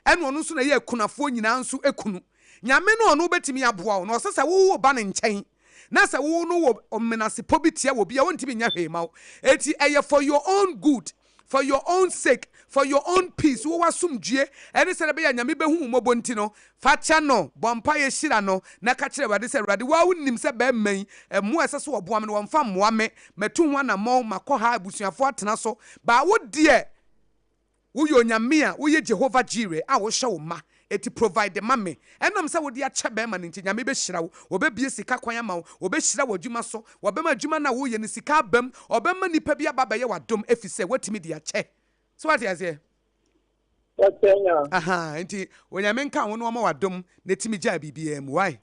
ɛna ɔno nso na ɛyɛ akunafoɔ nyinaa nso kunu. Nyame no ɔno bɛtumi aboa wo, na ɔsɛ sɛ wo wo ba ne nkyɛn, na sɛ wo no wɔ menasepɔ bi tia wɔ bi a, ɔntumi nyɛ hwee ma wo. Enti ɛyɛ for your own good, for your own sake, for your own peace, wo w'asomdwie ɛne sɛdeɛ ɛbɛyɛ a Nyame bɛhu wo mmɔbɔ nti no, fa kyɛ no, bɔ mpaeɛ hyira no, na ka kyerɛ Awurade sɛ, Awurade, wo ara wonim sɛ barima yi, mmoa a ɛsɛ sɛ ɔboa me no, wɔmfa mmoa me, matu ho anammɔn, makɔ ha, abusuafoɔ atena so, but wo deɛ, Woyɛ Onyame a woyɛ Jehovah Jireh a wohwɛ wo mma, eti provide ma me. Ɛnam sɛ wode akyɛ bɛɛma no nti, Nyame bɛhyira wo, ɔbɛbue sika kwan ama wo, ɔbɛhyira w'adwuma so, ɔbɛma adwuma no a woyɛ no sika aba mu, ɔbɛma nipa bi aba abɛyɛ w'adom efisɛ woatumi de akyɛ. So wate aseɛ? Ahaa, enti Onyame nka wo na ɔma w'adom na tumi gyaa biribiara mu, wai?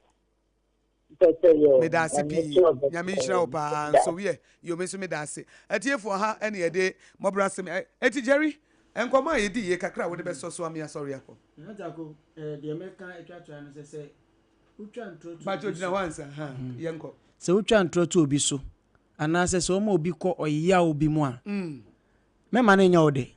Medaase pii. Nyame nhyira wo paa nso wiɛ. Yo me nso medaase. Atiefoɔ ha ɛne yɛde mmɔborɔ asɛm. Eti Jerry, nkɔmmɔ a yɛdi yie kakra a wode bɛsɔ so ame asɔre akɔ. Nana Gyako, eh, deɛ mɛka atwa toa no sɛ sɛ wotwa ntorɔ to obi so. Pacho gyina hɔ ansa, ha, yɛnkɔ. Sɛ wotwa ntorɔ to obi so, anaasɛ sɛ woma obi kɔ ɔyaw bi mu a, mɛma no nyɛ wo dɛ.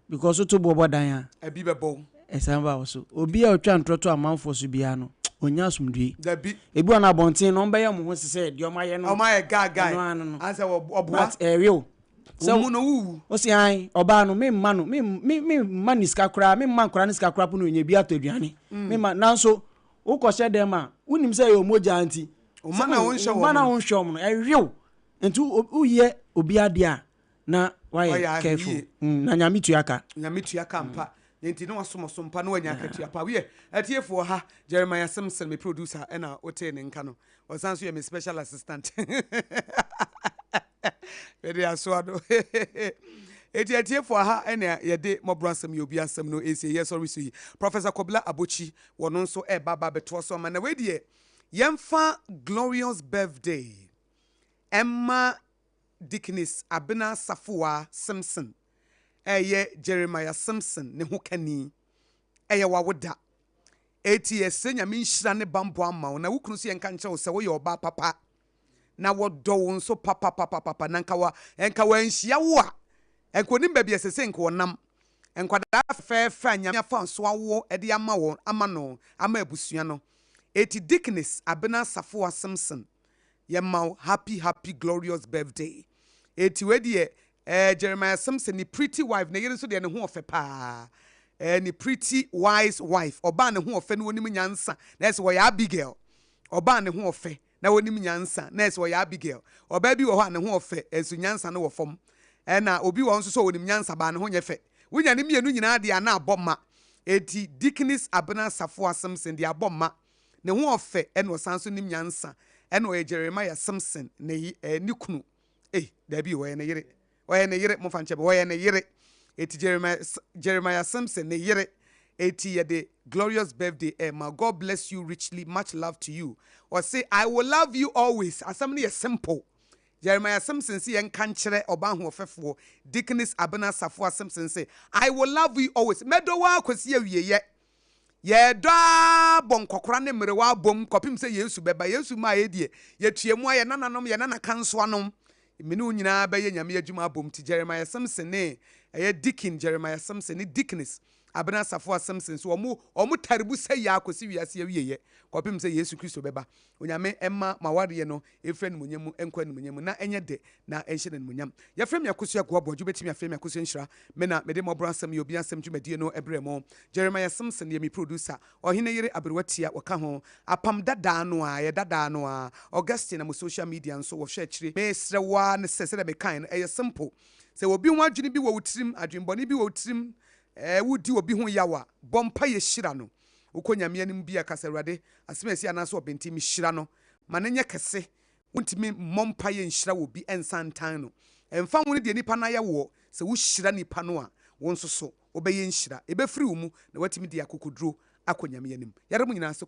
Because woto boɔ bɔ dan a. Ɛbi bɛbɔ wo. Ɛsan ba wo so. Obi a ɔtwa ntorɔ to amanfoɔ so biara no, ɔnnya asomdwoe. Dabi. Ebi wɔ no abɔnten no, wɔbɛyɛ wɔn ho te sɛ deɛ wɔayɛ no. Wɔayɛ guy guy. Ɛno ara no no. Ansɛ wɔ ɔboa. But ɛwe wo. Sɛ wo mu no wowu. Wo se ae, ɔbaa no, memma no, me me memma ne sika koraa, memma nkwadaa no sika koraa po na ɔnya bi atɔ aduane. Memma, nanso wokɔhyɛ dɛm a, wonim sɛ ɛyɛ wɔn mogya nti. Wo mma na wonhwɛ Wo mma na wɔn no. wonhwɛ wɔn no, ɛwe wo. Nti woyɛ obi adeɛ a, na wayɛ Wayɛ ahwɛ careful. yie. Na Nyame tua ka. Nyame tua ka ampa. Nti na wasom ɔsom pa na wanya akatua pa. Wiɛ, atiefoɔ ha, Jeremiah Simpson, me producer, ɛna wotee ne nka no. Ɔsan nso yɛ me special assistant. Mede asoa no. Eti atiefoɔ ha ɛna yɛde mmɔborɔ asɛm yɛ obi asɛm no ɛsie yɛsɔre so yi. Professor Kobla Abokyi, wɔno nso ɛreba aba abɛtoa so ama. Na wei deɛ, yɛmfa glorious birthday ɛma Deaconess Abena Safowa Simpson ɛyɛ Jeremiah Simpson ne ho kani. Ɛyɛ w'awoda. Eti yɛsrɛ Nyame nhyira ne banbɔ ama wo na wo kunu nso yɛnka nkyerɛ wo sɛ woyɛ ɔbaa papa na wɔdɔ wo nso papapapapa na nka wa nka wanhyia wo a nka onim baabi a ɛsɛ sɛ nka ɔnam. Nkwadaa fɛfɛɛfɛ a Nyame afa so awo de ama wɔn ama no ama abusua no. Eti Deaconess Abena Safowa Simpson yɛma wo happy happy glorious birthday. Eti wei deɛ eh, Jeremiah Simpson ne pretty wife, ne yere nso deɛ ne ho ɔfɛ paa. Eh, ne pretty wise wife, ɔbaa ne ho ɔfɛ na onim nyansa, na ɛsɛ ɔyɛ Abigail. Ɔbaa ne ho ɔfɛ na onim nyansa, na ɛsɛ ɔyɛ Abigail. Ɔbaa bi wɔ hɔ a ne ho ɔfɛ, nso nyansa no wɔ fam. Ɛna obi wɔ hɔ nso sɛ onim nyansa baa ne ho nyɛ fɛ. Wonya ne mmienu nyinaa deɛ a na abɔ ma. Eti Deaconess Abena Safoa Simpson deɛ abɔ ma. Ne ho ɔfɛ ɛna ɔsan nso nim nyansa. Ɛna ɔyɛ Jeremiah Simpson ne eh, ne kunu. Ei, dabi o, ɔyɛ ne yere. Ɔyɛ ne yere, momfa nkyɛ me. Ɔyɛ ne yere. Eti Jeremiah, Jeremiah Simpson ne yere. Eti yɛde glorious birthday ɛma. God bless you richly, much love to you. Ɔse, I will love you always. Asɛm no yɛ simple. Jeremiah Simpson se yɛnka nkyerɛ ɔbaa hoɔfɛfoɔ, Deaconess Abena Safoa Simpson se, I will love you always. Mɛdɔ wo ara kɔsi awieɛ. Yɛdɔ ara bɔ nkɔkora ne mmerewa abom kɔpem sɛ Yesu bɛba. Yesu mmaeɛ deɛ, yɛtua mu ara, yɛn nananom, yɛn nanakansoanom, me ne wo nyinaa bɛyɛ Nyame adwuma abom. Nti Jeremiah Simpson ne, ɛyɛ Deacon Jeremiah Simpson ne Deaconess Abena Safoa Simpson nso, wɔn, wɔn tare bu sɛ yɛ ara kɔsi wiase awieɛ, kɔpem sɛ Yesu Kristo bɛba. Onyame mma mo awareɛ no mfiri animuonyam mu nkɔ animuonyam mu, na ɛnyɛ dɛ, na ɛnhyɛ no animuonyam. Yɛfrɛ me Akosua Aguaa Boadu, wobɛtumi afrɛ me Akosua Nhyira. Me na mede Mmɔborɔ Asɛm Yɛ Obi Asɛm dwumadie no brɛ mo. Jeremiah Simpson yɛ me producer. Ɔhene yere Aberewa Tia wɔka ho. Apam dadaa no ara, ɛyɛ dadaa no ara. Augustine na mo social media nso wɔhwɛ akyire. Mesrɛ wo ara ne sɛ, sɛdeɛ mekaeɛ no, ɛyɛ simple. Sɛ obi ho adwene bi wɔ wo tirim, adwenbɔne bi wɔ wo tirim, ɛɛ wodi obi ho yaw a, bɔ mpaeɛ hyira no. Wokɔ Nyame anim bi a, ka sɛ, Awurade, asɛm a asi anaasɛ ɔbɛnti, mehyira no. Ma no nyɛ kɛse. Wontumi mmɔ mpaeɛ nhyira obi nsan ntan no. Ɛmfa ho ne deɛ nipa no ayɛ woɔ, sɛ wohyira nipa no a, wo nso so wobɛyɛ nhyira. Ɛbɛfiri wo mu na woatumi de akokoduro akɔ Nyame anim. Yɛda mo nyinaa ase.